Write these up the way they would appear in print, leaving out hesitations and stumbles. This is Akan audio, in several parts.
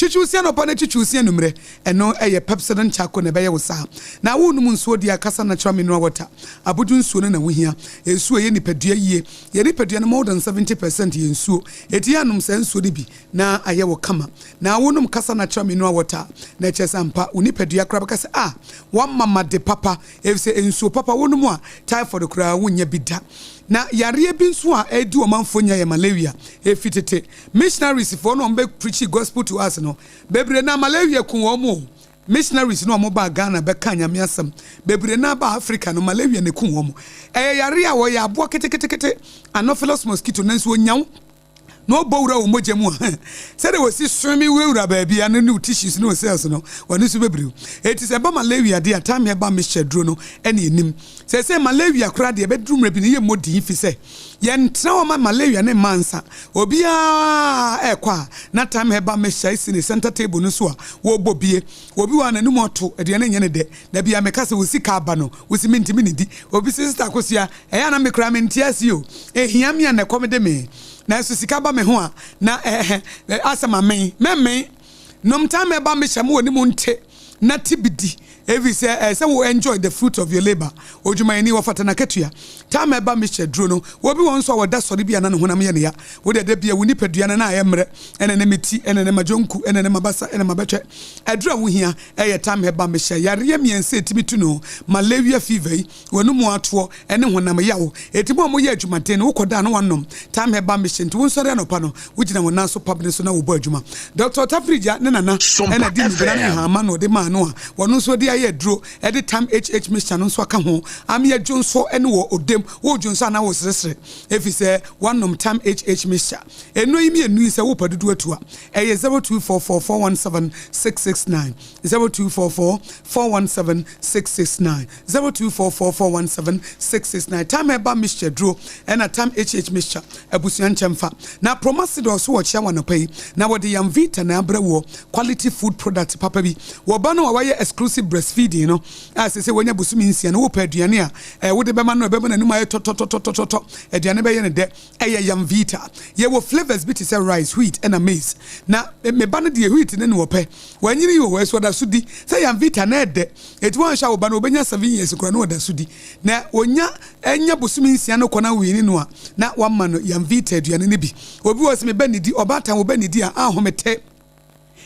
Twitwi wo se anɔpa na twitwi wo se anwummerɛ. Ɛno yɛ Pepsodent Charcoal na ɛbɛyɛ wo saa. Na worenom nsuo deɛ a, kasa natural mineral water. Abodwo nsuo no na wohia. Nsuo ɛyɛ nipadua yie. Yɛn nipadua no more than 70% yɛ nsuo. Enti yɛ a nom saa nsuo no bi na ayɛ wo kama. Na wonom kasa natural mineral water a, na ɛkyerɛ sɛ ampa wo nipadua koraa bɛka sɛ ah, woama made papa. Efisɛ nsuo papa wonom a, typhoid koraa wonnya bi da. Na yareɛ bi nso a ɛredi ɔmanfoɔ nya yɛ malaria. Ɛfiri tete, missionaries foɔ no a wɔbɛ preachi gospel to us no, bebree no ara malaria ku wɔn o. Missionaries no a wɔbaa Ghana bɛkaa Nyame asɛm, bebree no ara baa Africa no, malaria na ɛku wɔn. Ɛyɛ yareɛ a wɔyɛ aboa ketekete, Anopheles mosquito, nanso ɔnya wo na ɔbɔ wura wo mogya mu a, sɛdeɛ wɔsi sweme wurawura baabi a no ne wo tissues ne wo cells no, wɔn nso bɛbiriw. Enti sɛ ɛba malaria deɛ a, time ɛba mixture duro no ɛne ɛnim. Seesei malaria koraa deɛ ɛbɛduru mmerɛ bi no yɛmmɔ din fi sɛ yɛntena hɔ ma malaria no mma ansa. Obiara ɛrekɔ a na time herbal mixture si ne center table no so a wɔrebɔ bie. Obi wɔ hɔ a n'anum ato, aduane nyɛ no dɛ. Da biara meka sɛ wo sika aba no, wo se mentumi nnidi. Obi se Sister Akosua, ɛyɛ a na me koraa mente ase o. Ɛhia me a na ɛkɔm de me. Nanso sika ba me ho a, na ɛhɛ, asɛ mamen. Mɛmmen. Nom time herbal mixture ma w'anim nte na te bi di. Efisɛ ɛsɛ sɛ wo enjoy the fruit of your labour. Odwumayɛni, wɔfata n'akatua. Time ɛba mixture duro no, obi wɔ hɔ nso a ɔda sɔre bi a na ne honam yɛ no ya. Wo deɛ da bi a wo nipadua no na ayɛ mmerɛ, ɛna ɛnɛ me ti, ɛna ɛnɛ m'adwonku, ɛna ɛnɛ m'abasa, ɛna m'abɛtwɛ. Aduro a wohia yɛ time herbal mixture. Yareɛ mmiɛnsa a ɛtumi tu no, malaria fever yi, W'anomu atoɔ ne honam yaw. Enti mo a moyɛ adwumaden no, wokɔda a na woanom Time Herbal Mixture nti wonsɔre anɔpa no, wogyina wo nan so pabene so na wobɔ adwuma. Dɔkta Otafirigya ne nana Sompa na ɛde nnubena ne FM. nhahamma na ɔde maa no a wɔno nso de ayɛ aduro de Time HH Mixture no nso aka ho. Ameɛ dwonsɔ ne wɔ ɔdam, woredwonsɔ anaa woresresre efisɛ woanom Time HH Mixture. Nnuro yi mmienu yi sɛ wopɛ dodoɔ atu a, ɛyɛ 0244 417 669. 0244 417 669 0244 417 669 Tam Herbal Mixture duro ɛna Tam HH Mixture abusua nkyɛmfa na Promasidor so wɔkyea wo anɔpa yi na wɔde Yamvita na abrɛ woɔ quality food product papa bi wɔ ba no a wayɛ exclusive breastfeeding no a sese wanya bosome nsia no wopɛ aduane a wode bɛma no ɛbɛma n'anum ayɛ tɔtɔtɔtɔtɔtɔ aduane bɛyɛ no dɛ Ɛyɛ Yamvita. Yɛwɔ flavours bi te sɛ rice, wheat ɛna maize. Na me ba no deɛ wheat ne na ɔpɛ. Wanyini o, ɛso ɔda so di. Sɛ Yamvita na ɛdɛ. Enti woanhwɛ a wo ba no ɔbɛnya 7 years koraa na ɔda so di. Na ɔnya nya bosome nsia no kɔ na woweene no a, na wama no Yamvita aduane no bi. Obi wɔ hɔ sɛ me ba nnidi, ɔbaatan wo ba nnidi a, ahomete.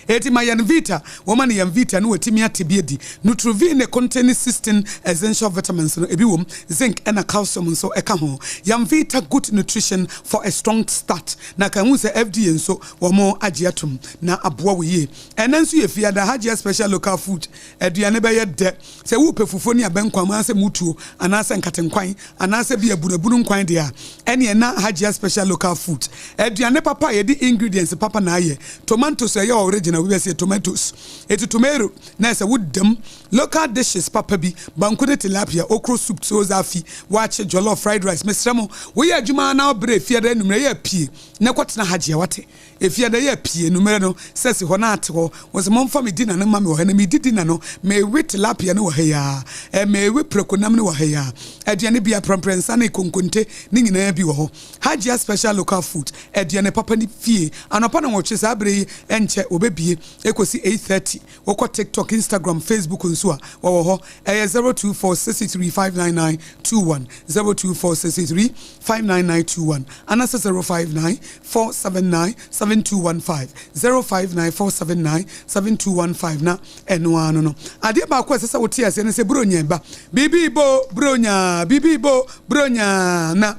Enti ma yɛn Vita, wɔma no yɛn Vita na watumi ate bi adi. Nutrivin ne contain 16 essential vitamins no, ebi wom, zinc ɛna calcium nso ɛka ho. Yɛn Vita good nutrition for a strong start. Na ka hu sɛ FDA nso wɔn agye atom na aboa wo yie. Ɛnnɛ nso yɛ Fiada, Hajia special local food. Aduane bɛyɛ dɛ. Sɛ worepɛ fufuo ne abɛnkwan anaasɛ mutuo anaasɛ nkatenkwan anaasɛ bi abunabunu nkwan deɛ a, ɛneɛ na Hajia Special Local Food. Aduane papa a yɛde ingredients papa na ayɛ. Tomantos a ɛyɛ original, obi bɛse tomatoes. Eti tomato na ɛsɛ woda mu. Local dishes papa bi, banku ne tilapia, okro soup, tuo zaafi, waakye, jollof, fried rice. Mesrɛ mo, woyɛ adwuma na wobrɛ Fiada anwummerɛ yɛ a pue na kɔtena Hajia, wate? Efie da yɛ pii anumere no sɛ si hɔ na ate hɔ wɔse momfa me dinner no mma me wɔ ha na medi dinner no mewe tilapia no wɔ ha yi ara ɛ mewe prako nam no wɔ ha yi ara aduane bia prɛmprɛnsa ne konkonte ne nyinaa bi wɔ hɔ Hajia special local food aduane papa ne fie anɔpa nɔnwɔtwe saa bere yi ɛnkyɛ wɔbɛbie ɛkɔsi 8:30 Wokɔ TikTok, Instagram, Facebook nso a, wɔwɔ hɔ. Ɛyɛ 024 63 599 21, 024 63 599 21, anaasɛ 059 479 7215, 059 479 7215, na ɛno ara no no. Adeɛ baako a ɛsɛ sɛ wote aseɛ ne sɛ Buronya ba. Biribi rebɔ o, Buronya, biribi rebɔ o, Buronya. Na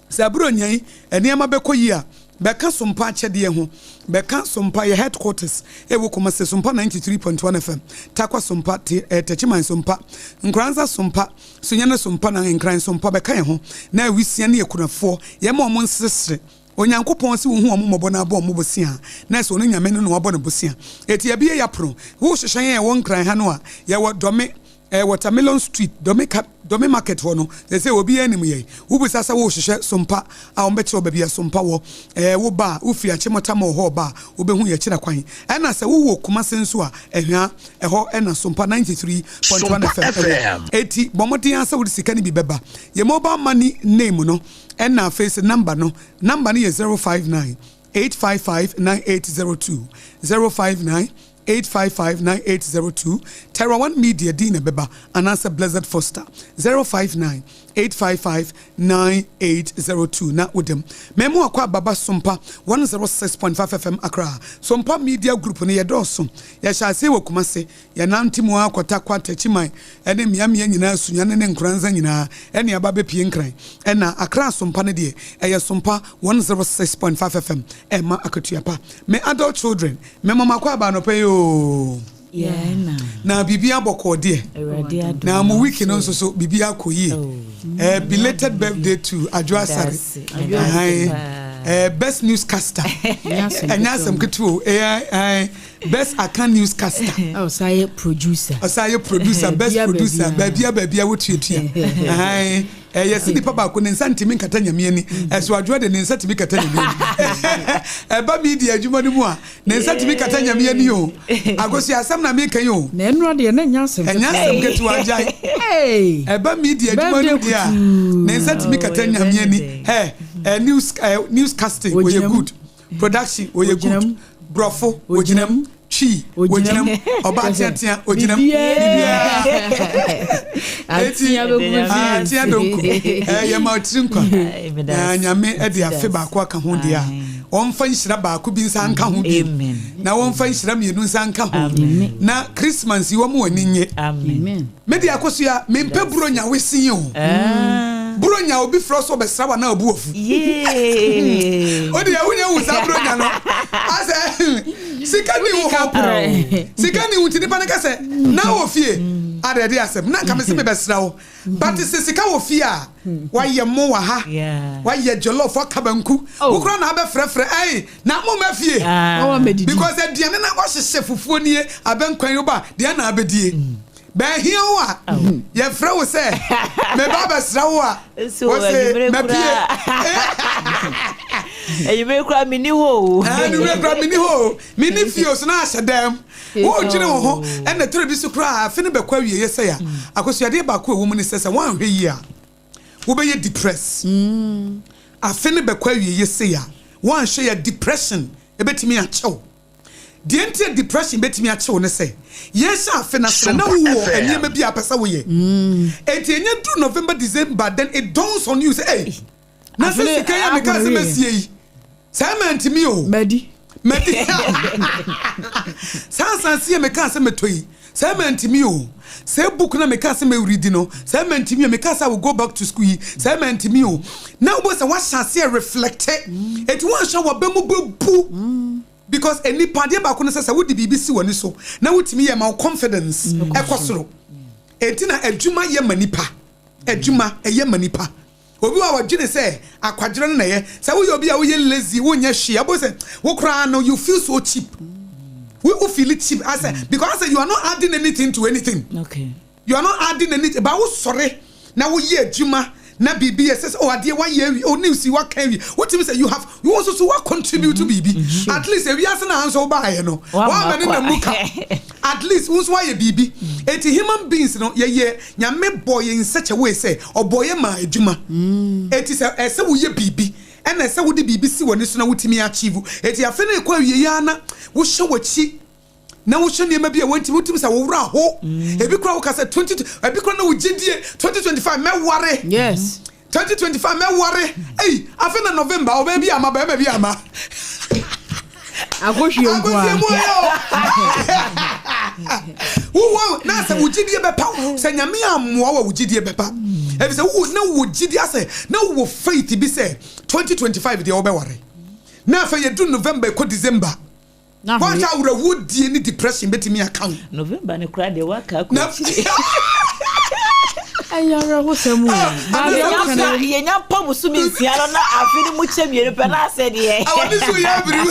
Sɛ Buronya yi nneɛma bɛkɔ yie a, bɛka Sompa akyɛdeɛ ho. Bɛka Sompa, yɛ headquarters ɛwɔ Kumasi, Sompa 93.1 FM, Tarkwa Sompa, Te, eh, Techiman Sompa, Nkoranza Sompa, Sunyani Sompa na Nkran Sompa bɛka yɛn ho. Na awisia ne akunafoɔ, yɛma wɔn nsresre. Onyankopɔn se wohu wɔn mmɔbɔ na abɔ wɔn bosea, na ɛsɛ ɔno Nyame no na wabɔ no bosea. Eti yɛbue yɛapono. Wohwehwɛ yɛn a yɛwɔ Nkran ha no a, yɛwɔ Dɔme, Ɛyɛ Watermelon Street, Dome ka, Dome Market hɔ no, seesei obiara nim yɛn. Wobisa sɛ worehwehwɛ Sompa a, wɔbɛkyerɛ wo baabi a Sompa wɔ. Ɛɛ, woba a, wofiri Achimota Mall hɔ reba a, wobɛhu yɛn akyiri kwan. Ɛna sɛ wowɔ Kumasi nso a, Ahwea, ɛhɔ na Sompa 93.1 Sompa FM wɔ. FM. Enti bɔ mmɔden ara sɛ wode sika no bi bɛba. Yɛn mobile money name no ɛna afei sɛ number no, number no yɛ 059. 855 9802, 059 855 9802, Terra One Media din na ɛbɛba, anaasɛ Blessed Foster, 059 855 9802 na wodam. Mɛmo akɔ ababa Sompa 106.5 FM Accra. Sompa Media Group no yɛdɔɔso. Yɛhyɛ aseɛ wɔ Kumase, yɛnante mu ara kɔ Tarkwa, Techiman ne mmeammea nyinaa, Sunyani ne Nkoranza nyinaa ɛne aba abɛpue Nkran. Ɛna Accra Sompa no deɛ ɛyɛ Sompa 106.5 FM ɛma akatua pa. Me adult children, mema mo akɔ aba anɔpa yi oo. Na biribiara bɔkɔɔ deɛ. Na mo week no nso so biribiara kɔ yie. Eh, belated birthday to Adwo Asare. Ahan, eh, best newscaster. Ɛnyɛ asɛm ketewa o. Eh, eh, best Akan newscaster. Ɔsan yɛ producer. Ɔsan yɛ producer, best producer. Baabia baabia wotuatua. Ahan, eh, yɛsi nipa baako ne nsa ntumi nkata Nyame ani. Ɛso Adwoa de ne nsa tumi kata Nyame ani. Ɛba media adwuma no mu a, Ne nsa tumi kata Nyame ani o. Akosua asɛm na meka yi o. Na ɛnora deɛ na ɛnyɛ asɛm ketewa. Ɛnyɛ asɛm ketewa gyae. Ɛba media adwuma no deɛ a, ne nsa tumi kata Nyame ani. Hɛ, eh, news, eh, news casting, ɔyɛ good. Production, ɔyɛ good. Brɔfo, ɔgyina mu. Twi, ɔgyina mu. Ɔbaa teatea, ɔgyina mu. Biribiara. Eti, atea donko. Eh, yɛma ɔtiri nkwa. Na Nyame de afe baako aka ho deɛ a. Wɔmfa nhyira baako bi nsa nka ho bio. Na wɔmfa nhyira mmienu nsa nka ho. Na Christmas yi wɔn ani nye. Me de Akosua, mempɛ Buronya wesee o. Buronya obi frɛ so ɔbɛsra wa na ɔbu afu. O deɛ wonya hu saa Buronya no. Asɛ sika ni wo hɔ. Sika ni wo nti nipa no ka sɛ na wɔ fie. Adɛ de asɛm na nka me se mebɛsra wo. But sɛ sika wɔ fie a, wayɛ mo wɔ ha, wayɛ jollof, waka banku, wo koraa na abɛfrɛfrɛ, ɛy na mo mma fie. Because aduane na wahyehyɛ fufuo nie, abɛnkwan yi woba deɛ na abɛdie. Bɛhia wo a, yɛfrɛ wo sɛ meba abɛsra wo a, wo se mapie. Anwummere koraa menni hɔ o. Anwummere koraa menni hɔ o. Menni fie o, so na ahyɛ dɛm. Woredwene wo ho na ɛtɔ da bi so koraa a, afe no bɛkɔ awieeɛ sɛe a, akɔsuadeɛ baako a ɛwɔ mu ne sɛ, sɛ woanhwɛ yie a, wobɛyɛ depressed. Afe no bɛkɔ awieeɛ sei a, woanhwɛ yie a, depression bɛtumi akyɛ wo. Deɛ nti a depression bɛtumi akyɛ wo ne sɛ, yɛrehyɛ afe no ase no, na wowɔ nneɛma bi a wopɛ sɛ woyɛ. Enti ɛnya duru November, December, then it dawns on you sɛ, ei, na sɛ sika yi a mekaa sɛ mɛsie yi, Saa mantumi o. Madi. Madi. Saa asase yi a mekaa sɛ mɛtɔ yi, saa mantumi o. Saa book no a mekaa sɛ mɛredi no, saa mantumi o. Mekaa sɛ I will go back to school yi, saa mantumi o. Na wobɛhu sɛ woahyɛ aseɛ reflecte. Enti woanhwɛ a w'aba mu bɛbu. Because nnipa, adeɛ baako ne sɛ, sɛ wode biribi si w'ani so na wotumi yɛ a, ɛma wo confidence kɔ soro. Enti na adwuma yɛ ma nipa. Adwuma, ɛyɛ ma nipa. Obi wɔ hɔ a ɔdwene sɛ akwadworɔ no na ɛyɛ. Sɛ woyɛ obi a woyɛ lazy, wonyɛ hwee a, wobɛhu sɛ wo koraa no you feel so cheap. Wo wo feel cheap asɛ because asɛ you are not adding anything to anything. Okay. You are not adding anything. Ba wosɔre na woyɛ adwuma na biribi yɛ sɛ sɛ oh adeɛ wayɛ awie, oh news yi waka awie. Wotumi sɛ you have wo nso so wa contribute mm-hmm. biribi. Mm-hmm. At least ewiase na nso wobaayɛ no. Wamma ne nam mu ka. At least wo nso wayɛ biribi. Mm. Eti human beings no yɛyɛ Nyame bɔɔ yɛn in such a way sɛ ɔbɔɔ yɛn maa adwuma. Enti sɛ ɛsɛ woyɛ biribi ɛna ɛsɛ wode biribi si w'ani so na wotumi achieve. Enti afe no rekɔ awieɛ ara na wohwɛ w'akyi na wohwɛ nneɛma bi a wontumi wotumi sɛ wo werɛ aho. Ebi koraa woka sɛ 20 ebi koraa na wo gyedie 2025 mɛware. Yes. 2025 mɛware ei afe na November ɔbaa bi ama bɛrima bi ama Akɔhwie nko a mu ayɛ o wowɔ na sɛ wo gyidie bɛpa sɛ nyame ammoa wa wo gyidie bɛpa ɛfiri sɛ wowɔ na wowɔ gyidie asɛ na wowɔ faith bi sɛ 2025 deɛ wobɛware na afei yɛdu November ɛkɔ December Na Woanhwɛ hwee. a awerɛhoɔdie ne depression bɛtumi aka wo. November no koraa deɛ woaka akɔ Na akyire. Ɛyɛ awerɛhosɛm o. Baa deɛ Yɛnya woka no mpa wom. yɛnya mpa bosome nsia no na afe no mu kyɛ mmienu pɛ na asɛ deɛ. Awɔ ne so yɛ abiri.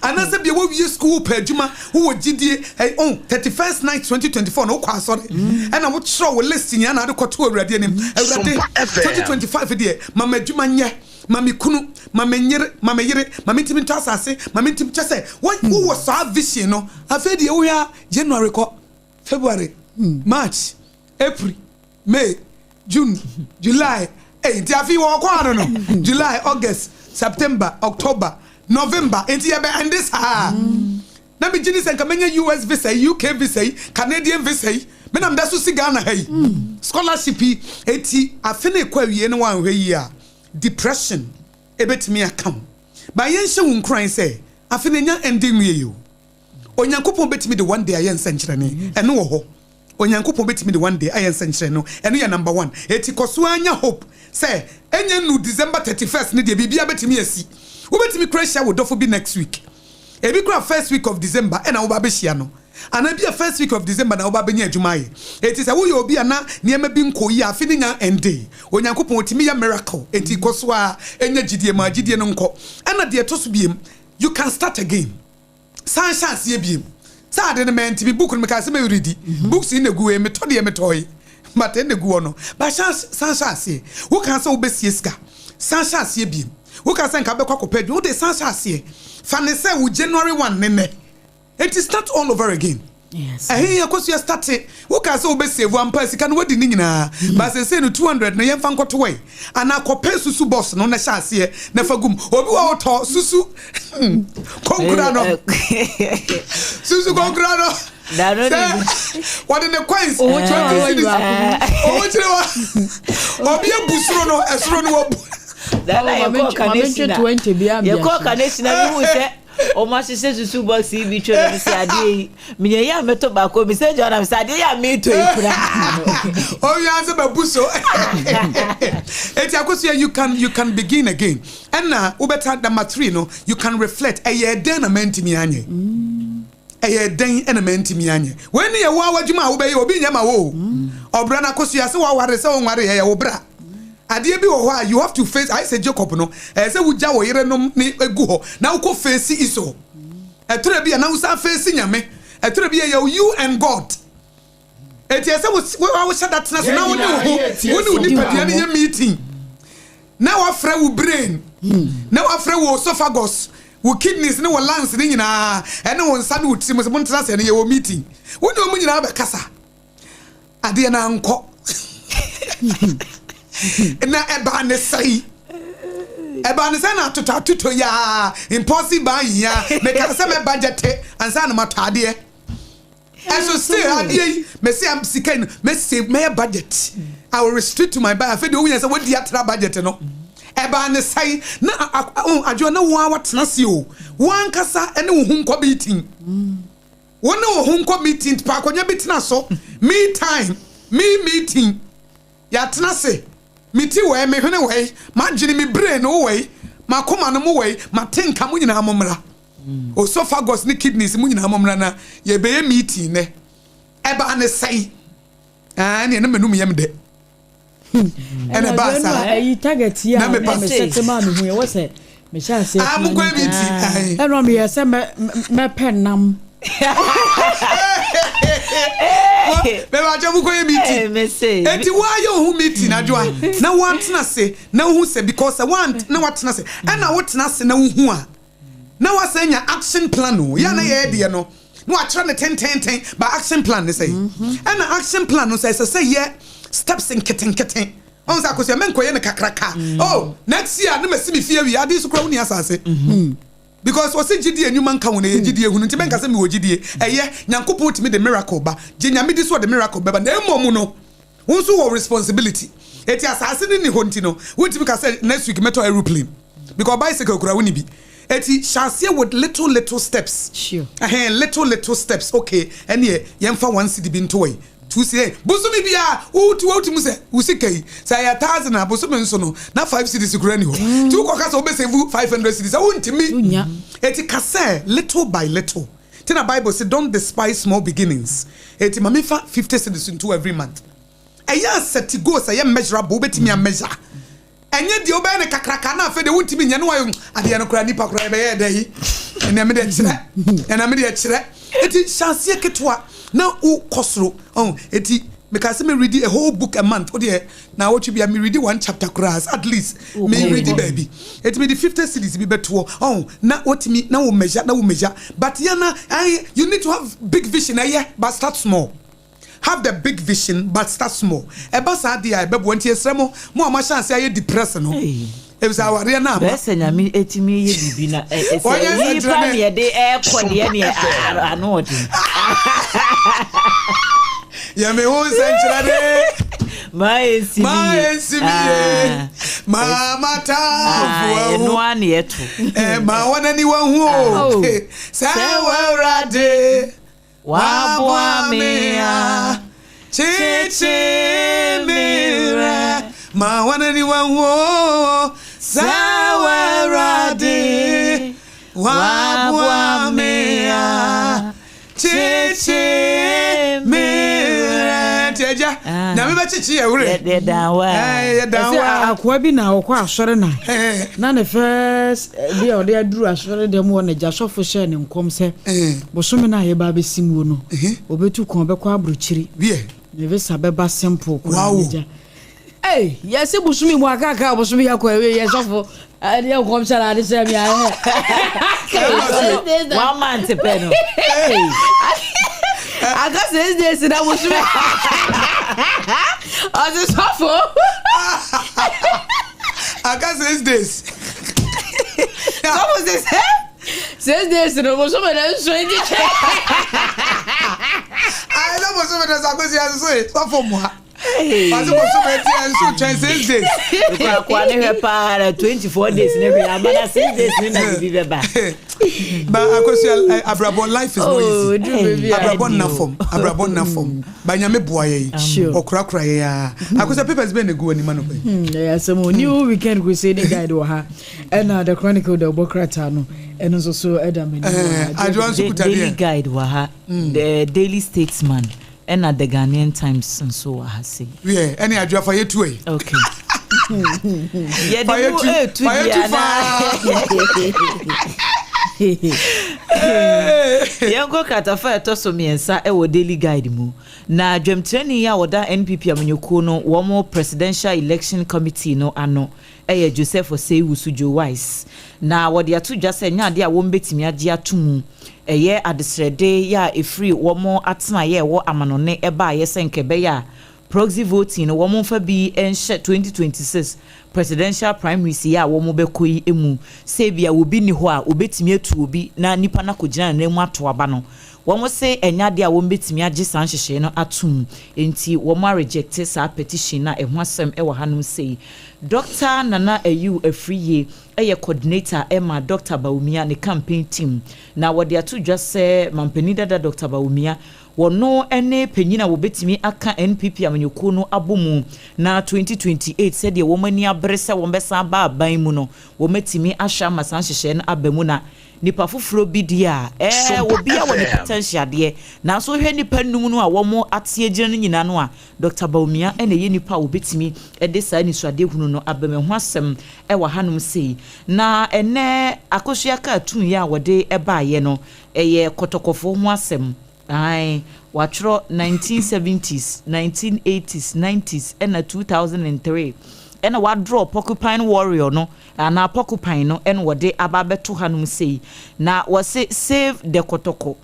Anaasɛ bia woawie sukuu wopɛ adwuma wowɔ gyidie ɛ oh 31st night 2024 no wokɔ asɔre ɛna wokyerɛw wo list nyinaa na wode kɔto Awurade anim. Awurade Sompa FM. 2025 deɛ ma m'adwuma nyɛ. Ma me kunu, ma me nyere, ma me yere, ma me ntumi ntɔ asase, ma me ntumi, kyɛ sɛ wo wowɔ saa vision no. Afei deɛ wohwɛ a January kɔ, February, March, April, May, June, July, ei nti afei wɔkɔ ano no, July, August, September, October, November, enti yɛbɛ ɛnde saa. Na megye di sɛ nka mɛnya US visa yi, UK visa yi, Canadian visa yi. Me na meda so si Ghana ha yi. Scholarship yi, enti afe no rekɔ awie na woanhwɛ yie a, depression ɛbɛtumi aka wo. But yɛnhyɛ wo nkuran sɛ afe no ɛnya ɛnde nwiei o. Onyankopɔn bɛtumi de one day ayɛ nsɛnkyerɛnne. Ɛno wɔ hɔ. Onyankopɔn bɛtumi de one day ayɛ nsɛnkyerɛnne no, ɛno yɛ number one. Enti kɔ so ara nya hope sɛ ɛnyɛ nnu December 31st no deɛ biribiara bɛtumi asi. Wobɛtumi koraa ahyia wo dɔfo bi next week. Ebi koraa first week of December ɛna woba abɛhyia no. Anaa ebia first week of December na woba abɛnya adwuma ayɛ. Enti sɛ woyɛ obi a na nneɛma bi nkɔ yie a, afe no nya ɛndee. Onyankopɔn ɔtumi yɛ miracle. Enti kɔ so ara nya gyidie, ma gyidie no nkɔ. Ɛna deɛ ɛtɔ so biem, you can start again. San hyɛ aseɛ biem. Sɛ ade no mantimi book no mekaa sɛ mɛ readi books yi na egu hɔ yi metɔ deɛ metɔe but ɛna egu hɔ no but san hyɛ aseɛ. Wokaa sɛ wobɛsie sika san hyɛ aseɛ biem. Wokaa sɛ nka wobɛkɔ akɔpɛ adwuma wode san hyɛ aseɛ. Fa ne sɛ wo January 1 ne nnɛ enti start all over again. Ɛhe yɛ kosua starte wo kaa sɛ wo bɛ save ampa sika no wadi ne nyinaa but sesei no 200 no yɛnfa nkɔto wai anaa kɔpɛ susu box no na hyɛ aseɛ na fa gum obi wɔ wotɔ susu konkura no susu konkura no sɛ wɔde ne coins 20 cedis ɔwɔ kyerɛ wa obi abu soro no ɛsoro no wabu. Dada yɛ kɔɔ kaneshina yɛ kɔɔ kaneshina mi hu sɛ. Wɔn ahyehyɛ susu box yi bi twɛ na mesi adeɛ yi menya yi a mɛtɔ baako mi sɛ gyina na mesi adeɛ yi a metɔ yi koraa. Owia sɛ bɛbu so. Eti Akosua you can you can begin again. Ɛna wobɛta number three no you can reflect ɛyɛ dɛn na mantumi anyɛ. Ɛyɛ dɛn na mantumi anyɛ. Wei ne yɛ wo ara w'adwuma a wobɛyɛ obi nyɛ ma wo o. Ɔbra no Akosua sɛ waware sɛ wonware ɛyɛ wo bra. Adeɛ bi wɔ hɔ a you have to face, ayɛ sɛ Jacob no, ɛyɛ sɛ wogya wo yerenom ne gu hɔ na wokɔ face Esau. Ɛtɔrɔ bi a na wosan face Nyame. Ɛtɔrɔ bi a ɛyɛ you and God. Eti ɛsɛ wo wohyɛ da tena se na wo ne wo ho, wo ne wo nipadua no yɛ meeting. Na wafrɛ wo brain, na wafrɛ wo esophagus, wo kidneys ne wo lungs ne nyinaa, ɛne wo nsa ne wo tirim sɛ montena se ɛne yɛwɔ meeting. Wo ne wɔn nyinaa bɛkasa. Adeɛ no ankɔ. Na ɛbaa ne sɛe. Ɛbaa ne sɛ na atotɔ atotɔ yi ara, impulsive buying yi ara, mekaa sɛ mɛ budget ansa na matɔ adeɛ. Ɛso still adeɛ yi, mese am sika yi no, mɛ save, mɛyɛ budget. I will restrict to my budget. Afei deɛ wonya sɛ wadi atra budget no. Ɛbaa ne sɛe, na adwoa na wo ara watena ase o, wo ankasa ne wo ho nkɔ meeting. Wo ne wo ho nkɔ meeting pa akonnwa bi tena so me time me meeting yɛatena ase me ti wɛi me hwene wɛi m'adwene me brain wo wɛi m'akoma no mo wɛi mate nka mo nyinaa mo mmra osophagus ne kidneys mo nyinaa mo mmra na yɛbɛyɛ meeting nɛ ɛbaa ne sɛi ɛɛ ne ɛne m'anum yɛ me dɛ. Ɛna ɛbaa saa. Ɛyi target yi a Na mepa me sɛte maa me hu yɛ wɔ sɛ mehyɛ aseɛ Ah, mo nkɔ ebi ti. Ayi. Ɛna meyɛ sɛ mɛ mɛpɛ nam. Bɛbɛ akyɛ mo kɔ yɛ meeting. Eti woayɛ wo ho meeting adwoa na woatena ase na wohu sɛ because sɛ woan na woatena ase ɛna wotena ase na wohu a na woasan anya action plan o yɛ a na yɛyɛ deɛ no na wakyerɛ no tententen ba action plan ne sɛ ɛna action plan no sɛ ɛsɛ sɛ yɛ steps nketenkete ɔn sɛ akosua menkɔyɛ no kakraka oh next year ne masi me fie awie ade so kora wonni asase because ɔsɛ gyidie nnwuma nka ho na ɛyɛ gyidie hunu nti mɛnka sɛ mewɔ gyidie ɛyɛ Nyankopɔn tumi de miracle ba gye Nyame di so ɔde miracle bɛba na mmom no Wo nso wɔ responsibility. Eti asaase no nni hɔ nti no, wontumi ka sɛ next week mɛtɔ aeroplane because bicycle koraa wonni bi. Eti hyɛ aseɛ with little little steps. Sure. Ɛhɛn, little little steps. Okay, ɛneɛ yɛmfa one cedi bi nto hɔ yi, two cedi, hey, bosome biara wotu a wotumi sɛ wo sika yi, sɛ ɛyɛ thousand a, bosome nso no na five cedis koraa nni hɔ. Nti wokɔka sɛ wobɛ save 500 cedis a, wontumi. Wonnya. Eti ka sɛ little by little. Nti na bible se don't despise small beginnings enti ma me fa 50 cedis nto every month. Ɛyɛ a set goals ɛyɛ measurable wobɛtumi a measure ɛnyɛ deɛ wobɛyɛ no kakraka na afei deɛ wontumi nyɛ no wayɛ adeɛ no koraa nipa koraa yɛbɛyɛ dɛ yi ɛnna me deɛ kyerɛ ɛnna me deɛ kyerɛ eti hyɛ aseɛ ketewa na wokɔ soro ɔn eti meka sɛ me read a whole book a month wodeɛ Na awɔtwe bia me readi one chapter koraa sɛ at least me readi baabi eti me de 50 cedis bi bɛtoɔ ɔho na wotumi na wo measure na wo measure but yɛ na ɛn you need to have big vision ɛyɛ but start small have the big vision but start small ɛba saa deɛ a ɛbɛboa nti yɛsrɛ mo mo a moahyɛ ase ayɛ depress no. Efisɛ awareɛ no ama. Bɛyɛ sɛ Nyame ɛtumi yɛ biribi na ɛ sɛ Ɔnyɛ yi pa nsɛnkyerɛnne. ne yɛde ɛkɔ deɛ ne ano ɔden. Yɛ me ho nsɛnkyerɛnne. Maa ɛnsi me Maa yie. ɛnsi me yie. Maa m'atamfo ahu. Ɛno ara ne yɛto. Maa wɔn aniwa hu o. Sɛ w'Awurade. Waboa me a kyekye me werɛ ma wɔn aniwa nhu o sɛ w'Awurade waboa me a kyekye me werɛ. Nti agya, Nyame bɛkyekye yɛ werɛ. Yɛdan wo a. Yɛdan wo a. Akoa bi na ɔkɔ asɔre na na ne first bi a ɔde aduru asɔre dɛm wɔ na gya sɔfo hyɛɛ ne nkɔm sɛ Bosome no a yɛba abɛsi muo no, ɔbɛtu kwan, ɔbɛkɔ abrokyiri. Ne visa bɛba simple koraa ne gya. Ei, yɛse bosome mu akaka bosome yɛ kɔ awie yɛ sɔfo ɛdeɛ nkɔmhyɛ na ade hyɛ me ayɛ. One month pɛ no. Aka 6 days na bosome. Ɔse sɔfo. Aka 6 days. Sɔfo se sɛ 6 days no bosome na nso nti twɛ. Ayi sɛ bosome no sakosi asoso yi sɔfo mua. Ɔse bosome ti nso twɛn 6 days. Akoa ne hwɛ paa na 24 days ne hwɛ ama na 6 days ne na bibi bɛba. Ba Akosua, abrabɔ, life is not Oh, easy. duru baabi a Abrabɔ nna fam, abrabɔ nna fam. Ba Nyame boa yɛ yi. Ɔkorakora yɛ ya. Akosua, papers bɛn na egu w'anim anɔpa yi? Ɛyɛ asɛm o. New Weekend Crusading Guide wɔ ha ɛna The Chronicle de ɔbɔ krataa no ɛno nso so ɛda m'anim wɔ ha. Adwoa nso kuta Daily deɛ. Guide wɔ ha, The Daily Statesman ɛna The Ghanaian Times nso wɔ ha sei. Wiɛ, ɛne Adwoa fa yɛ tu yi. Okay. Yɛde Fa yɛ mu tu, etu fa yɛ tu di ana. faa. Yɛnkɔ kratafa a ɛtɔ so mmiɛnsa wɔ Daily Guide mu. Na dwamtirani yi a wɔda NPP amanyɔkuo no wɔn Presidential Election Committee no ano ɛyɛ Joseph Osei Owusu, Joe Wise. Na wɔde ato dwa sɛ nyɛ adeɛ a wɔn bɛtumi agye ato mu. Ɛyɛ adesrɛde yɛ a ɛfiri wɔn atenaeɛ a ɛwɔ amanɔne ɛbaeɛ sɛ nka ɛbɛyɛ a proxy voting no wɔn mfa bi nhyɛ 2026 presidential primaries yi a wɔn bɛkɔ yi mu, sɛ ebi a obi ni hɔ a obetumi atu obi na nipa no akɔgyina ne nan mu ato aba no. Wɔn se ɛnyɛ adeɛ a wɔn bɛtumi agye saa nhyehyɛe no atom, nti wɔn areject saa petition na ɛho asɛm ɛwɔ hanom sei. Dr Nana Ayiw Afriyie ɛyɛ coordinator ɛma Dr Bawumia ne campaign team, na wɔde ato dwa sɛ mampanin dada Dr Bawumia wɔno ne panyin a wɔbɛtumi aka NPP amanyɔkuo no abɔ mu na 2028, sɛdeɛ wɔn ani abere sɛ wɔn bɛsan aba aban mu no, wɔmatumi ahwɛ ama saa nhyehyɛe no aba mu. Na nipa foforɔ bi di a obi a wɔ ne potential adeɛ, nanso wohwɛ nipa num no a wɔn ate agyina no nyinaa no a, Dr Bawumia ɛna ɛyɛ nipa a wɔbɛtumi de saa nisuadeɛ hunu no aba mu. Ho asɛm ɛwɔ hanom sei. Na ɛnɛ Akosua cartoon yi a wɔde ɛbaayɛ no ɛyɛ Kɔtɔkɔfoɔ ho asɛm. Ae, watwerɛ 1970s, 1980s, 90s ɛna 2003, ɛna wadraw porcupine warrior no anaa porcupine no, ɛna wɔde aba abɛto hanom sei. Na wɔse "Save the Kɔtɔkɔ,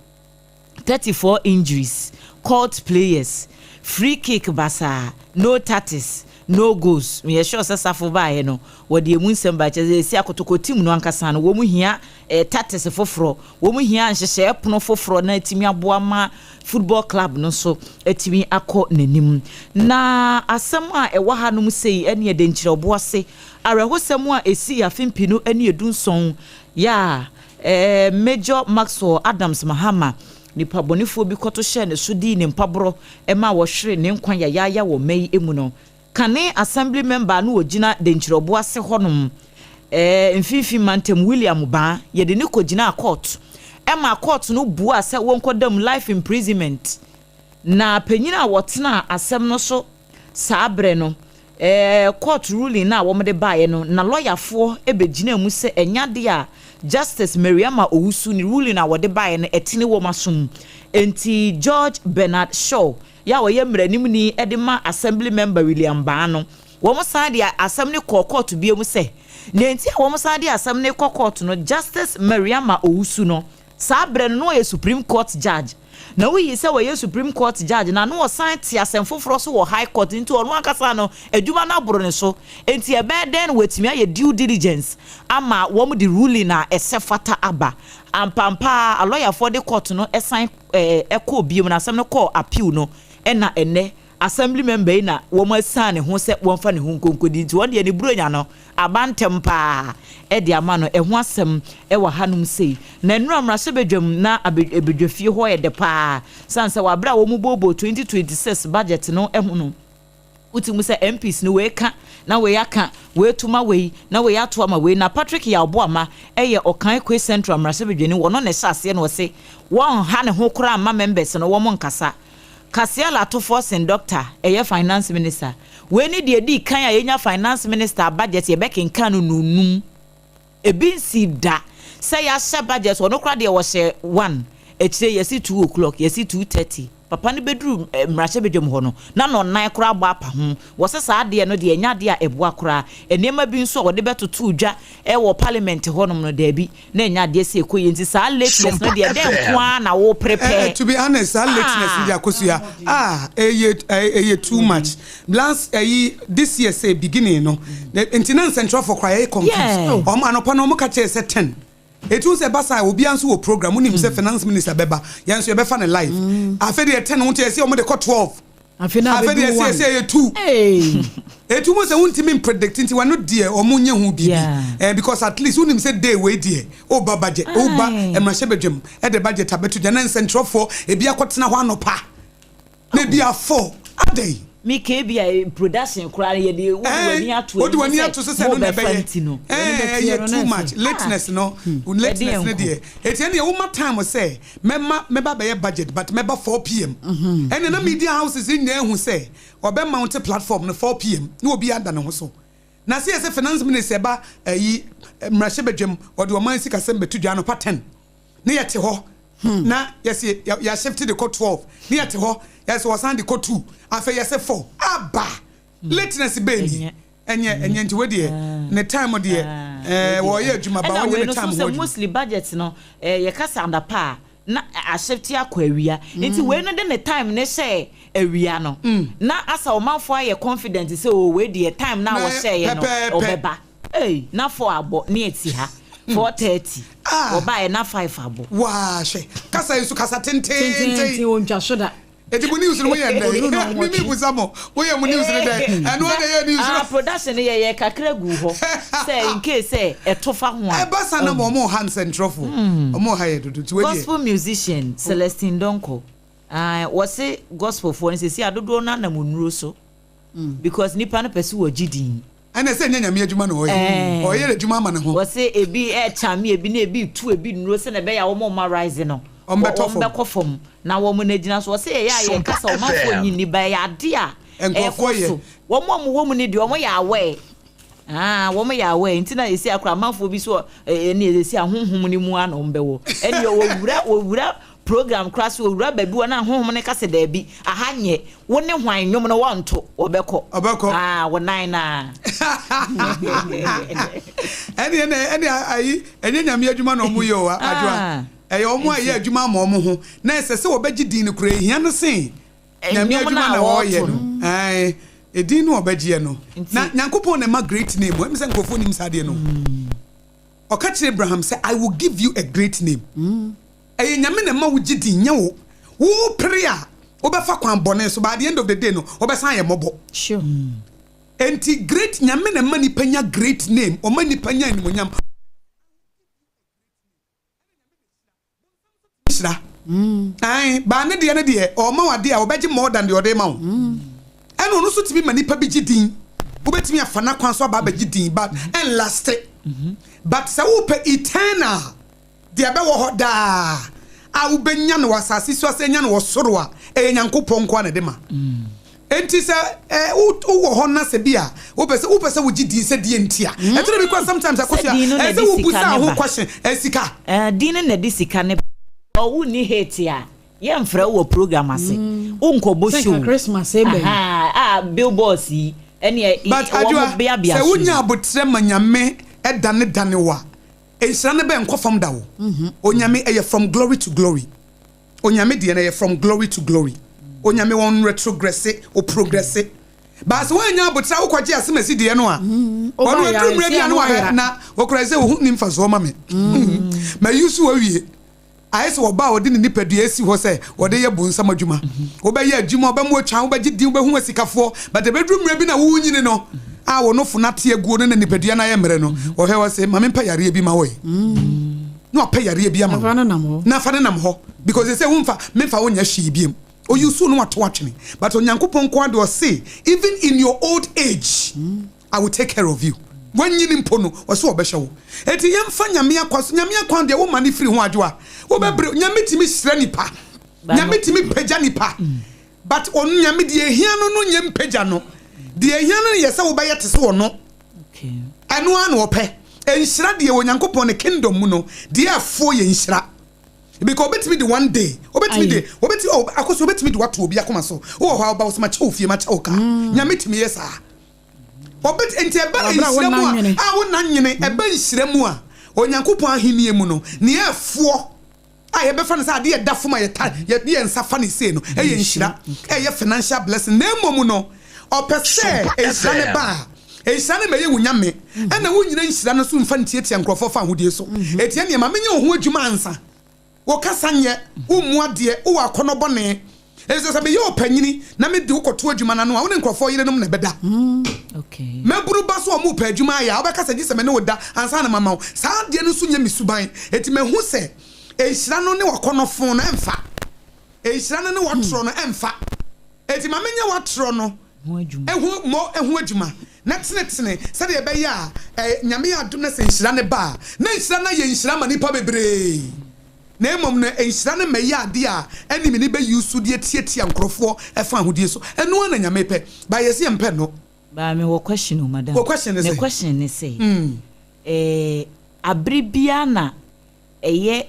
34 injuries, cult players, free kick basaa, no tactics, no goals." Meyɛ sure sɛ safo baeɛ no wɔde emu nsɛm ba kyerɛ sɛ esi Akotoko team no ankasa no, wɔn mu hia tactics foforɔ, wɔn mu hia nhyehyɛɛ pono foforɔ na etimi aboa ma football club no nso etimi akɔ n'anim. Na asɛm a ɛwɔ hanom sei ɛne ɛde nkyerɛwbo ase awerɛhosɛm a esi afe 2017 yɛ a Major Maxwell Adams Mahama, nipa bɔnefoɔ bi kɔto hyɛ ne so dii ne mpaborɔ ɛma wɔhwere ne nkwa yayaaya wɔ mma yi mu no. Kane assembly member no wɔgyina Denkyerɛbo ase hɔnom Mfimfini Mantam, William Baa, yɛde ne kɔgyinaa court ɛma court no bua sɛ wɔnkɔdam life imprisonment. Na panyin a wɔtena asɛm no so saa berɛ no, court ruling na wɔde baeɛ no, na lɔyafoɔ bɛgyina mu sɛ ɛnya deɛ a Justice Mariama Owusu ne ruling a wɔde baeɛ no ɛtene wɔn asom. Nti George Bernard Shaw yɛ a ɔyɛ mmaranimni de ma assembly member William Baa no, wɔn san de asɛm no kɔɔ court bio mu sɛ nea nti a wɔn san de asɛm no kɔ court no, Justice Mariama Owusu no. Saa berɛ no na ɔyɛ Supreme Court judge. Na woyi sɛ ɔyɛ Supreme Court judge no a, na ɔsan te asɛm foforɔ so wɔ High Court nti ɔno ankasa no adwuma no aboro ne so. Enti ɛbɛyɛ dɛn na watumi ayɛ due diligence ama wɔde ruling a ɛsɛ fata aba? Ampaampa ara alɔyafoɔ de court no san kɔɔ bio na asɛm no kɔɔ appeal no ɛna ɛnnɛ Assembly member yi na wɔasiane ne ho sɛ wɔmfa ne ho nkonkodi nti wɔn deɛ ne Buronya no aba ntɛm paa de ama no. Ɛho asɛm wɔ hanom sei. Na nnora mmarahyɛbadwam na abadwafie hɔ yɛ dɛ paa sane sɛ wɔ aberɛ a wɔbooboo 2026 budget no ho no, wote mu sɛ MPs no wei ka na wei aka, wei to ma wei na wei ato ama wei. Na Patrick Yaw Boamah yɛ Ɔkan Kwei Central mmarahyɛbadwani, ɔno na ɛhyɛ aseɛ na ɔse wɔnha ne ho koraa mma members no wɔn nkasa. Kasiala Atufoɔ sen Dɔkta ɛyɛ finance minister. Wei ne deɛ ɛdii kan a yɛnya finance minister budget yɛbɛkenkan no nonum. Ebi nsii da sɛ yɛahyɛ budget ɔno koraa deɛ wɔhyɛ one akyire yɛsi 2 o'clock, yɛsi 2:30. Papa no bɛduru mmarahyɛbadwam hɔ no na nɔnnan koraa abɔ apa ho. Wɔsɛ saa adeɛ no deɛ ɛnyɛ adeɛ a ɛboa koraa. Nneɛma bi nso a wɔde bɛtoto dwa wɔ parliament hɔnom no daabi na ɛnyɛ adeɛ sɛ ɛkɔ yie nti saa lateness no Sompa deɛ dɛn nko FM. ara na wo prepare? To be honest, saa lateness no deɛ, Akosua, ah, ɛyɛ too much. Last ɛyi this year sɛ beginning no nti na nsɛntwerɛfoɔ koraa yɛyɛ confused. Ɔmo anɔpa no ɔmo ka kyerɛ sɛ 10 etu sɛ basa obiara nso wɔ program wonim sɛ finance minister bɛba, yɛn nso yɛbɛfa ne live. Afei deɛ 10 ho nti yɛsɛ ɔmo de kɔ 12. Afei na afei deɛ abɛdu yɛsɛ 1. yɛsɛ yɛ 2. Hey. Etu mu sɛ wontumi predict nti wɔno deɛ ɔmo nye ho biribi. Because at least wonim sɛ day wei deɛ ɔba budget, ɔba mmarahyɛbadwam ɛde budget abɛto gya na nsɛntwerɛfoɔ ebi akɔtena hɔ anɔpa na ebi afɔ adɛn. Mi ke bi a production koraa no yɛde wode w'ani ato wode w'ani anim ato so sɛ mo no na bɛfa ɛbɛyɛ nti no. bɛteɛ ɛyɛ no too na much ɛsɛ. lateness no, lateness Ɛdeɛ no nko. Deɛ eti ɛne woma time sɛ mɛma mɛba bɛyɛ budget but mɛba 4 pm ɛne na media houses nyinaa ehu sɛ ɔbɛ mount platform no 4 pm na obi ada ne ho so na sɛ yɛsɛ finance minister ɛba ɛyi mmarahyɛbadwam ɔde ɔman sikasɛm bɛto dwa anɔpa 10 ne yɛte hɔ na yɛsɛ yɛahyɛfte de kɔ 12 ne yɛte hɔ yɛsɛ wɔsan de kɔ 2, afei yɛsɛ 4 aba. Lateness bɛɛ ni. Ɛnyɛ. Ɛnyɛ nti wedeɛ ne time deɛ wɔyɛ adwuma ba ɛna wɔnyɛ wei ne no time so ho sɛ adwuma. Mostly budget no yɛka sɛ anapa a na ahyɛfte akɔ awia nti wei no de ne time ne hyɛ awia no na asa ɔmanfoɔ ayɛ confident sɛ o wei deɛ time na Na wɔhyɛeɛ no pɛpɛɛpɛ. ɔbɛba. Ei, na 4 abɔ ne ɛti ha 4:30. Wɔbaeɛ na 5 abɔ. Waa, hwɛ kasa yi so kasa tententen. tententen. Wɔntwa so da. Eti mo news no mo yɛ Ɔno na ndɛ ɔmo mimi twe. busa mo, mo yɛ mo news no dɛ ɛno ɔna yɛ news no. Production no yɛyɛ kakra gu hɔ sɛ in case sɛ ɛto fa ho a. Ɛba sa na mo ɔmo ha nsɛntwerɛfo ɔmo ha yɛ dodo nti wei deɛ. Gospel musician Celestine Donko, wɔse gospelfoɔ no sɛsi adodoɔ no anam nnuro so because nipa no pɛ sɛ wɔgye din. Ɛna sɛ nyɛ Nyame adwuma na ɔyɛ, ɔyɛ adwuma ama ne ho. Wɔse ebi ɛkyame ebi na ebi tu ebi nnuro sɛ na ɛbɛyɛ a wɔn ɔma rise no Wɔn bɛtɔ wɔn fam. Bɛkɔ fam na wɔn no gyina so. Wɔse yɛyɛ a Sompa yɛkasa ɔmanfoɔ FM. nyi ni ba ɛyɛ ade a Nkurɔfoɔ ɛkɔ yɛ. so. Wɔn a wɔwɔ mu no deɛ wɔn yɛ aware, wɔn yɛ aware nti na esi akora amanfoɔ bi so ɛne esi ahohom no mu ana wɔn bɛwɔ ɛne wɔwura program kora so wɔwura baabi wɔ na ahohom no kasa daabi aha nyɛ wo ne hwan nnwom no wɔnto wɔbɛkɔ. Ɔbɛkɔ. Wɔ nan na. Ɛne ayi ɛnyɛ Nyame adwuma na ɔmo yɛ o, Adwoa. Ɛyɛ ɔmo a ɛyɛ adwuma ama ɔmo ho na ɛsɛ sɛ wɔbɛgye din no kura ehia no sen Nyame Nnwom adwuma no a na wɔreyɛ wɔreto no. Ɛɛ edin no ɔbɛgyeɛ no Nti- na Nyankopɔn na ɛma great name. Ɛmi sɛ nkurɔfoɔ nim saa adeɛ no. Ɔka kyerɛ Abraham sɛ, "I will give you a great name." Ɛyɛ Nyame na ɛma wo gye din, nyɛ wo wo pere a wobɛfa kwan bɔne so, but at the end of the day no wɔbɛsan ayɛ mmɔbɔ. Enti great Nyame na ɛma nipa nya great name, ɔma nipa nya animonyam hyira. Ae, baa ne deɛ no deɛ ɔma wo adeɛ a ɔbɛgye more than deɛ ɔde ma wo. Ɛna ɔno nso tumi ma nipa bi gye din. Wobɛtumi afa n'akwan so aba abɛgye din but ɛnlast. But sɛ wopɛ eternal deɛ ɛbɛwɔ hɔ daa a wobɛnya no wɔ asase so asɛ nya no wɔ soro a, ɛyɛ Nyankopɔn nko a na ɛde ma. Enti sɛ wowɔ hɔ na sɛ bi a wopɛ sɛ wogye din sɛ deɛ nti a ɛtɔ bi kɔ sometimes akɔso a Sɛ din no na ɛsɛ ɛde wobusa sika ne ho ba. question sika. Din no na de sika ne ba. Ɔwo ni hate a yɛmfrɛ wo wɔ program ase wonkɔbɔ Sɛ show. nka Christmas ɛbɛn. Aha, a billboards yi ɛne But wɔn Adwoa beabea sɛ so yi. wonya abotrɛ ma Nyame ɛdane dane wo a. Nhyira no bɛ nkɔ fam da o. Onyame ɛyɛ from glory to glory. Onyame deɛ no ɛyɛ from glory to glory. Onyame wɔn retrogresse, o progresse. But sɛ woannya aboterɛ a wokɔgye asemasi deɛ no a, ɔno aduru mmerɛ bi a na wahwɛ na wɔkura sɛ wo ho nni mfasoɔ ma me. Ma use wo awie. Ayɛ sɛ ɔbaa a ɔde ne nipadua asi hɔ sɛ ɔde yɛ bonsam adwuma. Wobɛyɛ adwuma, ɔbɛma watwa, wobɛgye din, wobɛhu asikafoɔ, but ɛbɛduru mmerɛ bi na worenyini no, a wo nofo no ate aguo no na nipadua no ayɛ mmerɛ no, ɔhwɛ wɔ se, ma mempɛ yareɛ bi ma wo yi. Na wapɛ yareɛ bi ama wo. Na fa no nam hɔ. Because ɛsɛ womfa, memfa wo nyɛ hwee biom. Oyi so no wato atwene. But Onyankopɔn nko ara de ɔse, even in your old age, I will take care of you. Wanyini mpo no, ɔse ɔbɛhwɛ wo. Enti yɛmfa Nyame akwan so. Nyame akwan deɛ woma no firi ho adwoa. Wobɛbrɛ. Nyame tumi hyira nipa. Nyame tumi pagya nipa. But ɔno Nyame deɛ ehia no no nyɛ mpagya no. Deɛ ehia no yɛ sɛ wobɛyɛ te sɛ ɔno. Ɛno ara na ɔpɛ. Nhyira deɛ wɔ Nyankopɔn ne kingdom mu no, deɛ ɛfoɔ yɛ nhyira. Because obetumi de one day, obetumi de, obetumi, oh, akoso obetumi de wato obi akoma so. Wowɔ hɔ a, woba wo sɛ makyɛ wo fie, makyɛ wo car. Nyame tumi yɛ saa. Obet, nti ɛba nhyira mu a, a wo na nwene, ɛba nhyira mu a, Onyankopɔn ahenni mu no, nea ɛfoɔ a yɛbɛfa no sɛ adeɛ ɛda fam a yɛta, yɛde yɛn nsa fa ne sei no, ɛyɛ nhyira, ɛyɛ financial blessing. Na mmom no, ɔpɛ sɛ nhyira no ba a, nhyira no ma ɛyɛ wo nyame, ɛna wonyina nhyira no so mfa ntiatia nkurɔfoɔ fa ahodie so. Enti ɛneɛ ma menyɛ wo ho adwuma ansa. Wo kasa nyɛ, wommu adeɛ, wowɔ akɔnnɔ bɔne. Efisɛ sɛ meyɛ ɔpanyini na mede wo kɔto adwuma no ano a, wo ne nkurɔfoɔ yerenom na ɛbɛda. Mmabunu ba so a wɔrepɛ adwuma ayɛ a, wobɛka sɛ gye sɛ me ne wo da ansa na mama wo. Saa adeɛ no nso nyɛ me suban. Enti mahu sɛ nhyira no ne w'akɔnnɔ fõ no ɛmfa. Nhyira no ne w'atorɔ no ɛmfa. Enti ma menyɛ w'atorɔ no ho mmɔ ho adwuma na tenetene sɛdeɛ ɛbɛyɛ a ɛ, Nyame adom na sɛ nhyira no ba a, na nhyira no ayɛ nhyira ama nnipa bebree. Na mmom no, nhyira no mmɛyɛ adeɛ a ɛne me ne bɛ use de atiatia nkorɔfoɔ ɛfa ahodie so. Ɛno ara na Nyame pɛ. But yɛse yɛmpɛ no. But me wɔ question o madam. Wo question ne Me sɛn? question ne sɛ, eh, abere biara na ɛyɛ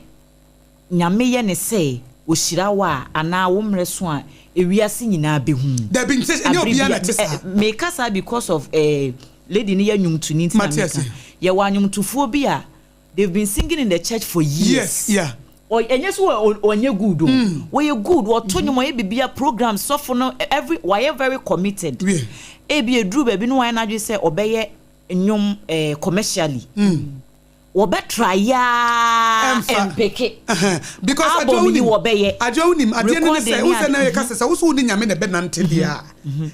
Nyame yɛ ne sɛ ohyira wo a anaa wo mmerɛ so a ewiase nyinaa bɛhu. Dabi nte ɛnyɛ Abere obiara na bia ɛte saa. Meka saa because of eh, lady no yɛ nnwomtoni nti na Mate meka. ase. Yɛwɔ anwomtofoɔ bi a they've been singing in the church for years. Yes, yeah. Ɔ ɛnyɛ sɛ ɔnyɛ good o. Ɔyɛ good, ɔto nnwom, ɔyɛ biribiara, program, sɔfo no every wayɛ very committed. Wie. Ebia eduru baabi no wayɛ n'adwene sɛ ɔbɛyɛ nnwom eh, commercially. Wɔbɛ try aa Ɛmfa. ɛmpeke. Ɛhɛn. Because Adwoa Album yi wonim, wɔbɛyɛ, Adwoa wonim, adeɛ no ne recording sɛ, ne wohu sɛ ade. na yɛka sɛ, sɛ wo so wo ne Nyame na ɛbɛnante deɛ a,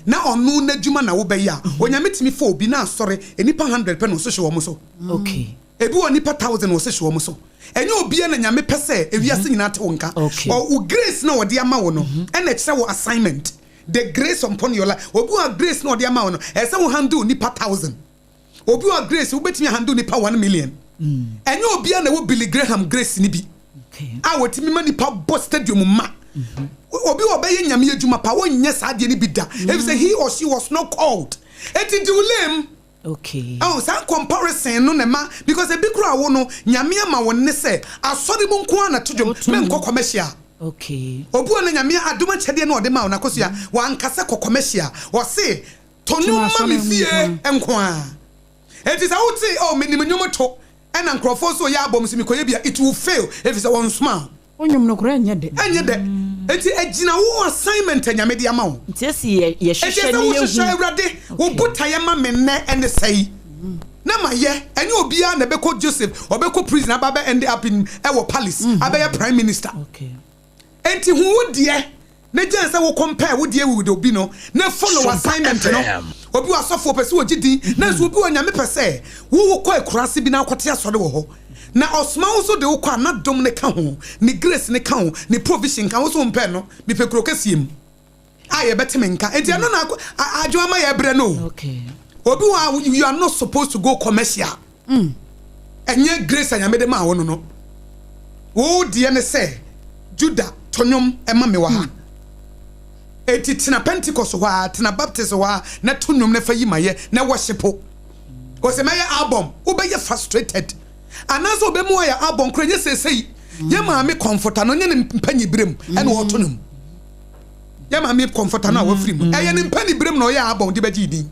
na ɔno n'adwuma na wobɛyɛ a, Onyame tumi fa obi na asɔre nnipa hundred pɛ na ɔsohyɛ wɔn so. Okay. Ebi wɔ nnipa thousand na ɔsohyɛ wɔn so. Ɛnyɛ obiara na Nyame pɛ sɛ ewiase nyinaa te wo nka. Okay. Ɔ, wo grace na ɔde ama wo no, ɛna ɛkyerɛ wo assignment. The grace upon your life. Obi wɔ a grace na ɔde ama wo no, ɛsɛ sɛ wo handle nnipa thousand. Obi wɔ grace wobɛtumi ahandle nipa 1 million. Ɛnyɛ obiara na ɛwɔ Billy Graham grace ni bi a wɔtumi ma nipa bɔ stadium ma. Obi wɔ bɛyɛ Nyame adwuma pa wɔnyɛ saa adeɛ no bi da. Ɛfiri sɛ he or she was not called. Enti di wo lame. Oh, saa comparison no na ɛma because ebi kura wo no Nyame ama wo ne sɛ asɔre mu nko ara na to dwom menkɔ commercial. Obi wɔ no Nyame adom akyɛdeɛ na ɔde ma wo na Akosua wankasa kɔ commercial. Ɔse to nnwom ma me fie nko ara. Enti sɛ wote oh menim nnwom to ɛna nkurɔfoɔ nso yɛ abɔ m sɛ mekɔyɛ bi a, it will fail ɛfiri sɛ wɔnsoma wo. Wo nnwom no koraa ɛnyɛ dɛ. Ɛnyɛ dɛ. Enti ɛgyina wo assignment a Nyame de ama wo. Nti ɛsi yɛ Enti yɛhwehwɛ ɛsɛ ne wohwehwɛ yɛhu. Awurade wo botaeɛ ma me nnɛ ɛne sɛi na mayɛ. Ɛnyɛ obiara na ɛbɛkɔ Joseph ɔbɛkɔ prison aba abɛ end up in ɛwɔ palace abɛyɛ prime minister. Enti hu wo deɛ na gyae sɛ wo compare wo deɛ with obi no na follow Sompa assignment no. FM. Obi wɔ asɔfoɔ pɛ sɛ ɔgye din nanso obi wɔ Nyame pɛ sɛ wo wokɔ akuraase bi na wokɔte asɔre wɔ hɔ na ɔsoma wo nso de wokɔ a n'adom no ka ho, ne grace no ka ho, ne provision ka ho, wo nso wompɛ no, mepɛ kuro kɛseɛ mu a yɛbɛte me nka. Enti ɛno na adwene ama yɛbrɛ no o. Obi wɔ a you are not supposed to go commercial. Ɛnyɛ grace a Nyame de maa wo no no. Wo deɛ ne sɛ Judah to nnwom ma me wɔ ha. Enti tena Pentecost hɔ a, tena Baptist hɔ a na to nnwom na fa yi ma yɛ na worship. Ɔsɛ mɛyɛ album, wobɛyɛ frustrated. Anaasɛ ɔbɛmu ayɛ album koraa nyɛ seesei. Yɛ maame Comforter no nyɛ ne mpanyin berɛ mu ɛna ɔto nnwom. Yɛ maame Comforter no a wafiri mu. Ɛyɛ ne mpanyin berɛ mu na ɔyɛ album de bɛgye din.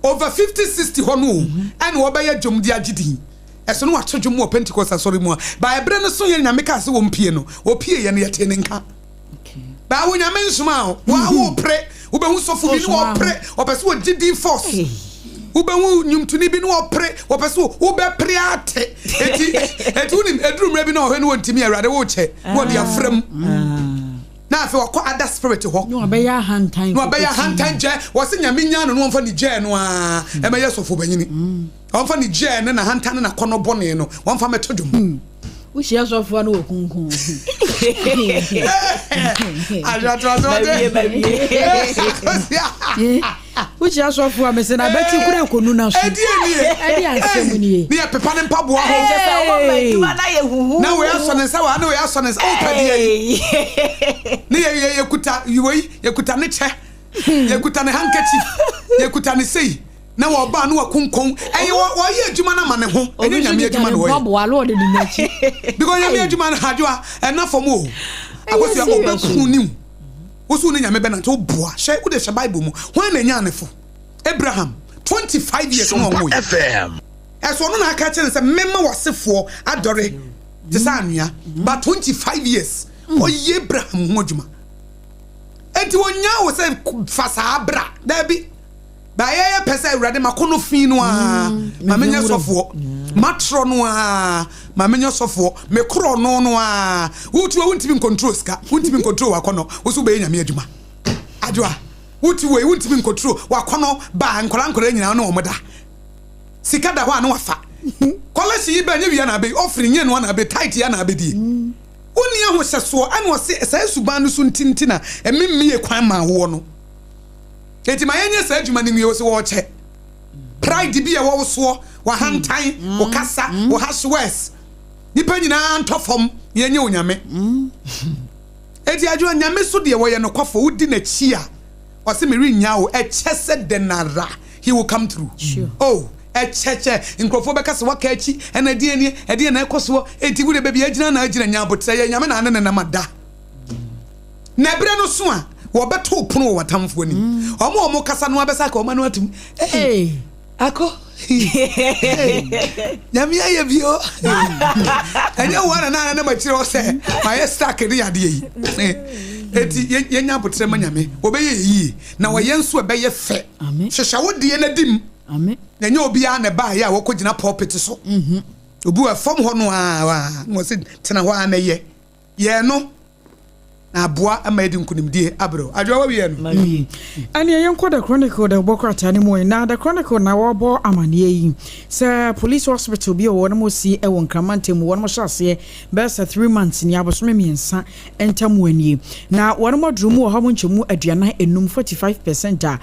Over 50 60 hɔ no o ɛna ɔbɛyɛ dwom de agye din. Ɛso no wato dwom wɔ Pentecost asɔre mu a, ba ɛberɛ no so yɛ Nyame kaa sɛ wɔmpie no, wɔpie yɛ no yɛtee ne nka. Ba wo Nyame nsoma wo, wa wo pere, wobɛhu sɔfo bi ne wɔpere, ɔpɛ sɛ wɔgye din force. Wobɛhu nnwomtoni bi ne wɔpere, wɔpɛ sɛ wobɛpere ate. Eti, eti wonim, ɛduru mmerɛ bi na ɔhwɛ ne wɔntumi, Awurade wokyɛ, na wɔde afra mu. Na afei ɔkɔ other spirit hɔ. Na wabɛyɛ ahantan. Na wabɛyɛ ahantan gyɛ. Wɔse Nyame nyaa no na wɔmfa ne gyɛɛ no ara ɛmɛyɛ sɔfo banyini. Wɔmfa ne gyɛɛ ne n'ahantan ne n'akɔnnɔ bɔne no wɔmfa mɛto dwom. Wohyia sɔfo a na wɔkunkum. Ahwɛtoaso ɔde. Wohyia sɔfo a mese na abati kura ekonu na so. Ɛdeɛ nie. Ɛde asɛm nie. Ne yɛ pepa ne mpaboa ho. Kyɛ sɛ woma adwuma no ayɛ huhu. Na wei asɔ ne nsa wɔ ha, na wei asɔ ne nsa. Oh, pɛ deɛ yi. Ne yɛ yɛ yɛkuta wei, yɛkuta ne kyɛ, yɛkuta ne handkerchief, yɛkuta ne sei. Na wɔba na wɔkonkɔn. Ɛyɛ wɔyɛ adwuma no ama ne ho. Ɛnyɛ Nyame adwuma na wɔyɛ. Mpaboa na ɔde di n'akyi. Because Nyame adwuma no hadwoa ɛna fam o. Akosua ɔbɛku ne wo. Wo so wo ne Nyame bɛnante, wo boa. Hwɛ, wo de hwɛ Bible mu. Hwan na ɛnyaa ne fo? Abraham, 25 years na ɔnwoe. Ɛso ɔno na aka kyerɛ no sɛ mɛma w'asefoɔ adɔre te sɛ anwea. But 25 years, ɔyɛ Abraham ho adwuma. Enti ɔnyaa wo sɛ fa saa bra. Daabi. Ba yɛyɛ pɛ sɛ Awurade makɔnɔ fi no ara ma menyɛ sɔfoɔ, matorɔ no ara ma menyɛ sɔfoɔ, mekorɔ no no ara. Wotu a wontumi nkontro sika, wontumi nkontro wakɔnɔ, wo so wobɛyɛ Nyame adwuma. Adwoa, wotu wei wontumi nkontro wakɔnɔ ba nkɔla nkɔla nyinaa ne wɔn da. Sika da hɔ a ne wafa. Kɔlɛhye yi bɛ nyɛ wia na abɛ, ɔfiri nyɛ noa na abɛ, tight ya na abɛdie. Wonni ahohyɛsoɔ ɛna ɔse saa suban no so nti nti na ɛmemmie kwan maa woɔ no. Enti ma yɛnyɛ saa adwuma no nwie. Wo se wɔrekyɛ. Pride bi a ɛwɔ wo soɔ, w'ahantan, wo kasa, wo harsh words. Nipa nyinaa ntɔ fam na yɛnyɛ Onyame. Enti adwuma Nyame so deɛ wɔyɛ nokwafoɔ, wodi n'akyi a, ɔse merennyaa wo, ɛkyɛ sɛ dɛn ara, he will come through. Oh, ɛkyɛ kyɛ, nkurɔfoɔ bɛka sɛ waka akyi, ɛna ɛdeɛn nie, ɛdeɛn na ɛkɔ soɔ, enti wo deɛ baabi a agyina na agyina, nya aboterɛ, yɛ Nyame na ane ne nam ada. Na ɛberɛ no so a, wɔbɛto wo pono wɔ w'atamfoɔ anim. Wɔn a wɔkasa no ara bɛsa aka wɔn ano atom. Ei, Ako, ei, Nyame ayɛ bi o. Ɛnyɛ wo ara na na nam akyire hɔ sɛ mayɛ stuck ne adeɛ yi. Enti yɛnya aboterɛ ma Nyame, ɔbɛyɛ yɛ yie, na ɔyɛ nso ɛbɛyɛ fɛ. Hyehyɛ wo deɛ na di mu. Na ɛnyɛ obiara na ɛbaeɛ a wɔkɔgyina pulpit so. Obi wɔ fam hɔ no ara, na wɔse tena hɔ ara na yɛ. Yɛ no na aboa ma yɛde nkonimdie abrɛ wo. Adwoa wawie no? Mawie. Ɛneɛ yɛnkɔ The Chronicle dawubɔ krataa no mu ɛ. Na The Chronicle na wɔrebɔ amaneɛ yi sɛ Police Hospital bi a wɔnom si wɔ Nkran mantam mu wɔnom hyɛ aseɛ bɛyɛ sɛ 3 months nie, abosome mmiɛnsa ntam nie. Na wɔnom aduru mu wɔ ha mu nkyɛmu 45, 45 percent a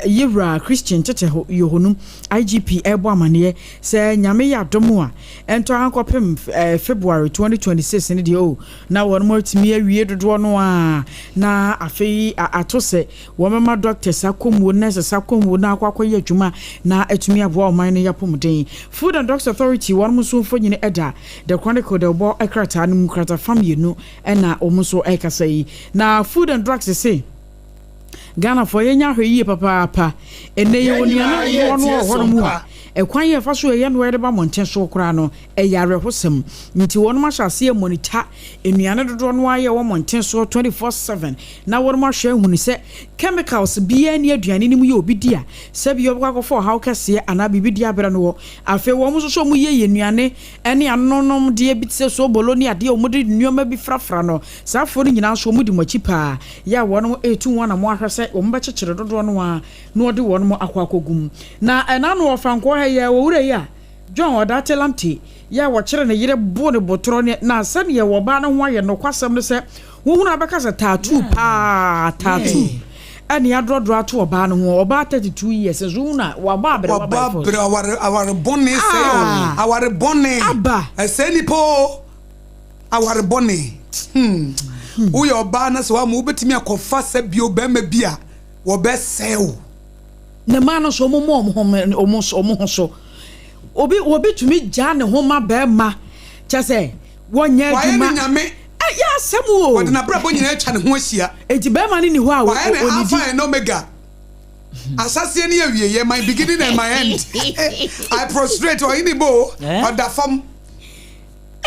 Yewura Christian Tete Yohonu, IGP rebɔ amaneɛ sɛ Nyame yɛ adom a Ɛntɔ ara nkɔpem February 2026 no deɛ oh, na wɔn atumi awie dodoɔ no ara, na afei ato sɛ wɔbɛma doctors akɔ mu, nurses akɔ mu na akɔ akɔyɛ adwuma na atumi aboa ɔman no yapɔmuden. Food and Drugs Authority wɔn nso mfonyin da The Chronicle dawubɔ krataa no mu, kratafa mmienu na wɔn nso rekasa yi. Na Food and Drugs se. Ghanafoɔ yɛnyɛ ahwɛyie papaapa. Ɛnnɛ yɛwɔ nnuane dodoɔ no wɔ hɔnom a, ɛkwan yɛ ɛfa so yɛyɛ noa yɛde ba mmɔnten soɔ koraa no, ɛyɛ awerɛhosɛm. Nti wɔnom ahyɛ aseɛ monitor nnuane dodoɔ no ara yɛ wɔ mmɔnten soɔ 24/7 na wɔnom ahwɛ ahunu sɛ chemicals biara nni aduane no mu yɛ obi di a, sɛbi ɔbɛkɔ akɔfa ɔhaw kɛseɛ anaa biribi de abrɛ no wɔ. Afei wɔn nso sɛ wɔyɛ yɛ nnuane ne anonom deɛ bi te sɛ soobolo ne adeɛ a wɔde nneɛma bi frafra no, saa afoɔ no nyinaa nso wɔdi mo akyi paa. Yɛ a wɔnom retu wɔn anamɔn ahwɛ sɛ wɔn bɛkyekyere dodoɔ no ara na wɔde wɔnom akɔ akɔgu mu. Na ɛna ano wɔ Fankɔɔ ha yi ara, owura yi a, John Odartey Lamptey, yɛ a wɔkyere ne yere boo no botorɔ ne, na sɛdeɛ ɔbaa no ho ayɛ nokwasɛm ne sɛ, wohunu a bɛka sɛ tattoo paa, tattoo, ɛne adorɔdorɔ ato ɔbaa no ho, ɔbaa 32 years nso wohunu a, wabɔ aberewa by Wabɔ force. aberewa, aware, aware bɔne sɛe o, Ah! aware bɔne, Aba! ɛsɛe nipa o. Aware bɔne. Hmm. Woyɛ ɔbaa na sɛ woama wobɛtumi akɔfa sɛ bio bɛrima bi a wɔbɛsɛe wo. Ne mmaa no nso wɔn mmɔ wɔn ho wɔn ho so. Obi obi tumi gyaa ne ho ma bɛrima kyɛ sɛ wɔnyɛ adwuma. Wayɛ ne nyame. Ɛyɛ asɛm o. Wɔde n'abrabɔ nyinaa atwa ne ho ahyia. Enti bɛrima no ni hɔ a Wayɛ ne Alpha and Omega. Ahyɛaseɛ ne awieɛ, my beginning and my end. I prostrate, ɔhene bo, ɔda fam.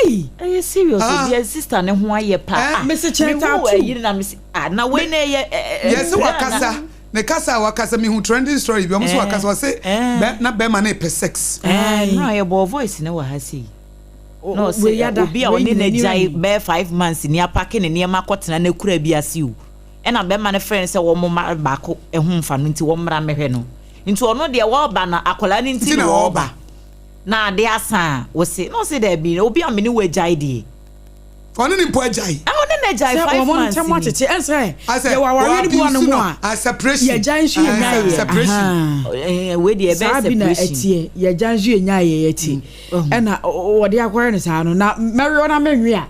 Ei. Ɛyɛ serious Ah. o deɛ sister ne ho ayɛ pa. Eh. Ah, Mese kyɛn me hu tattoo. ayiri na mese ah na wei na ɛyɛ ɛ ɛ Yɛse ɛ wakasa, ne kasa a wakasa mehu trending story bi, ɔmo so wakasa, ɔse Eh. bɛ, na bɛrima no repɛ sex. Ɛɛ nnora yɛbɔɔ voice no wɔ ha sei. Na ɔse Wei ada, obi a wei ɔne nyina ni n'agyae ayi. bɛyɛ 5 months ni apake ne nneɛma akɔtena n'akura bi ase o. Ɛna bɛrima no frɛ no sɛ wɔn mma baako ho mfa no nti wɔmmra mmɛhwɛ no. Nti ɔno deɛ wɔreba no akwadaa no nti Nti na na wɔreba. ɔreba. Na ade asa a wɔse na ɔse daabi obi a me ne wo agyae deɛ. Ɔne ne mpo agyae. Ɛ ɔne n'agyae Sɛ 5 wɔn months ntam ni. atete ɛnsɛ Asɛ yɛwɔ awareɛ no bi wɔ no wɔabuse mu no a a separation. yɛgya nso yɛ Ah, nyaeɛ. separation. Aha. Ɛɛ wei deɛ Saa ɛbɛyɛ bi na separation. ɛteɛ, yɛgya nso yɛ nyaeɛ yɛte ɛna wɔde akɔyɛ no saa no na mɛwe na menwe a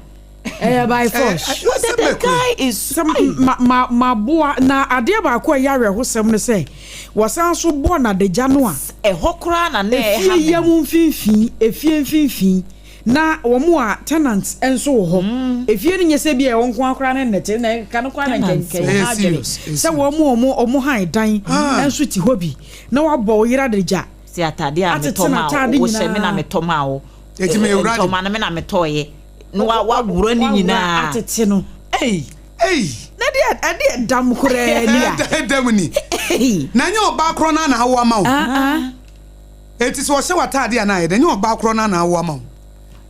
ɛyɛ by force. Well, the guy is Sɛ ma ma maboa na adeɛ baako a ɛyɛ awerɛhosɛm no sɛ wɔsan so bɔ n'adagya no a ɛhɔ koraa na na efie ɛha me yam no. mfimfini, efie mfimfini, na wɔn a tenants nso wɔ hɔ. Efie no nyɛ sɛ bi a ɛwɔ nko akora ne nnɛte na ɛka no koraa na Tenants. nkɛnkɛn Ɛyɛ ha adwene serious, ɛyɛ sɛ wɔn a wɔn han dan nso te hɔ bi na wabɔ wo yere adagya. Si atade a Atete metɔ ma n'ataade wo, wohyɛ me na nyinaa. metɔ ma wo. Eti me ewura de- Ntɔma no me na metɔɔyɛ na waworɔ ne Wawura nyinaa. atete no. Ei. Ei. Na deɛ ɛdeɛ dam koraa ni a. Ɛdam ni. Ei. Na ɛnyɛ ɔbaa korɔ no na awo ama wo. Ah, ah. Eti sɛ ɔhyɛ w'ataade a na ayɛ dɛ, ɛnyɛ ɔbaa korɔ no na awo ama wo.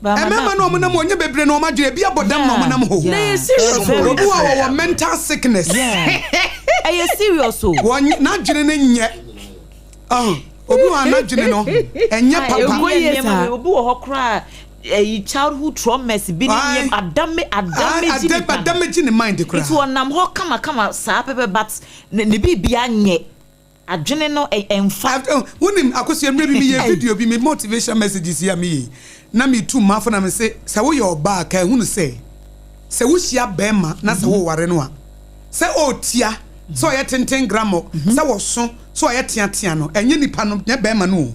Ba Ɛmɛɛma na ɔmo nam ɔnyɛ bebree na ɔmo adwene ebi abɔ dam na ɔmo nam hɔ. Na yɛ serious o. Obi wɔ a wɔwɔ mental sickness. Ɛyɛ serious o. Wɔn n'adwene no nyɛ. Ɔhun obi wɔ a n'adwene no ɛnyɛ papa. Ɛnkɔ yie saa. Obi wɔ hɔ koraa ɛyi childhood traumas bi ne Aye. nneɛma adame adamage nipa no. Adamage ne mind koraa. Nti ɔnam hɔ kamakama saa pɛpɛ but ne biribi anyɛ adwene no ɛnfa. Wonim Akosua, mmerɛ bi meyɛ video bi, me motivation messages yi a meyɛ na metu mmafo na me se sɛ woyɛ ɔbaa ka ehunu sɛ wohyia bɛrima na sɛ woware no a, sɛ ɔɔtia, sɛ ɔyɛ tenten grammɔ, sɛ wɔso, sɛ ɔyɛ teatea no, ɛnyɛ nipa no, nyɛ bɛrima no o.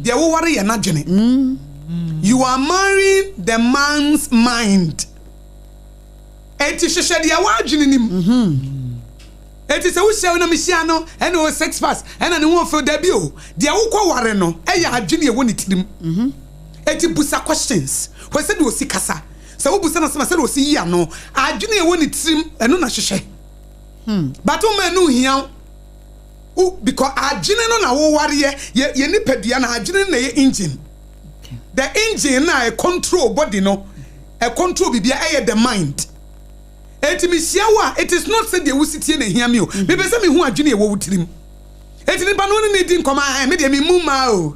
Deɛ woware yɛ n'adwene. You are marrying the man's mind. Eti hyehyɛ deɛ w'adwene nim. Eti sɛ wohyia wo na mehyia no ɛna o six pass ɛna ne ho ɔfɛ, dabi o, deɛ wokɔ ware no ɛyɛ adwene ɛwɔ ne tirim. Eti busa questions hwɛ sɛ deɛ osi kasa, sɛ wobusa no asɛm a sɛ deɛ osi yi ano, adwene ɛwɔ ne tirim ɛno na hyehyɛ. But wo ma ɛno hia wo because adwene no na wowareɛ. Yɛ nipadua na adwene no na ɛyɛ engine. The engine na ɛ control body no, ɛ control bibia, ɛyɛ the mind. Eti mehyia wo a, it is not sɛ deɛ wosi tie na ehia mi o. Mepɛ sɛ mehu adwene a ɛwɔ wo tirim. Eti nipa no ne ne di nkɔmɔ a, me deɛ me mu maa o,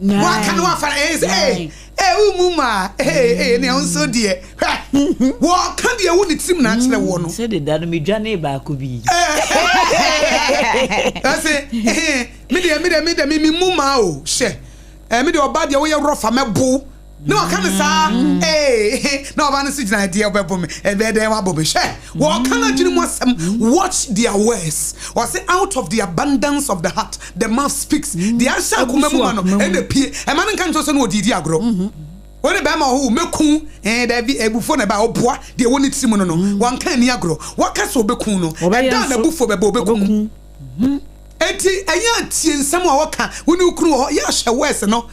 waka no wafa ɛyɛ sɛ ɛɛ wo mu maa ɛɛ nea nso deɛ hwɛ wɔka deɛ wo ne tirim na akyerɛ wɔ no. Sɛ deda no medwane baako bi. Ɛsɛ ɛɛ me deɛ me mu maa o, hyɛ me deɛ ɔba deɛ woyɛ rɔfa mɛbo ne wɔka no saa ee na ɔba no so gyina deɛ ɔbɛbo me ɛbɛyɛ dɛn wabɔ me. Hwɛ, wɔka no adwene mu asɛm. Watch their words. Ɔse out of the abundance of the heart the mouth speaks. Deɛ ahyɛ akoma mu ma no ɛna pie. Ɛma no nka nkyɛn sɛ no wɔdidi agorɔ wɔne bɛrima wɔ hɔ mɛku ɛɛ dabi, ebufuo na ɛba ɔboa deɛ ɛwɔ ne tiri mu no, wɔnka ani agorɔ. Wɔka sɛ ɔbɛku no, Ɔbɛyɛ ɛda nso. na ebufuo bɛbɛ ɔbɛku. Eti ɛyɛ atie nsɛm a wɔka wo ne wo kunu wɔ hɔ yɛ ahyɛ wɛs no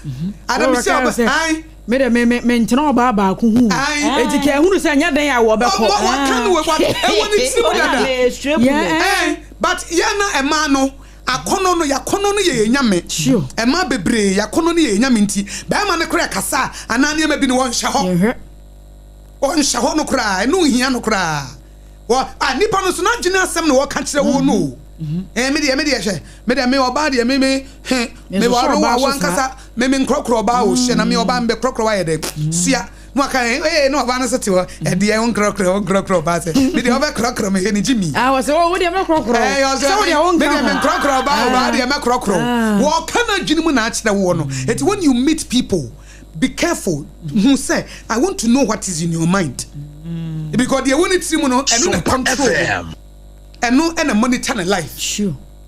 adamisi a ɔbɛ ayi. Me de me ntena ɔbaa baako hu. Aye. Eti ka ehunu sɛ nyɛ den a wɔbɛkɔ. Ɔmɔ wɔka no wɔ ɛwɔ ne tiri mu dada. Straight Yeah. bullet. But yɛn na ɛmaa no akɔnɔ no, yakɔnɔ no yɛ yɛn nyame. Ɛmaa bebree yakɔnɔ no yɛ yɛn nyame nti bɛrima no koraa kasa anaa nneɛma bi no wɔnhyɛ hɔ. Yɛhwɛ. Ɔnhyɛ hɔ no koraa, ɛno nhia no koraa. Wɔ a nipa no so n'adwene asɛm na wɔka kyerɛ wo no o. Me deɛ hwɛ, me deɛ me ɔbaa deɛ me he me Nso sɛ ware wo ɔbaa a so wankasa me nkorɔkorɔ ɔbaa o, hyɛ na me ɔbaa me bɛ korɔkorɔ wayɛ dɛ sua na waka na ɔbaa no so te hɔ ɛdeɛ wo nkorɔkorɔ, wo nkorɔkorɔ ɔbaa sɛ me deɛ ɔbɛ korɔkorɔ me hɛ ne gyi mi. Ah, wɔsɛ wo deɛ mɛkorɔkorɔ. Ɛɛ Sɛ wo deɛ wo me nka deɛ me ho. nkorɔkorɔ ɔbaa, ɔbaa deɛ mɛkorɔkorɔ. Ah. Wɔka n'adwene mu na akyerɛ woɔ no. Eti when you meet people, be careful hu sɛ I want to know what is in your mind because deɛ ɛwɔ ne tiri mu no, ɛno na control, ɛno ɛna monitor ne life.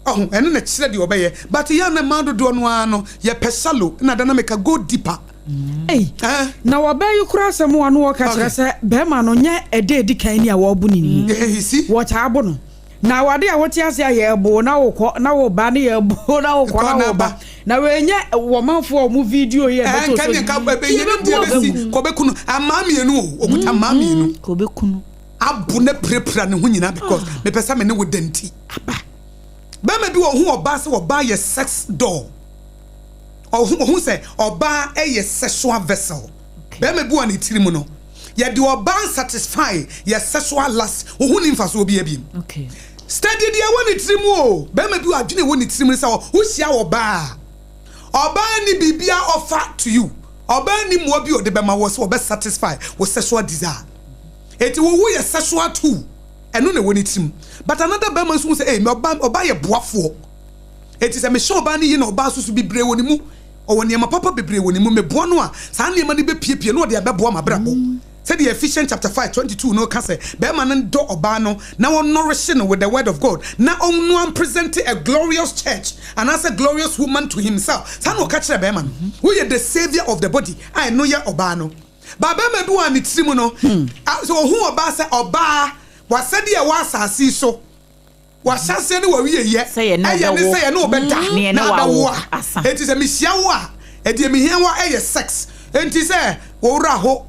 Ɔho ɛno na kyerɛ deɛ ɔbɛyɛ. But yɛn na mmaa dodoɔ no ara no yɛpɛ shallow na dana meka go deeper. Ei. Eh? Na wɔbɛyi yi kora asɛm a no wɔka kyerɛ sɛ bɛrima no nyɛ ɛda edi kan ni a wɔrebu ne ni. Eh, you see? Wɔtaa bo no. Na awade a wote ase a yɛbo na wokɔ na woba ne yɛbo na wokɔ na woba na wɔnyɛ wɔmanfoɔ a wɔn video yɛ bɛtɔ so nka bɛyɛ ne deɛ bɛsi kɔbɛkunu amaa mmienu o, ɔkuta mmaa mmienu kɔbɛkunu abo ne pirapira ne ho nyinaa because mepɛ sɛ me ne wo da nti. Aba. Bɛrima bi wɔ ho ɔbaa sɛ ɔbaa yɛ sex doll, ɔho sɛ ɔbaa yɛ sexual vessel. Bɛrima bi wɔ ne tiri mu no, yɛde ɔbaa satisfy yɛ sexual lust, ohun ni nfasoɔ bi abiem. Steady deɛ ɛwɔ ne tiri mu o, bɛrima bi wɔ adwene ɛwɔ ne tiri mu sɛ wohyia ɔbaa, ɔbaa ni biribia offer to you, ɔbaa ni mmoa bi ɔde bɛma wɔ sɛ ɔbɛ satisfy wɔ sexual desire, eti wo yɛ sexual too, ɛno na ɛwɔ ne tirim. But another bɛrima nso sɛ ee ɔbaa, ɔbaa yɛ boafoɔ, eti sɛ mehyɛ ɔbaa no yie na ɔbaa soso bebree wɔ ne mu, ɔwɔ nneɛma papa bebree wɔ ne mu, meboa no a, saa nneɛma no bɛpiepie na ɔde abɛboa ma brabɔ, sɛdeɛ Ephesians chapter 5:22 no ka sɛ bɛrima no dɔ ɔbaa no na ɔnourish no with the word of God na ɔno present a glorious church anaasɛ glorious woman to himself. Saa na ɔka kyerɛ bɛrima no, woyɛ the saviour of the body a ɛno yɛ ɔbaa no ba. Bɛrima bi wɔ ne tiri mu no sɛ ɔhu ɔbaa sɛ ɔbaa wasɛdeɛ ɛwɔ asase yi so, wahyɛseɛ ne wawie yɛ ɛyɛ ne sɛ yɛ ne wɔbɛda na abɛwo a, enti sɛ mehyia wo a, ɛdeɛ mehia wo ɛyɛ sex. Enti sɛ wɔwura ho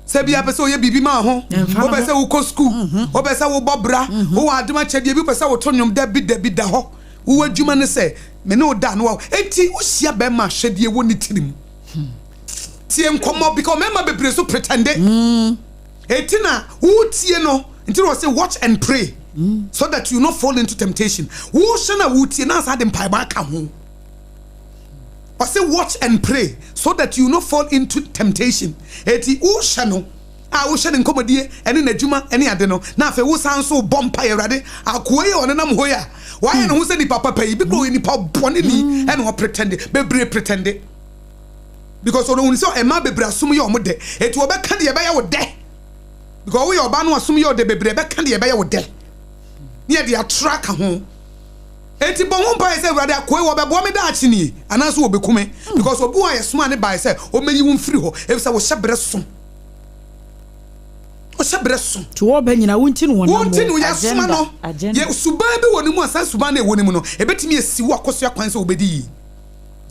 sɛ bia pɛ sɛ woyɛ biribi ma ho, wopɛ sɛ wokɔ school, wopɛ sɛ wobɔ bra, wowɔ adom akyɛdeɛ bi, wopɛ sɛ woto nnwom, dabi dabi, da hɔ. Wowɔ adwuma ne sɛ me ne wo da no wa. Enti wohyia bɛrima, ahwɛdeɛ wɔ ne tirim, tie nkɔmmɔ, because mmarima bebree so pretende. Enti na wotie no nti na wɔsɛ watch and pray so that you not fall into temptation. Wohyɛ na wotie na asa de mpaebɔ aka ho. Ɔsɛ watch and pray so that you not fall into temptation. Eti wohyɛ no a, wohyɛ ne nkɔmmɔdie ɛne n'adwuma ɛne ade no, na afei wosan so bɔ mpa yɛ, Awurade, akoa yi a ɔnenam hɔ yi a wayɛ ne ho sɛ nipa papa yi bi kora, ɔyɛ nipa bɔne ni, ɛna ɔpretende bebree, pretende because ɔno ohun sɛ mmaa bebree asom yɛ ɔmo dɛ, eti wɔbɛka deɛ ɛbɛyɛ wo dɛ, because woyɛ ɔbaa no asom yɛ ɔdɛ bebree, ɛbɛka deɛ ɛbɛyɛ wo dɛ ne yɛde atora ka ho. Eti bɔ ho mpaeɛ sɛ, Awurade, akoe wɔbɛboa me daakye nie anaasɛ wɔbɛku me? Because obi wɔ a yɛsoma ne baeɛ sɛ ɔmɛyi wo mfiri hɔ, efisɛ wohyɛ berɛ so, wohyɛ berɛ so. Nti wɔba nyina wo nti no wɔnam. Wo nti no yɛsoma no. Yɛ suban bi wɔ ne mu a, saa suban no ɛwɔ ne mu no, ɛbɛtumi asi wo akɔso akwan sɛ wobɛdi yie.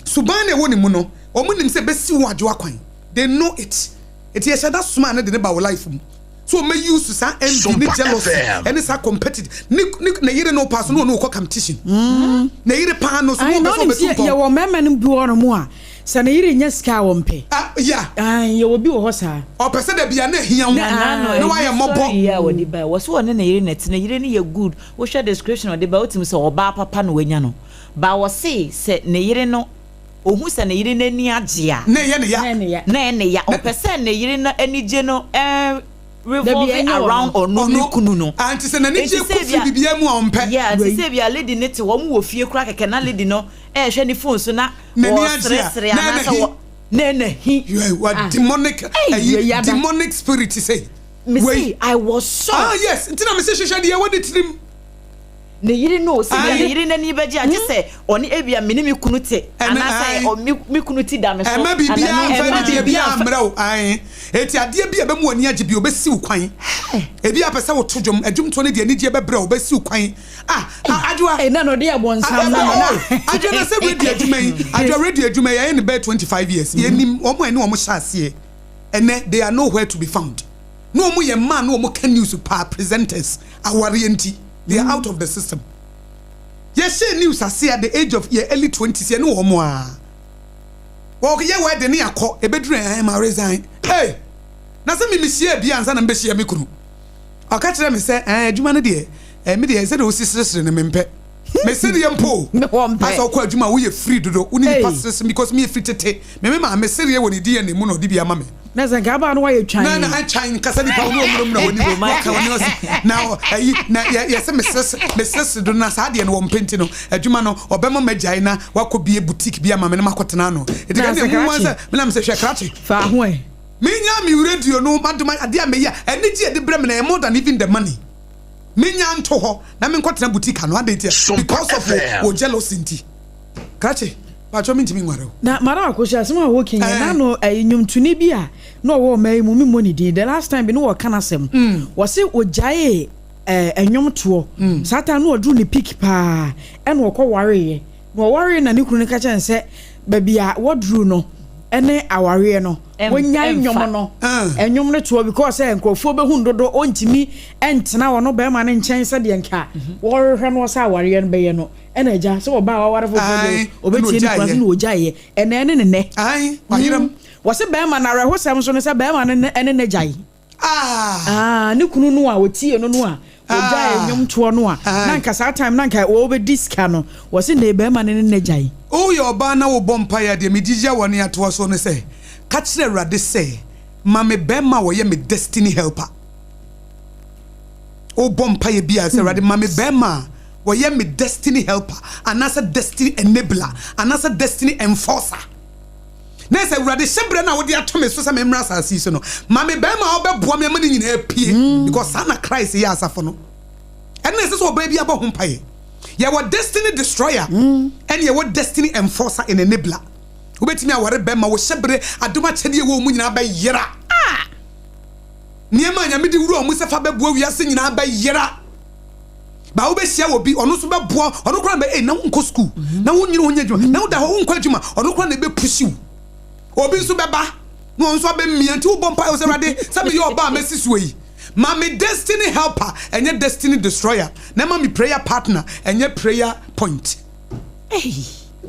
Suban no ɛwɔ ne mu no, wɔn nim sɛ ɛbɛsi wo adwo akwan. They know it. Eti yɛhyɛ da soma ne de ne ba wɔ life mu so ɔmɛ use saa envy ne jealousy ɛne saa competitive ne ne ne yere no paa so ne ɔne okɔ competition ne yere paa no so ne ɔbɛ sɛ ɔbɛtu mpɔn. Yɛwɔ mmarima no bi wɔ no mu a, sɛ ne yere nya sika a, wɔmpɛ. Ah, yeah. Yɛwɔ bi wɔ hɔ saa. Ɔpɛ sɛ dabi a na ehia wo na wayɛ mmɔbɔ. Yi a wɔde ba, wɔ so ɔne ne yere na ɛte, ne yere no yɛ good. Wohwɛ description ɔde ba, wotumi sɛ ɔbaa papa na wanya no ba. Wɔse sɛ ne yere no, ohu sɛ ne yere n'ani agye a, na ɛyɛ ne ya. Na ɛyɛ ne ya. Ɔpɛ sɛ ne yere no anigye no revolve around ɔno ne kunu no. Nti sɛ n'ani gye kɔ firi biribiara mu a, ɔmpɛ. Yeah, nti sɛ bia lady ne te wɔn wɔ fie kora kɛkɛ na lady no ɛrehwɛ ne phone so na wɔseresere anaasɛ wɔ na ɛna hi. Wa demonic, ɛyi demonic spirit sɛ. Mese I was shocked. Ah yes, nti na mese hwehwɛ deɛ ɛwɔ ne tirim. Ne yere no sɛ bia ne yere n'ani bɛgye agye sɛ ɔne ebia me ne me kunu te anaasɛ me kunu ti da me so. Ɛma biribiara mfa anigyeɛ biara mmerɛ wo. Eti adeɛ bi a ɛbɛmu w'ani agye bi, obɛsi wo kwan. Ebi apɛ sɛ woto dwom, adwomtoɔ no deɛ anigyeɛ bɛbrɛ wo, obɛsi wo kwan. Ah, Adwoa. Ɛna na ɔde abɔnsam na na. Adwoa, na sɛ radio adwuma yi, Adwoa, radio adwuma yi ayɛ ne bɛyɛ 25 years. Yɛnim wɔn a ɛne wɔn hyɛ aseɛ. Ɛnɛ they are nowhere to be found. Na wɔn yɛ mmaa na wɔn ka news paa, presenters, awareɛ nti they are out of the system. Yɛhyɛ news ase at the age of yɛ early 20s, yɛne wɔn a wɔyɛ wɔ ne akɔ ebeduru ɛn ma resign. Hey, na sɛ mimi hyia bi ansa na mbɛhyia me kunu, ɔka kyerɛ me sɛ ɛn adwuma no deɛ, ɛn mi deɛ, sɛdeɛ osi seresere no mempɛ mesereɛ mpo. Asɛ ɔkɔ adwuma a, woyɛ free dodo, wo ne nipa seresere, because meyɛ firi tete me me maame sereɛ wɔ ne DNA mu na ɔde bi ama me. Na sɛ nka aba no wayɛ twan. Na na twan kasa nipa wo ne ɔmurom na wɔni wɔka wɔne ɔsi na ɛyi na yɛ yɛsɛ meseresere meseresere do na saa deɛ no wɔn penti no adwuma no, ɔbɛma ma gyae na wakɔ bie boutique bi ama me na makɔtena ano. Eti ka ne emu wɔn sɛ menam sɛ hwɛ krakye. Fa ho ɛ. Menya me radio no madoma adeɛ a meyɛ, anigye a ɛde brɛ me na ɛyɛ more than even the money. Menya nto hɔ na menkɔtena boutique ano adɛn ntia? Because of wo jealousy nti. Krakye, patwɛ, mentumi nware o. Na Madam Akosua, asɛm a wɔka yi, na no ɛyɛ nnwomtoni bi a na ɔwɔ ɔman yi mu, memmɔ ne din, the last time bi ne wɔka n'asɛm, wɔse ogyaee. Ɛnwom toɔ. Saa time no ɔduru ne peak paa ɛna ɔkɔ wareeɛ. Na ɔwaree na ne kunu no ka kyerɛ no sɛ baabi a waduru no ɛne awareɛ no wɔnyae nnwom no ɛnwom no toɔ because sɛ nkurɔfoɔ bɛhu no dodo ɔntumi ɛntena ɔno bɛrima no nkyɛn sɛdeɛ nka wɔrehwɛ no sɛ awareɛ no bɛyɛ no ɛna agya sɛ ɔbaa waware foforɔ deɛ ɔbɛtie ne kunu ase na ɔgyaeɛ ɛnɛ ɛne ne nɛ wɔse bɛrima no awerɛhosɛm nso no sɛ bɛrima no ɛne ne gyae. Ah! Ne kunu no a ɔtie no no a ɔgyae nnwomtoɔ no a na nka saa time na nka ɔbɛdi sika no wɔse nnɛ bɛrima no ne no agyae. Woyɛ ɔbaa na wobɔ mpaeɛ a, deɛ megyigya wɔ ne atoa soɔ ne sɛ, ka kyerɛ Awurade sɛ, ma me bɛrima a ɔyɛ me destiny helper. Wobɔ mpaeɛ bi a sɛ Awurade ma me bɛrima a ɔyɛ me destiny helper anaasɛ destiny enabler anaasɛ destiny enforcer. Na sɛ Awurade hyɛbrɛ no a wode ato me so sɛ memmra asase yi so no, ma me barima a ɔbɛboa me ama ne nyinaa apue. Because saa na Christ yɛ asafo no. Ɛno na ɛsɛ sɛ ɔbaa bi abɔ ho mpaeɛ. Yɛwɔ destiny destroyer ɛne yɛwɔ destiny enforcer and enabler. Wobɛtumi aware bɛrima, wo hyɛbrɛ, adom akyɛdeɛ ɛwɔ wo mu nyinaa bɛyera. Ah! Nneɛma a Nyame de wura wo mu sɛ fa bɛboa wiase nyinaa bɛyera. Ba wobɛhyia wɔ bi, ɔno nso bɛboa, ɔno koraa na bɛ, na wonkɔ sukuu, na wonyini ho nyɛ adwuma, na woda hɔ wonkɔ adwuma, ɔno koraa na ɛbɛpusi wo. Obi nso bɛba, na ɔno nso abɛmia, nti wobɔ mpaeɛ sɛ Awurade, sɛ meyɛ ɔbaa a mɛsi soɔ yi, ma me destiny helper, ɛnyɛ destiny destroyer, na ma me prayer partner, ɛnyɛ prayer point.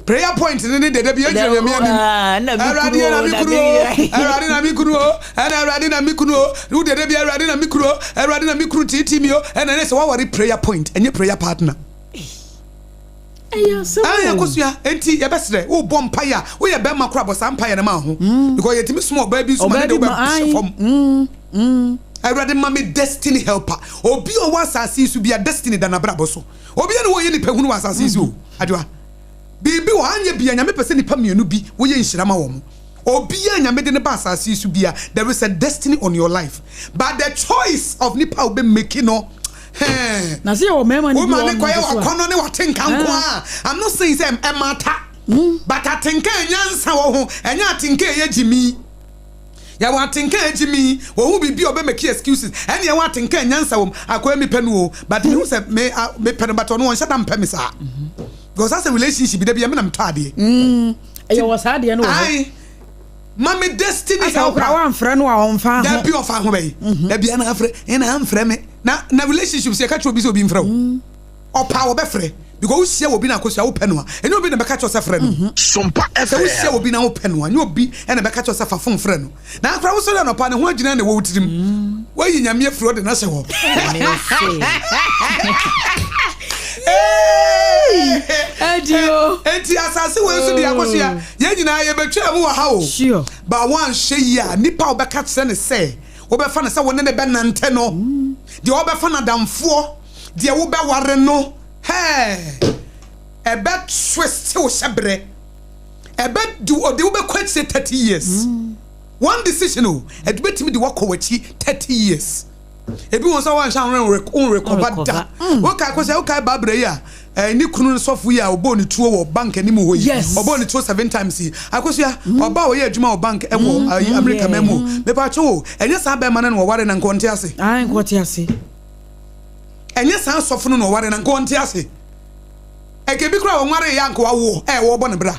Prayer point ne ne deda bi egyina Nyame anim. Awurade na me kunu o, Awurade na me kunu o, ɛna Awurade na me kunu o. Wo deda bi Awurade na me kunu o, Awurade na me kunu tiitii mi o, ɛna ne sɛ waware prayer point, ɛnyɛ prayer partner. Ɛyɛ asɛm o. Ɛyɛ kosua, enti yɛbɛsrɛ wo bɔ mpaeɛ a woyɛ bɛrima koraa bɔ saa mpaeɛ no ma ho. Because yɛtumi soma ɔbaa bi nso ma ne de wobɛhyɛ fam. Awurade ma me destiny helper. Obi a ɔwɔ asase yi so bia destiny da n'abrabɔ so. Obiara ni hɔ a ɔyɛ nipa hunu wɔ asase yi so o. Adwoa. Biribi wɔ hɔ anyɛ bia Nyame pɛ sɛ nipa mienu bi woyɛ nhyira ma wɔn. Obiara a Nyame de no ba asase yi so bia there is a destiny on your life but the choice of nipa a wobɛ make no hɛn. Na sɛ yɛwɔ mmarima no Wo bi ma wɔ ne hɔnom kɔyɛ nso so a. wakɔnɔ ne watenka nko ara. I'm not saying sɛ ɛmata but atenka a nyansa wɔ ho ɛnyɛ atenka a ɛyɛ gyimii. Yɛwɔ atenka a egye me, ohu biribi a ɔbɛ make excuses, ɛne yɛwɔ atenka a nyansa wɔ mu, akoya me pɛ no o, but mehu sɛ me a me pɛ no but ɔno ɔnhyɛ da mpɛ me saa. Because asɛ relationship da bi a me na metɔ adeɛ. Mm, yɛwɔ saa adeɛ no wɔ hɔ. Ae, ma me destiny Asɛ wo helper. koraa wamfrɛ no a ɔmfa ho. Dabi ɔfa ho bɛyi. Dabi ana afrɛ, ɛna amfrɛ me. Na na relationship sɛ yɛka kyerɛ obi sɛ obi mfrɛ wo. Ɔpɛ a wɔbɛfrɛ because wohyia obi na akosua wopɛ no a ɛnyɛ obi na bɛka kyerɛ sɛ frɛ no. Sompa Sɛ wohyia FM. obi na wopɛ no a ɛnyɛ obi na bɛka kyerɛ sɛ fa fon frɛ no. Na akora wosɔre anɔpa ne ho adwene na ɛwɔ wo tirim. Woayi Nyame afiri hɔ de no ahyɛ hɔ. Adi o. Enti asase wei so de akosua yɛn nyinaa yɛbɛtwaa mu wɔ ha o. Sure. Ba woanhwɛ yie a nipa a wobɛka kyerɛ no sɛ wobɛfa no sɛ wo ne no bɛnante no deɛ wobɛfa no adamfoɔ Deɛ wobɛware no hɛɛ ɛbɛ twist wo hyɛbrɛ ɛbɛ de ɔde wobɛkɔ akyire 30 years one decision o ɛde bɛtumi de wakɔ w'akyi 30 years ebi wɔn sɛ wɔnhyɛ wɔn recover da wokae kɔ sɛ wokae Barbara yi a ɛɛ ne kunu sɔfo yi a ɔbɔɔ ne tuo wɔ bank anim hɔ yi ɔbɔɔ ne tuo seven times yi akosua ɔbaa ɔyɛ adwuma wɔ bank ɛwɔ America mɛmu mepatwo o ɛnyɛ saa bɛrima no na wɔware na nkɔnte ase. Ah nkɔte ase. Ɛnyɛ saa sɔfo no na ɔware no anka ɔnte ase. Ɛka ebi koraa ɔnwaree yɛ anka wawo ɛ wɔbɔ ne bra.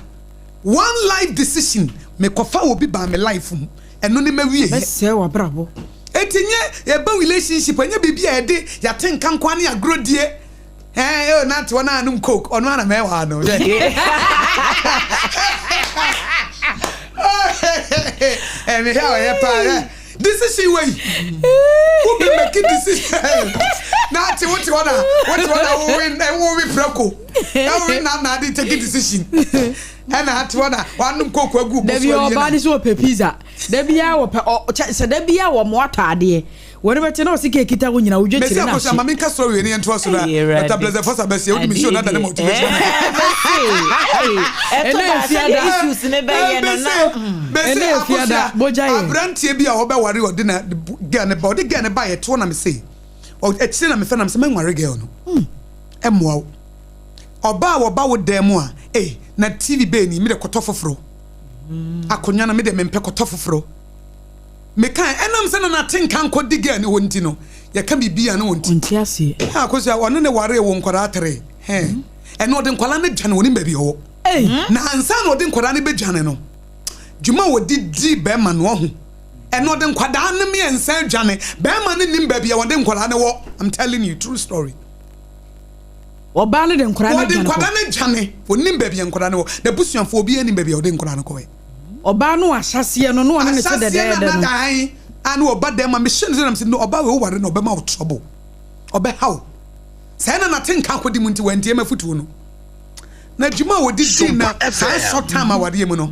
One life decision mekɔfa obi baa me life mu ɛno ne mawie yɛ. Ɛbɛsɛe w'abrabɔ. Enti nyɛ yɛba relationship ɛnyɛ biribi a yɛde yɛate nka nkoa ne agorɔ die ɛɛ oh nante hɔ na anom coke ɔno ara na mɛwaa no hwɛ. Ɛɛ mehwɛ a ɔyɛ paa hwɛ. Decision wei wo bɛ make decision na ate wo te hɔ na wo te hɔ na wo we wo we prɛko na wo we na na ade take decision ɛna ate hɔ na wanom koko agu bo so awie na. Dabi ɔbaa ne so ɔpɛ pizza dabi a wɔpɛ ɔ kyɛ sɛ dabi a wɔn atɔ adeɛ. Wɔne bɛte na ɔse kee kita wo nyina wodwa kyire na ahye. Mesi akosua ma menka story wei ne yɛntoa so na Dr. Blessed Foster bɛsi wode me show na da ne motivation. Ɛtɔ da sɛdeɛ issues ne bɛyɛ no na. Mesi akosua abranteɛ bi a ɔbɛware ɔde na girl ne ba ɔde girl ne ba yɛ toɔ na mese akyire na mefɛ na mese mɛnware girl no ɛmmoa wo ɔbaa wɔba wo dan mu a eh na TV bɛɛ ni mede kɔtɔ foforɔ akonnwa no mede mempɛ kɔtɔ foforɔ. Mekae, ɛnam sɛ na n'atenka nkɔdi girl no hɔ nti no, Yɛka biribi a na ɔnti. Ɔnte aseɛ. Hɛ Akosua, ɔne ne waree wo nkwadaa tere. Hɛ, ɛnna ɔde nkwadaa no dwane, ɔnim baabi ɔwɔ. Na ansa na ɔde nkwadaa no bɛdwane no, dwuma a ɔde di bɛrima no, ɔho. Ɛnna ɔde nkwadaa no mmiɛnsa adwane. Bɛrima no nim baabi a ɔde nkwadaa no wɔ. I'm telling you, true story. Ɔbaa no de nkwadaa no Wɔde adwane kɔ. nkwadaa no adwane. Ɔnim baabi a nkwadaa no wɔ. N'abusuafoɔ, obiara nim baabi a ɔde nkwadaa no kɔɛ. Ɔbaa no ahyɛaseɛ no, na ɔne ne te Ahyɛaseɛ no dɛdɛɛdɛ na no. na ae a na ɔba dɛm ma mehyɛ no sɛ nam sɛ no ɔbaa wei woware no ɔbɛma wo trouble. Ɔbɛha wo. Sɛɛ na nate nka akɔdi mu nti wantie m'afotuo no. Na dwuma a ɔde dii na Sompa saa FM. short time awareɛ mu no,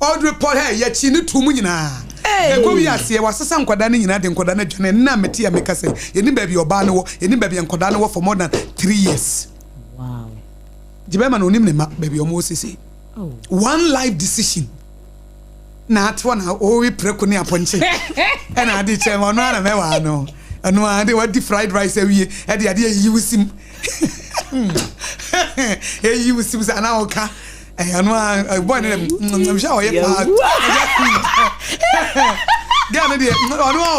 ɔde report hɛ yɛkyi ne too mu nyinaa. Ɛkɔ wie aseɛ wasesa nkwadaa no nyinaa de nkwadaa no adwane. Ɛnnɛ a mete a meka sɛ yɛnim baabi a ɔbaa no wɔ, yɛnim baabi a nkwadaa no wɔ for more than 3 years. Gye bɛrima no onim ne mma baabi a wɔwɔ seesei. One life decision na ate hɔ na ɔrewe prɛko ne apɔnkye ɛna ade kyɛn ɔno ara na mɛwaa no ɛno ara de wadi fried rice awie ɛde ade ayiyi wo sim eyi wo sim sɛ anaa ɔka ɛyɛ ɔno ara bɔɔ ne dɛ nhwɛ a ɔyɛ paa gɛɛ no deɛ ɔno ara o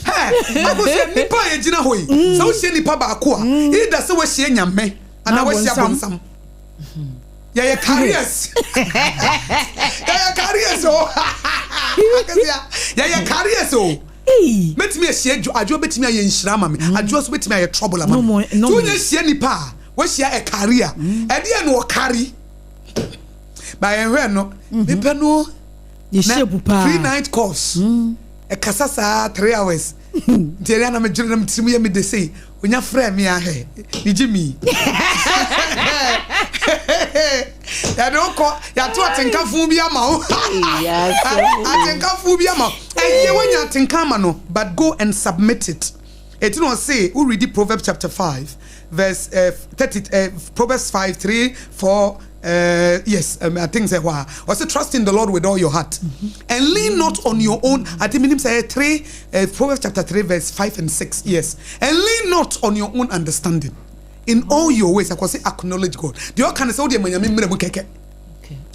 Akosua nipa a yɛgyina hɔ yi sɛ wohyia nipa baako a either sɛ woahyia Nyame anaa woahyia bonsam. Yɛyɛ carriers. Yɛyɛ carriers o. Akosua yɛyɛ carriers o. Mɛtumi ahyia adwo adwo bɛtumi ayɛ nhyira ama me adwo nso bɛtumi ayɛ trouble ama me. Nti wonya hyia nipa a woahyia a carrier ɛdeɛ na ɔcarry ba yɛnhwɛ no mepɛ no na free night course. Ɛkasa saa 3 hours nti ɛyɛ na medwene na metirim yɛ me de sei onya frɛ me ahwɛ ne gye mi yɛde wokɔ yɛato atenkafo bi ama wo, atenkafo bi ama wo, ɛyɛ woanya atenka ama no, but go and submit it. Ɛti na ɔse wo read Proverbs chapter 5 verse 30, Proverbs 5 3 4, yes, I think sɛ hɔ a ɔse, "Trust in the Lord with all your heart and lean not on your own." I think menim sɛ 3, Proverbs chapter 3 verse 5 and 6, yes, "And lean not on your own understanding. In all your ways," akɔ sɛ, "acknowledge God." Deɛ ɔka ne sɛ wodeɛ ma Nyame mmerɛ mu kɛkɛ.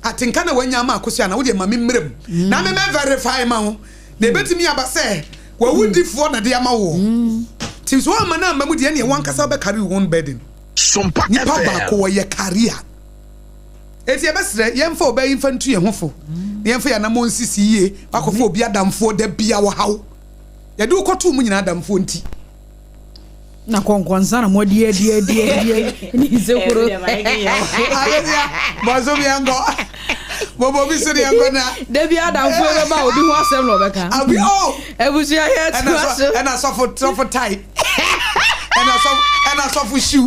Atenka na wanya ama Akosua na wodeɛ ma me mmerɛ mu na me mɛ verify ma wo na ebɛtumi aba sɛ wawudifoɔ na de ama woɔ nti so ama no amma mu deɛ neɛ wankasa wobɛcarry your own burden. Sompa Nipa FM. baako wɔyɛ carrier. Eti yɛbɛsrɛ yɛmfa ɔbaa yi mfa ntu yɛn ho fo na yɛmfa yɛn anammɔn nsisi yie. Wakɔfa obi adamfoɔ da bia wɔhaw yɛde wo kɔtoo mu nyinaa adamfoɔ nti. Na kɔnkɔnsa na mo adi adi adi adi ne nsekuro. Abesia bɔnso bi yɛnkɔ bɔbɔ bi so de yɛnkɔ na. Dabi, adamfoɔ bɛba a obi ho asɛm na ɔbɛka. Abi o. Abusua yɛ to ɛna aso. Ɛna sɔfo tie, ɛna sɔfo shoe,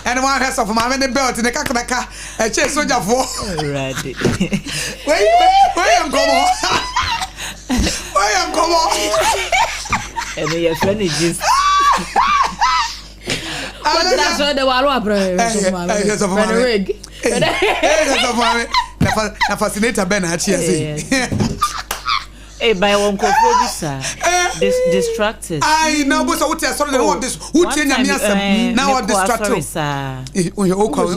ɛna wɔn ahwɛ sɔfo maame ne belt ne kakraka ɛkyɛ sogyafoɔ. Awurade. Wei wei yɛ nkɔmɔ, wei yɛ nkɔmɔ. Ɛno yɛfrɛ no gist. Kɔtena so de walo aprɛ. Ɛyɛ sɔfo maame. Wig. Ɛyɛ sɔfo maame na fascinator bɛn na akyi ase. Ee, by wɔn nkurɔfoɔ bi saa distractors. Ayi na bo sɛ wote asɔre de na wɔde wotie Nyame asɛm na wɔde distract asɔre o. Saa. Eh, wohwɛ wokɔ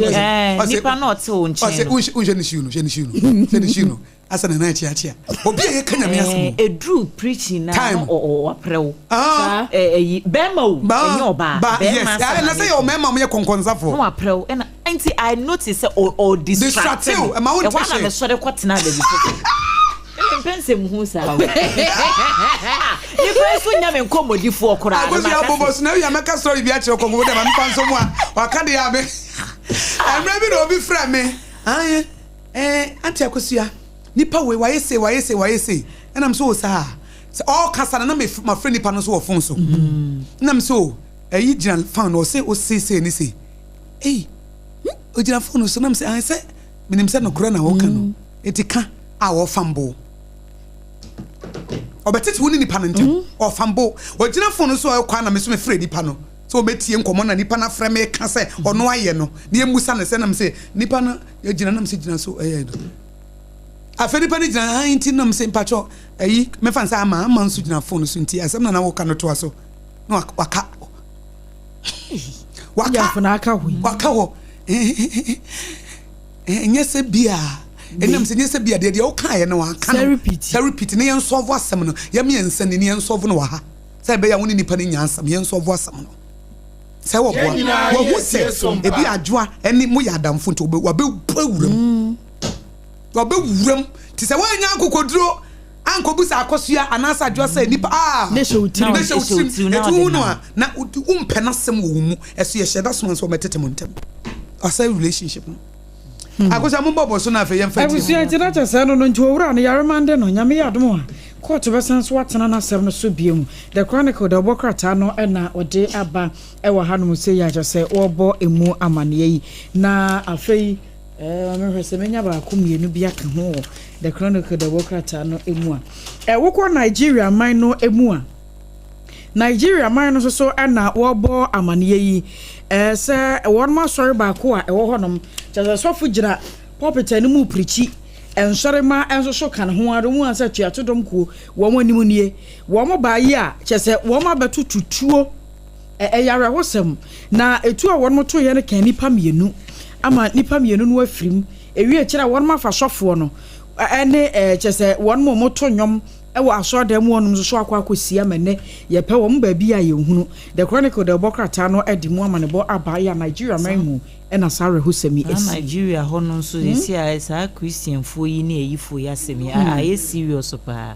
Nipa na ɔte wo ɔsɛ nkyɛn no. Wonhwɛ ne shoe no, hwɛ ne shoe no, hwɛ ne shoe no asa na nan akyeakyea obi a yɛka Nyame asɛm o. Eduru preaching na Time. na ɔwaprɛ wo. Ah. Ɛyi bɛrima o, ɛnyɛ ɔbaa. Ba yes bɛrima asɛm. Na sɛ yɛ ɔmɛɛma mo yɛ kɔnkɔnsafoɔ. Na waprɛ wo, ɛna nti I notice sɛ ɔ distract Distract wo, ɛma wo nte ɛhɔ na hwee. mesɔre kɔtena baabi foforɔ. Ɛmi mpɛ nsɛm hu saa o. Nipa nso nya me nkɔmmɔdifoɔ koraa. Agosi abobɔ so na ewia mɛka story bi akyerɛ kɔnkɔn dɛ ma mefa nso mu a waka deɛ a me mmerɛ bi na obi frɛ me ayɛ Auntie Akosua, nipa wei wayɛ sei, wayɛ sei, wayɛ sei, ɛnam so o saa sɛ ɔɔkasa no na me mafrɛ nipa no nso wɔ phone so nam so o ɛyi gyina phone no ɔse ose sei ne sei ei ogyina phone so nam sɛ ayɛ sɛ menim sɛ nokorɛ na wɔka no eti ka a wɔfa mbo ɔbɛtete wo ne nipa no ntam ɔfa mbo ɔgyina phone so a ɛkɔ a na me so mefrɛ nipa no sɛ ɔbɛtie nkɔmmɔ na nipa no afrɛ me ka sɛ ɔno ayɛ no na yɛmmusa no sɛ nam sɛ nipa no yɛgyina nam sɛ gyina so ɛyɛ no afei nipa no gyina ha nti nam sɛ mpakyɛ ɛyi mɛfa sɛ ama nso gyina phone so nti asɛm na na wɔka no toa so na waka waka Yafo na aka hɔ yi. Waka hɔ ɛnyɛ sɛ bia. Ɛnam sɛ nyɛ sɛ bi a deɛ deɛ wokaeɛ no wanka no. Sɛ repeat. Sɛ repeat na yɛnsɔlvo asɛm no. Yɛma yɛn nsa ni na yɛnsɔlvo no wɔ ha. Sɛ ɛbɛyɛ a wo ne nipa no nnya asɛm, yɛnsɔlvo asɛm no. Sɛ wɔboa, wahu sɛ ebi adwoa ɛne moyɛ adamfo nti wabɛwura mu. Wabɛwura mu. Nti sɛ woannya akokoduro ankɔbusa akɔsoa anaasɛ adwoa sɛ nipa a Na ɛhyɛ wo tirim. Na ɛhyɛ wo tirim. Ɛti wohu no a na wompɛ n'asɛm wɔ wo mu. Ɛso yɛhyɛ da soma sɛ wɔmɛtete mo ntam. Asɛe relationship no. Akosua mo bɔbɔ so na afei yɛmfa ntie. Abusua nti na kyɛ sɛ ɛno no nti owura no yɛaremande no Nyame yɛ adom a court bɛsan so atena n'asɛm no so biom The Chronicle dawubɔ krataa no na ɔde aba wɔ hanom sei a kyɛ sɛ wɔrebɔ emu amaneɛ yi na afei eh, ma menhwɛ sɛ menya baako mmienu bi aka ho wɔ The Chronicle dawubɔ krataa no mu a eh, wokɔ Nigeria man no mu a Nigeria man no nso so na wɔrebɔ amaneɛ yi sɛ wɔn asɔre baako a ɛwɔ hɔnom, kyerɛ sɛ sɔfo gyina pulpit anim reprikyi, nsɔremma nso so ka ne ho ara, wɔn sɛ tuato dɔm kuo, wɔn anim nie. Wɔn baa yi a, kyerɛ sɛ wɔn abɛto tutuo, ɛyɛ awerɛhosɛm. Na etuo a wɔn toeɛ no ka nnipa mmienu, ama nnipa mmienu no afirim. Ewie akyire a wɔn afa sɔfoɔ no ne kyerɛ sɛ wɔn a wɔto nnwom wɔ asɔredan mu hɔnom nso so akɔ akɔsi ama nnɛ yɛpɛ wɔn baabi a yɛnhunu. The Chronicle dawubɔ krataa no de mu amanebɔ aba yɛ a Nigeria man mu na saa awerɛhosɛm yi Saa asi. Nigeria hɔ no nso seesei a saa Christianfoɔ yi ne ayifoɔ yi asɛm yi ayɛ serious paa.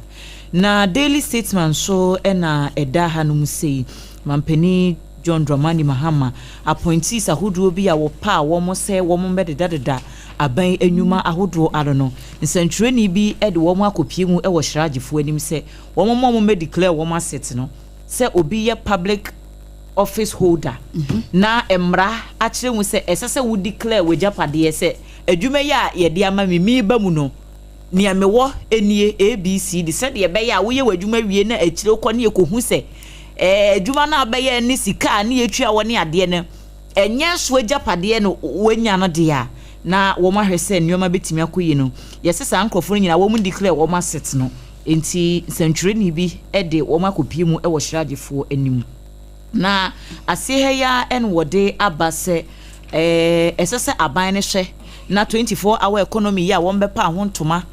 Na Daily Statesman nso na ɛda hanom sei, Mampanin John Dramani Mahama appointees ahodoɔ bi a wɔpaa wɔn sɛ wɔmmɛdedadeda aban nnwuma ahodoɔ ano no, nsɛntwerɛni bi de wɔn akɔpue mu wɔ Shrajfoɔ anim sɛ wɔmma wɔn mmɛ declare wɔn asset no sɛ obi yɛ public office holder na mmara akyerɛ mu sɛ ɛsɛ sɛ wo declare w'agyapadeɛ sɛ adwuma yi a yɛde ama me meba mu no nea mewɔ nie ABCD sɛdeɛ ɛbɛyɛ a woyɛ w'adwuma wie na akyire wokɔ ne yɛkɔhu sɛ ɛɛ adwuma no a wobɛyɛ ne sika a ne yɛtua wɔ ne adeɛ no ɛnyɛ so agyapadeɛ no wanya no deɛ a na wɔn ahwɛ sɛ nneɛma bɛtumi akɔ yie no yɛsɛ saa nkurɔfoɔ no nyinaa wɔn declare wɔn asset no nti nsɛntwerɛni bi de wɔn akɔpie mu wɔ hyeragyefoɔ anim na aseɛ ha yi ara na wɔde aba sɛ ɛɛ ɛsɛ sɛ aban no hwɛ na 24 hour economy yi a wɔn bɛpa ho ntoma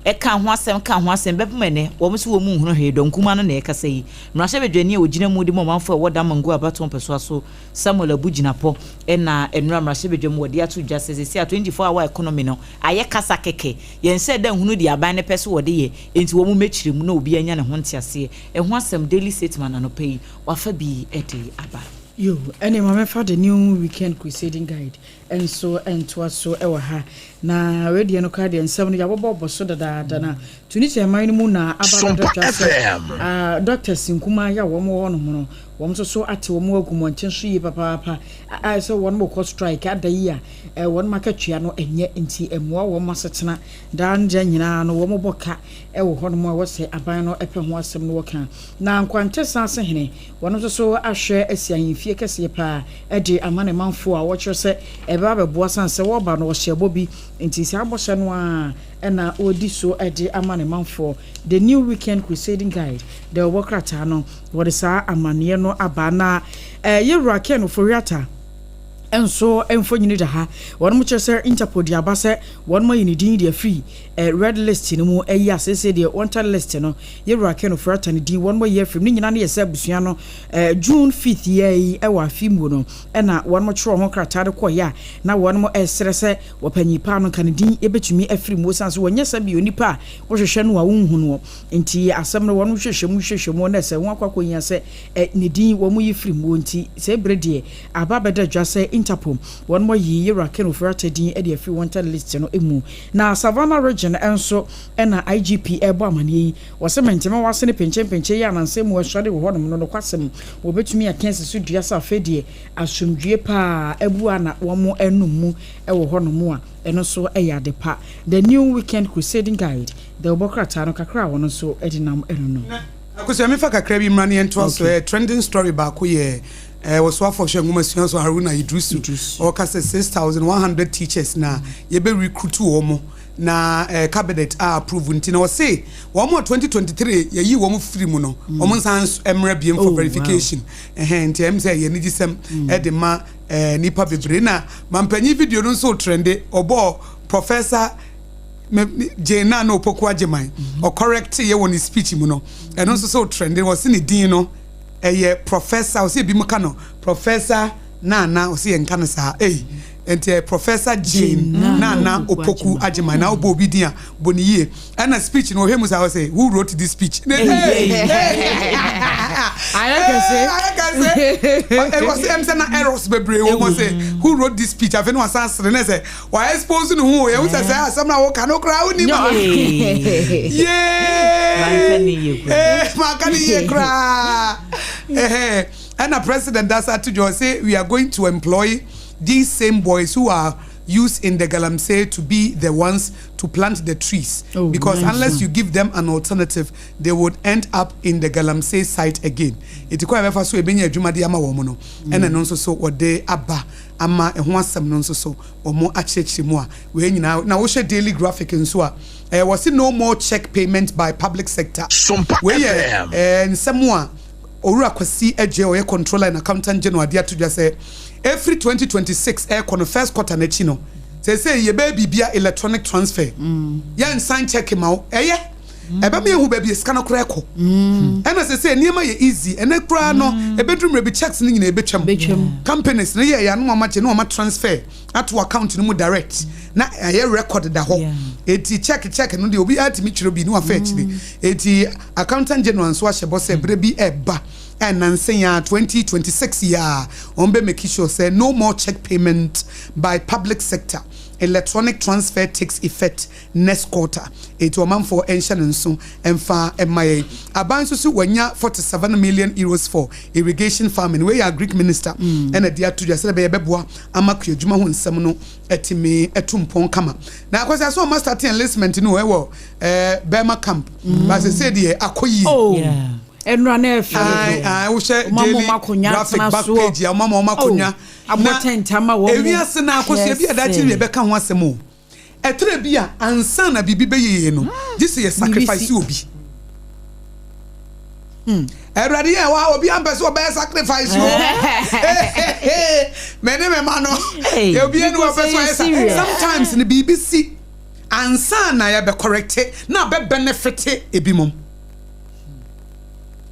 ɛka ho asɛm ka ho asɛm bɛpem ɛnɛ wɔn nso wɔn mu nhunu hwee dɔnkuma no na ɛkasa yi mmarahyɛbadwani a ogyina mu de mu ɔmanfo a ɛwɔ Damango abatoɔ mpɛsoa so Samuel Abu Jinapor na nnora mmarahyɛbadwam wɔde ato dwa sɛ seesei a 24 hour economy no ayɛ kasa kɛkɛ yɛn nhyɛ da nhunu deɛ aban no pɛ so wɔde yɛ enti wɔn mmɛkyerɛ mu na obiara nya ne ho nteaseɛ ɛho asɛm Daily Statesman anɔpa yi wafa bi de aba. Yo, ɛne ma memfa The New Weekend Crusading Guide nso ntoa so wɔ ha. Na wei deɛ no koraa deɛ nsɛm no yɛabobɔbɔ so dadaada na Tunisia man no mu na aba abɛda Sompa dwa sɛ FM. ah, doctors nkumaa yi a wɔn wɔ hɔnom no, wɔn nso so ate wɔn agu mmɔnten so yie papaapa. Ayɛ sɛ wɔn kɔ strike ada yi a eh, wɔn akatua no nyɛ nti mmoa wɔn asetena daa ne da nyinaa no wɔn bɔ ka wɔ hɔnom a wɔsɛ aban no pɛ ho asɛm no wɔka. Na Nkwantesa ase hene Wɔn nso so ahwɛ asi ahemfie kɛseɛ paa de ama ne manfoɔ a wɔkyerɛ sɛ ɛbɛba abɛboa sane sɛ wɔreba no wɔhyɛɛ bɔ bi nti saa bɔhyɛ no ara na ɔredi so de ama ne manfoɔ. The New Weekend Crusading Guide, dawubɔ krataa no, wɔde saa amanneɛ no aba. Na Yɛwura Ken Ofori-Atta nso mfonini da ha. Wɔn kyerɛ sɛ Interpol de aba sɛ wɔn ayi ne din de afiri red list no mu ayi a seesei deɛ wanted list no Yɛwura Ken Ofori-Atta ne din wɔn ayi afiri mu. Ne nyinaa no yɛ sɛ abusua no June 5th yi ara yi wɔ afe mu no na wɔn twerɛ ho krataa de kɔeɛ a na wɔn resrɛ sɛ wɔpanyin paa no nka ne din bɛtumi afiri mu ɛsiane sɛ wɔnyɛ sɛ bi onipa a wohwehwɛ no a wonhu noɔ nti asɛm no wɔn hwehwɛ mu hwehwɛ mu na ɛsɛ ho akɔ akɔhia sɛ ne din wɔn yi firi mu nti sɛ ebere deɛ aba abɛda dwa sɛ Interpol wɔn ayi Yɛwura Ken Ofori-Atta din de afiri wanted list no mu. Na Savannah Region nso na IGP rebɔ amaneɛ yi. Wɔse mente-me-wase ne penkye-mpenkye yi a nansa mu ɛsɔre wɔ hɔnom no nokwasɛm wɔbɛtumi aka asi so dua sɛ afei deɛ asomdwie paa abu a na wɔn anom mu wɔ hɔnom a ɛno nso yɛ ade pa. The New Weekend Crusading Guide, dawubɔ krataa no kakra a wɔn nso de nam ɛno no. Akosua mefa kakra bi mmra na yɛntoa so. Okay. Trending story baako yɛ Ɔsoafoɔ hwɛ nwomasua so Haruna Iddrisu. Ɔka sɛ 6,100 teachers na yɛbɛ recruit wɔn na cabinet a approve nti na ɔse wɔn a 2023 yɛyi wɔn firi mu no wɔn nsan mmra biem for verification. Ɛhɛn nti ɛm sɛ ɛyɛ anigyesɛm ɛde ma nipa bebree. Na mampanyin video no nso trende ɔbɔɔ Professor. me Jane Nana Opoku Agyeman ɔcorrect yɛ wɔ ne speech mu no, ɛno nso so trend. Wɔsi ne din no ɛyɛ Professor, ɔsi ebi mu ka no Professor Nana, ɔsi yɛn nka no saa. Ɛyi nti ɛyɛ Professor Jane Nana Opoku Agyeman. Na ɔbɔ obi din a, bɔ ne yie. Ɛna speech no, ɔhwɛ mu saa, ɔsɛ, "Who wrote this speech?" Ayɛ kɛse. Ayɛ kɛse. Ɔsɛ sɛ na errors bebree wɔ mu. Sɛ, "Who wrote this speech?" Afei no wasan sere ne sɛ wa expose ne ho. Yɛn sɛ asɛm na wɔka no koraa wonim a yee manka ne yie koraa. Ɛna President asa to dwa sɛ we are going to employ these same boys who are used in the galamsey to be the ones to plant the trees. Oh, because nice unless one. you give them an alternative, they would end up in the galamsey site again. Eti kwan a yɛbɛfa so ebenya adwuma de ama wɔn no, ɛna ɛno nso so wɔde aba ama ɛho asɛm no nso so wɔn akyerɛkyerɛ mu a wei nyinaa. Na wohyɛ Daily Graphic nso a, wɔsi no more check payment by public sector. Sompa Wei yɛ FM. Nsɛm a Owura Kwasi Agye, ɔyɛ Controller and Accountant General, ade ato dwa sɛ every 2026 ɛrekɔ no, first quarter n'akyi no, sɛsɛ yɛbɛyɛ biribia electronic transfer. Yɛnsan check ma wo. Ɛyɛ ɛbɛma yɛhu baabi sika no koraa ɛkɔ. Ɛna sɛsɛ nneɛma yɛ easy. Ɛnɛ koraa no, ɛbɛduru mmerɛ bi, checks no nyinaa ɛbɛtwam. Ɛbɛtwam. Companies no yɛ yɛ ano ɔma gye na ɔma transfer ato account no mu direct na ɛyɛ record da hɔ. Eti check no deɛ, obi atumi twerɛ bi ne wafa akyire. Eti Accountant General nso ahyɛ bɔ sɛ berɛ bi ɛɛba, ɛnanse ya 2026 yɛ a, wɔn bɛ make sure sɛ no more check payment by public sector, electronic transfer takes effect next quarter. Eti ɔmanfoɔ ɛnhyɛ ne nso ɛmfa ɛma yɛn. Aban nso so wanya €47 million for irrigation farming. Wei yɛ Agric Minister ɛna de ato dwa sɛ ɛbɛyɛ bɛboa ama kuadwuma ho nsɛm no ɛtumi ɛto mpɔn kama. Na akɔsɛ sɛ ɔma start enlistment no ɛwɔ Burma Camp baasa sɛ deɛ akɔ yie. Oh. Yeah. Ɛnura na ɛfɛ. Ayi ayi, wohyɛ Ɔma Daily mo akonnwa Graphic atena back soɔ. page a, ɔma ma ɔma akonnwa. Abɔ tent ama wɔn mo. Ewiase na akɔso ebi a dakye Yes. yɛ bɛka ho asɛm o. Ɛtɛrɛ bi a, ansa na biribi bɛyɛ yie no, gye sɛ yɛ sacrifice obi. Awurade yɛ wa obi ampɛ sɛ ɔbɛyɛ sacrifice o. Mɛ ne mɛ ma no Hey, obi enu because ɔpɛ sɛ ɛyɛ ɔyɛ sa serious. sometimes ne biribi si ansa na yɛbɛ correct na abɛ benefit ebi mom.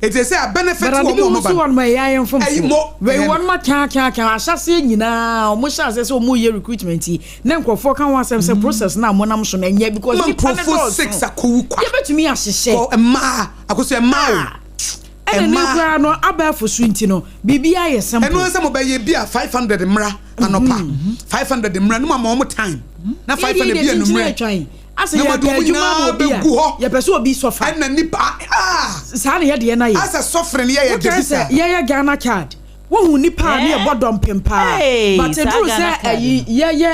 Eti sɛ a benefit But ade wɔn bi mu wo ɔmo so ba wɔn mo ɛyɛ ayɛ Ɛyi mfomso. mo- Wei ɛyɛ wɔn ma kyan kyan kyan ahyɛseɛ nyinaa, ɔmo hyɛ aseɛ sɛ ɔmo yɛ recruitment yi na nkurɔfoɔ ka ho asɛm sɛ process na mo nam so no ɛnyɛ because ma nipa ne nkurɔfoɔ dɔɔso. six akɔwu kwa. Yɛbɛtumi ahyehyɛ. Kɔ mmaa akoso mmaa o. Ɛna ne Mmaa. koraa no, abɛɛfo so nti no biribiara yɛ simple. Ɛno sɛ mobɛyɛ bi a, 500 mmra anɔpa, 500 mmra no mu ama ɔmo time na 500 bi anummerɛ. Atwan asɛ Na yɛpɛ wɔde wɔn adwuma ma nyinaa obi a, bɛgu hɔ. yɛpɛ sɛ obi sɔfa. Ɛna nipa ah Saa na yɛdeɛ no ayɛ. Asɛ sɔfere no yɛyɛ wokae debi sɛ saa. yɛyɛ Ghana Card, wohu nipa a ne yɛbɔ dɔmpem paa. Hey, but saa ɛduru Ghana sɛ card. ɛyi yɛyɛ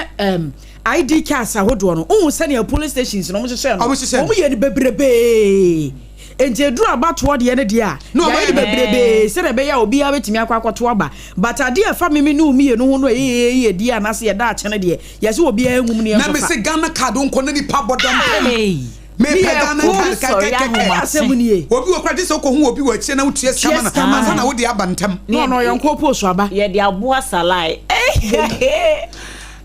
ID cards ahodoɔ no, wohu sɛnea police stations no ɔmo hyehyɛ no. Ɔmo hyehyɛ no. Ɔmo yɛ no bebrebee, nti eduru abatoɔ deɛ no deɛ a, Na ɔmo yɛayɛ no yɛ- bebrebee sɛdeɛ ɛbɛyɛ a obiara bɛtumi akɔ akɔto aba. But adeɛ a ɛfa mimi ne wo mmienu ho no, ɛyɛ yɛ di anaasɛ yɛda akyɛ no deɛ, yɛsɛ obiara nwum ne Na yɛn me so fa. se Ghana Card nkɔ na nipa bɔ dɔmpem. Hey. Mepɛ Ne yɛ Ghana ko Card sɔre kɛkɛkɛkɛ. ahoma. Asɛm nie. Obi wɔ kora gye sɛ wokɔhu obi wɔ akyire na wotua sika ma Tua no sika ma ansa no. na wode aba ntɛm. Na ɔno ɔyɛ nkɔ post aba. Yɛde aboa salai.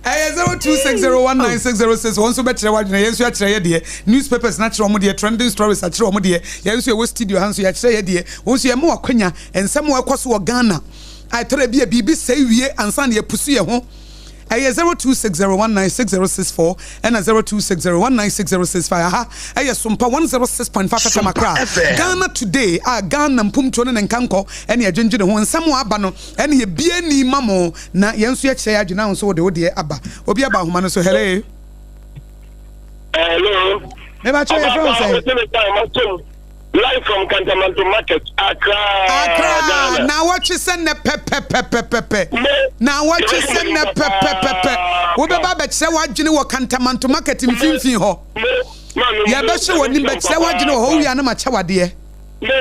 Ɛyɛ 02601960 wɔn nso bɛkyerɛ w'adwene, yɛn nso akyerɛ yɛ deɛ. Newspapers na kyerɛ wɔn deɛ, trending stories akyerɛ wɔn deɛ, yɛn nso yɛwɔ studio ha nso yɛakyerɛ yɛ deɛ. Wɔn nso yɛma wakwanya nsɛm a ɛkɔ so wɔ Ghana a ɛtɔrɔ bi a biribi sɛe wie ansa na yɛpusu yɛn ho. Ɛyɛ 0260196064 ɛna 0260196065. Aha ɛyɛ Sompa 106.5 FM Accra. FM. Ghana Today a Ghana mpomtuo ne ne nkankɔ ɛne ɛdwendwene ho nsɛm a aba no ɛne yɛbie ni ma mo na yɛn nso yɛkyerɛ yɛ adwene aho nso wode wodeɛ aba. Obi aba ahoma no so. Hello. Hello. Mebakyɛ, yɛfrɛ wo sɛ? Live from Kantamanto Market, Accra. Accra. Ghana. Na wɔtwe sɛ nnɛ pɛpɛpɛpɛpɛ. Me- Na wɔtwe sɛ nnɛ pɛpɛpɛpɛ wobɛba abɛkyerɛ w'adwene wɔ Kantamanto Market mfimfini hɔ. Me, maame, me- Yɛbɛhyɛ w'anim bɛkyerɛ w'adwene wɔ hɔ. Wowie a na makyɛ w'adeɛ. Me,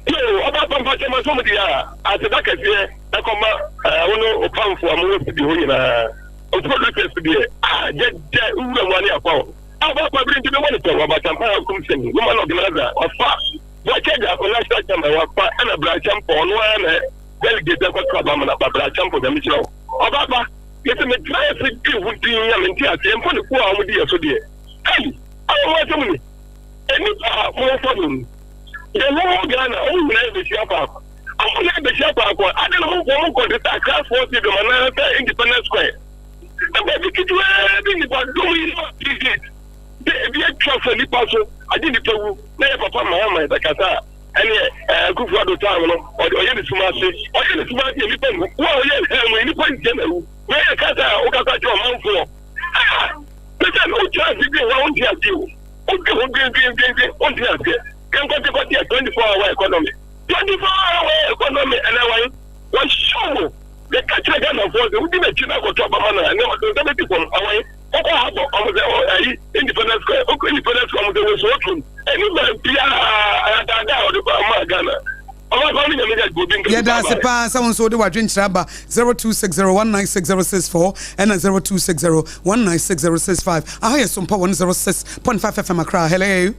yo, ɔba pampa kyɛ ma som di a, aseda kɛseɛ ɛkɔma wo ne ɔpamfo a mowɔ studio hɔ nyinaa. O producers deɛ, ah, gyɛgyɛ wura mu ane afa wo. Ɔba pa bere nti bɛbɔ ne kyɛw, ɔba Tampa Akum Sɛni, woman organizer, wafa. Wɔkyɛ gya akɔ national chairman, wafa, ɛna Brakyɛmpɔ, ɔno ara na delegate akɔto aba ma no aba Brakyɛmpɔ, Nyame hyira wo. Ɔba pa, yɛsɛ metra ase dwen ho din a mente aseɛ, mfa ne kuo a wɔdi yɛ so deɛ. Ei, anwanwasɛm ni! Nnipa a momfa no yi, yɛn wɔ Ghana, wɔn nyinaa yɛbɛhyia faako. Wɔn nyinaa bɛhyia faako a, adɛn na wɔn nkɔ te sɛ Accra Sports Stadium anaasɛ Independence Square? Na baabi ketewaa bi nnipa dɔm yi ma visit sɛ ebi atwa fa nnipa so, agye nnipa wu, na yɛ papa Mahama yɛbɛkasa a, ɛneɛ Akufo Addo time no, ɔyɛ ne sum ase, ɔyɛ ne sum ase yɛ nnipa nwu, wo a ɔyɛ ha mu yi, nnipa nkyɛn na awu, na yɛ kasa a wokasa kyerɛ ɔmanfoɔ. Ah! Mese no wotra ase dwen ho a wonte aseɛ o. Wodwen ho dwen dwen dwen dwen wonte aseɛ. Yɛnkɔte kɔte a 24 hour economy. 24 hour economy ɛnɛ wan? Wɔhyew mo. Yɛka kyerɛ Ghanafoɔ sɛ wodi n'akyi na akɔto aba ma no a ɛnɛ ɔde nsa bɛsi fam. Awan? Wokɔ habɔ ɔmo sɛ ɔ ayi Independence Square. Wokɔ Independence Square ɔmo sɛ wɔsi otum. Ɛni baabiaa adaadaa a ɔde kɔ maa Ghana. Yɛda ase paa sɛ wo nso wode w'adwenkyerɛ aba 0260196064 ɛna 0260196065. Aha yɛ Sompa 106.5 FM Accra. Hello.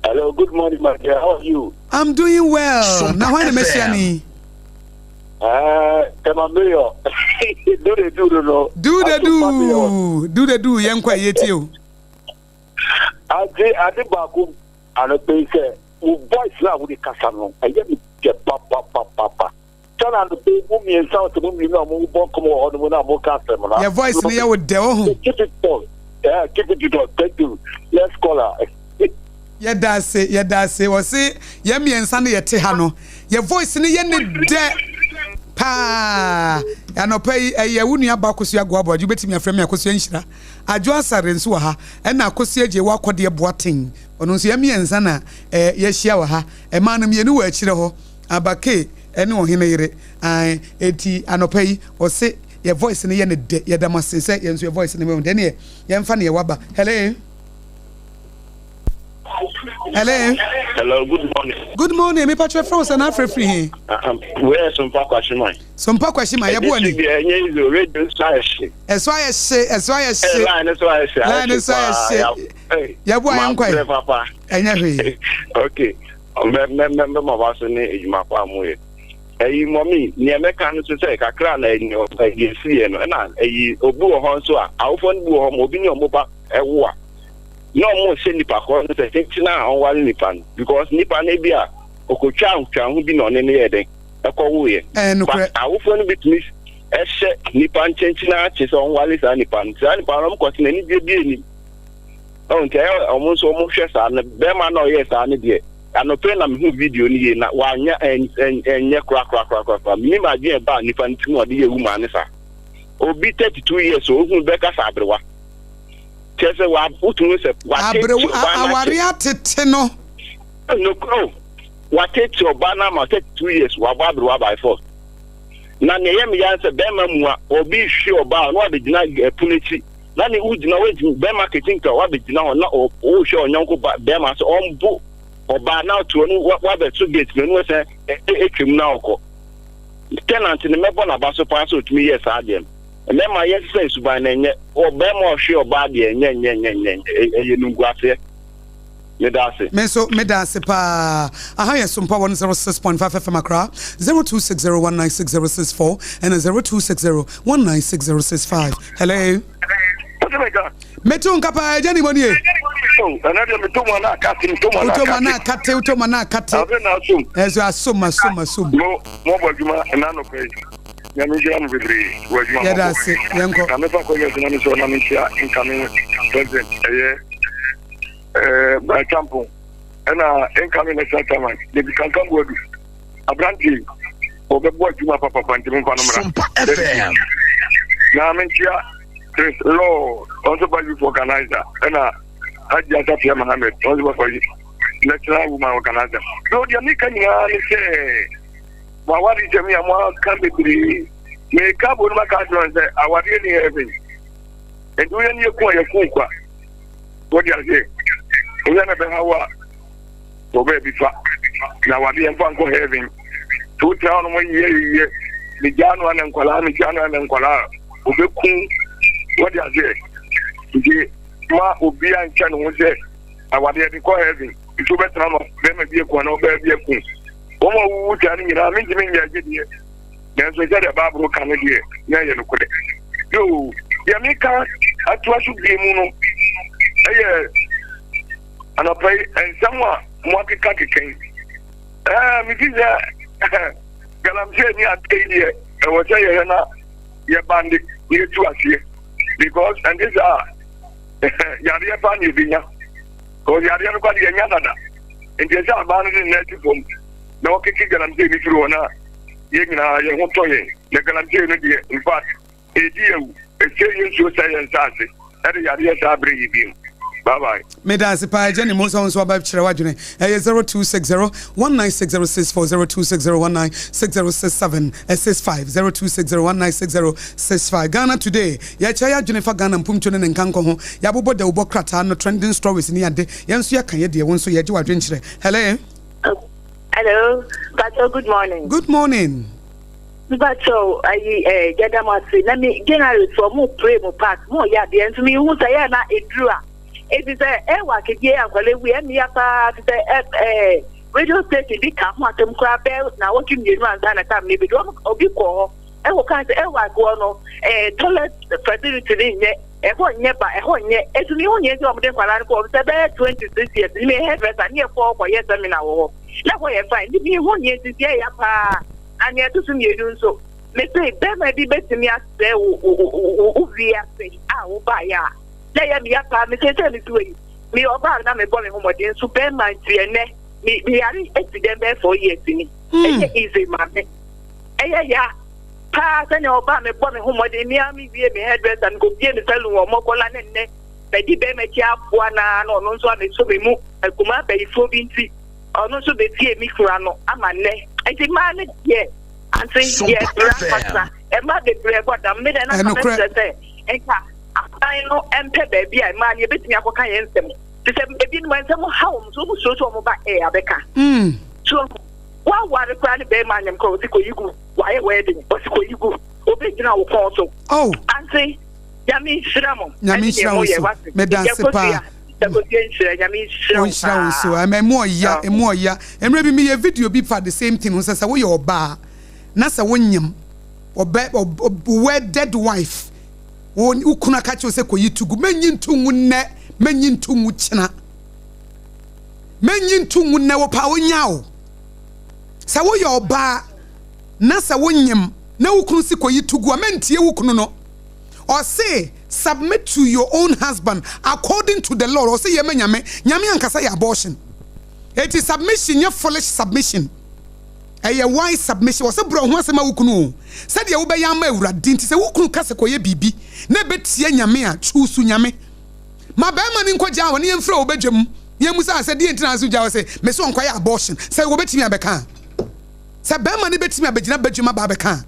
Hello, good morning, my dear. How are you? I'm doing well. Na hwan na mɛhyia ni? Tema Mayor. Do the do no. Do the do. Do the do. Yɛn kɔ ɛyɛ tie o. Ade ade baako anɔpɛ yi sɛ wo voice no a wode kasa no ɛyɛ me dɛ papapapapa. Sɛ na anɔpɛ yi mo mmiɛnsa ɔsɛ mo mmienu a mo bɔ nkɔmɔ wɔ hɔ nom na mo ka asɛm no. Yɛ voice no yɛ wo dɛ ɔho. Keep it on. Yeah, keep it on. Thank you. Let's call her. Yɛda ase, yɛda ase. Wɔse yɛn mmiɛnsa no yɛte ha no, yɛ voice no yɛ ne dɛ paa. Anɔpa yi ɛyɛ wo nua ba Akosua Agoa Aboagye, wobɛtumi afrɛ me Akosua Nhyira. Adwo Asare nso wɔ ha, ɛna Akosua Agyewa Akɔdeɛ Boateng, ɔno nso yɛn mmiɛnsa na eh, yɛahyia wɔ ha. Mmaa no mmienu wɔ akyire hɔ, Aba Kay ɛne Ɔhene yere. Ae, enti anɔpa yi ɔse yɛ voice no yɛ ne dɛ, yɛda mo ase sɛ yɛn nso yɛ voice no yɛ mo dɛ. Ɛneɛ yɛmfa neɛ waba. Hello. Hello. Hello, good morning. Good morning. Me patro frɛ wo sɛ na afrɛ firi he? Wei yɛ Sompa Kwashiman. Sompa Kwashiman, yɛbo ani. Ɛdi ɛnyɛ easy o, radio so ayɛ hye. Ɛso ayɛ hye, ɛso ayɛ hye. Line so ayɛ hye, line so ayɛ hye. Yɛbo ayɛ nkwa. Papa. Ɛnyɛ hwee. Okay. Mɛ mɛ mɛ mɛ ma ba so ne edwuma pa mo yɛ. Ɛyi mɔmi nea mɛka no so sɛ kakra na ɛyi esi yɛ no ɛna ɛyi obi wɔ hɔ nso a awofoɔ no bi wɔ hɔ ma obi ne ɔmo ba ɛwo a na ɔmo hyɛ nipa korɔ no sɛ kyenkyen a ɔnware nipa no because nipa no ebi a okotwa ntwa ho bi na ɔne no yɛ dɛn ɛkɔ wo yɛ but awofoɔ no bi tumi ɛhyɛ nipa nkyenkyen akye sɛ ɔnware saa nipa no saa nipa no ɔmo kɔ se n'ani bie bie nim ɔn nti ɛyɛ ɔmo nso ɔmo hwɛ saa no bɛrima na ɔyɛ saa no deɛ anɔpɛ na mehu video no yie na wanya ɛnyɛ korakorakorakora menim adwene ɛbaa nipa no tirim ɔde yɛ wu maa ne saa obi 32 years ohun bɛka sɛ aberewa kyerɛ sɛ wa wotumi sɛ watete ɔbaa no aware atete no. No oh watete ɔbaa no ama 32 years wabɔ aberewa by force na nea ɛyɛ me ya sɛ bɛrima mua obi hwe ɔbaa na wabɛgyina ɛpono akyi na ne wogyina wontumi bɛrima ketinka wabɛgyina hɔ na ɔrehwɛ ɔnyɔnko ba bɛrima sɛ ɔmbo ɔbaa na ɔtoɔ no wabɛto gate no no sɛ ɛtwam na ɔkɔ tenant no mɛbɔ n'aba so paa sɛ ɔtumi yɛ saa deɛ no mmarima yɛsesa nsuban na ɛnyɛ ɔbarima ɔhwe ɔbaa deɛ ɛnyɛ nyɛ nyɛ nyɛ ɛyɛ nunguaseɛ meda ase. Me nso meda ase paa. Aha yɛ Sompa 106.5 FM Accra, 0260196064 ɛna 0260196065. Hello. Meto nka paa agya ni mo nie. Ɛnɛ deɛ meto mu ana akate meto mu ana akate. Woto mu ana akate woto mu ana akate. Afei na asom. Ɛso asom asom asom. Mo mo bɔ adwuma ɛna anɔpa yi. Nyame nhyira mo bebree wɔ adwuma mɔbɔ. Yɛda ase, yɛnkɔ. Na mefa kɔnyɛ so na me sɔ na menhyia incoming president ɛyɛ ɛɛ Brian Champon ɛna incoming national chairman David Kankan Buadu aberante ɔbɛbɔ adwuma papapa nti momfa no mmra. Sompa FM. Na menkyia Chris Law ɔnso ba youth organizer ɛna Hajji Asafia Mohammed ɔnso ba fa national woman organizer. So deɛ meka nyinaa ne sɛ Mo awaresɛm yi a moaka bebree. Meka abɔ no maka akyerɛ wɔn sɛ awareɛ ni heaven. Nti woyɛ ne yɛku a yɛku kwa. Wode aseɛ. Woyɛ na bɛha wo a wɔbɛɛ bi fa. Na awareɛ mfa nkɔ heaven. Nti wotena hɔ nom yɛ yɛ. Megyaa no ana nkwalaa megyaa no ana nkwalaa obɛku. Wode aseɛ. Nti ma obiara nkyɛ ne ho sɛ awareɛ de kɔ heaven. Nti wobɛtena ma bɛrima bi aku anaa ɔbaa bi aku. Wɔn a wɔwuwu saa no nyinaa, mentumi nyɛ agye deɛ, nanso sɛdeɛ Bible ka no deɛ, na ɛyɛ nokorɛ. Yoo, deɛ meka atoa so bie mu no, Ɛyɛ anɔpa yi nsɛm a moakeka keka yi. Ɛɛ mefi sɛ galamsey ne adeɛ yi deɛ ɛwɔ sɛ yɛhwɛ na yɛbande na yɛtu aseɛ because ɛnte saa yareɛ paa na yɛbɛnya because yareɛ no kwa de yɛnya dada nti ɛsɛ abaa no de nna asi fam na wɔkeke galamsey no firi hɔ na yɛn nyinaa yɛn ho tɔ yɛn na galamsey no deɛ in fact Edi awu, ɛsɛe yɛn nsuo, sɛe yɛn nsaase, ɛde yareɛ saa brɛ yɛn bio. Bye bye. Meda ase paa Agya Nimo sɛ wo nso waba kyerɛ w'adwene. Ɛyɛ 0260 196064, 0260 196067, 65, 0260 196065. Ghana Today, yɛkyerɛ yɛadwene fa Ghana mpomtuo ne ne nkankɔ ho. Yɛabobɔ dawubɔ krataa no, trending stories ne ade. Yɛn nso yɛka yɛ deɛ, wo nso yɛgye w'adwenkyerɛ. Hello. Hello, Pastor, good morning. Good morning. Mpakyɛw ayi eh yɛda mo ase na me generally so ɔmo pray mo part mo yɛ adeɛ nso me hu sɛ yɛ na eduru a ebi sɛ ɛwɔ akedie ankwala ewu ɛmia paa te sɛ ɛ ɛɛ radio station bi ka ho asɛm koraa bɛɛ na wɔtwe mmienu ansa na tam ne bi de obi kɔ hɔ ɛwɔ kan sɛ ɛwɔ agoɔ no ɛɛ toilet facility ne nyɛ ɛhɔ nyɛ ba ɛhɔ nyɛ etu mi hu nyɛ nti wɔn de nkwadaa no kɔ wɔn sɛ bɛyɛ 26 years ne mi hairdresser ne yɛ kɔ kɔ yɛ seminar wɔ hɔ na ɛhɔ yɛ fine ne mi hu nyɛ nti sɛ ɛyɛ paa. Na nea ɛto so mmienu nso, mese bɛrima bi bɛtumi asɛe wo wo wo wo wiase a wobaeɛ a na ɛyɛ me ya paa. Mese sɛ mete hɔ yi, meyɛ ɔbaa a na mebɔ me ho mmɔden nso bɛrima nti ɛnnɛ me meyare asi dɛm bɛyɛ 4 years ni. Ɛnyɛ easy ma me. Ɛyɛ ya paa sɛnea ɔbaa mebɔ me ho mmɔden. Me ara mewie me hairdresser, mekɔbie me salon wɔ Mɔkɔla ne nnɛ madi bɛrima akyi aboa no ara na ɔno nso abɛsɔ me mu akumaa bayifoɔ bi nti. Ɔno nso bɛtie me kura no ama nnɛ. Nti mmaa no deɛ ante yɛ brɛ ankasa. Mmaa bebree bɔ dam. Me deɛ na nka mɛsrɛ sɛ nka aban no mpɛ baabi a mmaa no yɛbɛtumi akɔka yɛn nsɛm. Te sɛ ebinom nsɛm ha wɔn so wɔn suro sɛ wɔn ba ɛɛ abɛka. So waware koraa ne bɛrima anyam koraa ɔsi kɔyi gu wayɛ wedding ɔsi kɔyi gu obɛgyina wo kɔn so. Oh. Ante Nyame nhyira mo. Nyame nhyira wo nso. Meda ase paa. Ɔnhyira wo nso. Ɛma ɛmu ɔya, ɛmu ɔya. Mmerɛ bi meyɛ video bi fa the same thing ho sɛ sɛ woyɛ ɔbaa na sɛ wonyem ɔbɛ wedded wife wo wo kunu aka kyerɛ sɛ kɔyi to gu mɛnyi nto ngu nnɛ mɛnyi nto ngu kyena mɛnyi nto ngu nnɛ wo paa onya o sɛ woyɛ ɔbaa na sɛ wonyem na wo kunu si kɔyi to gu a mɛntie wo kunu no. Ɔse submit to your own husband according to the Lord. Ɔse yɛ ma Nyame. Nyame ankasa yɛ abortion. Eti submission nyɛ foolish submission. Ɛyɛ wise submission. Ɔse brɛ wo ho ase ma wo kunu o. Sɛdeɛ wobɛyɛ ama Awurade. Nti sɛ wo kunu ka sɛ kɔyɛ biribi na ɛbɛtia Nyame a, choose Nyame. Ma barima no nkɔgyaa hɔ na yɛmfrɛ wo badwam na yɛmmisa no sɛ deɛn nti na ase gyaa hɔ sɛ mese ɔnkɔyɛ abortion. Sɛ wɔbɛtumi abɛka a. Sɛ barima no bɛtumi abɛgyina badwam aba abɛka a.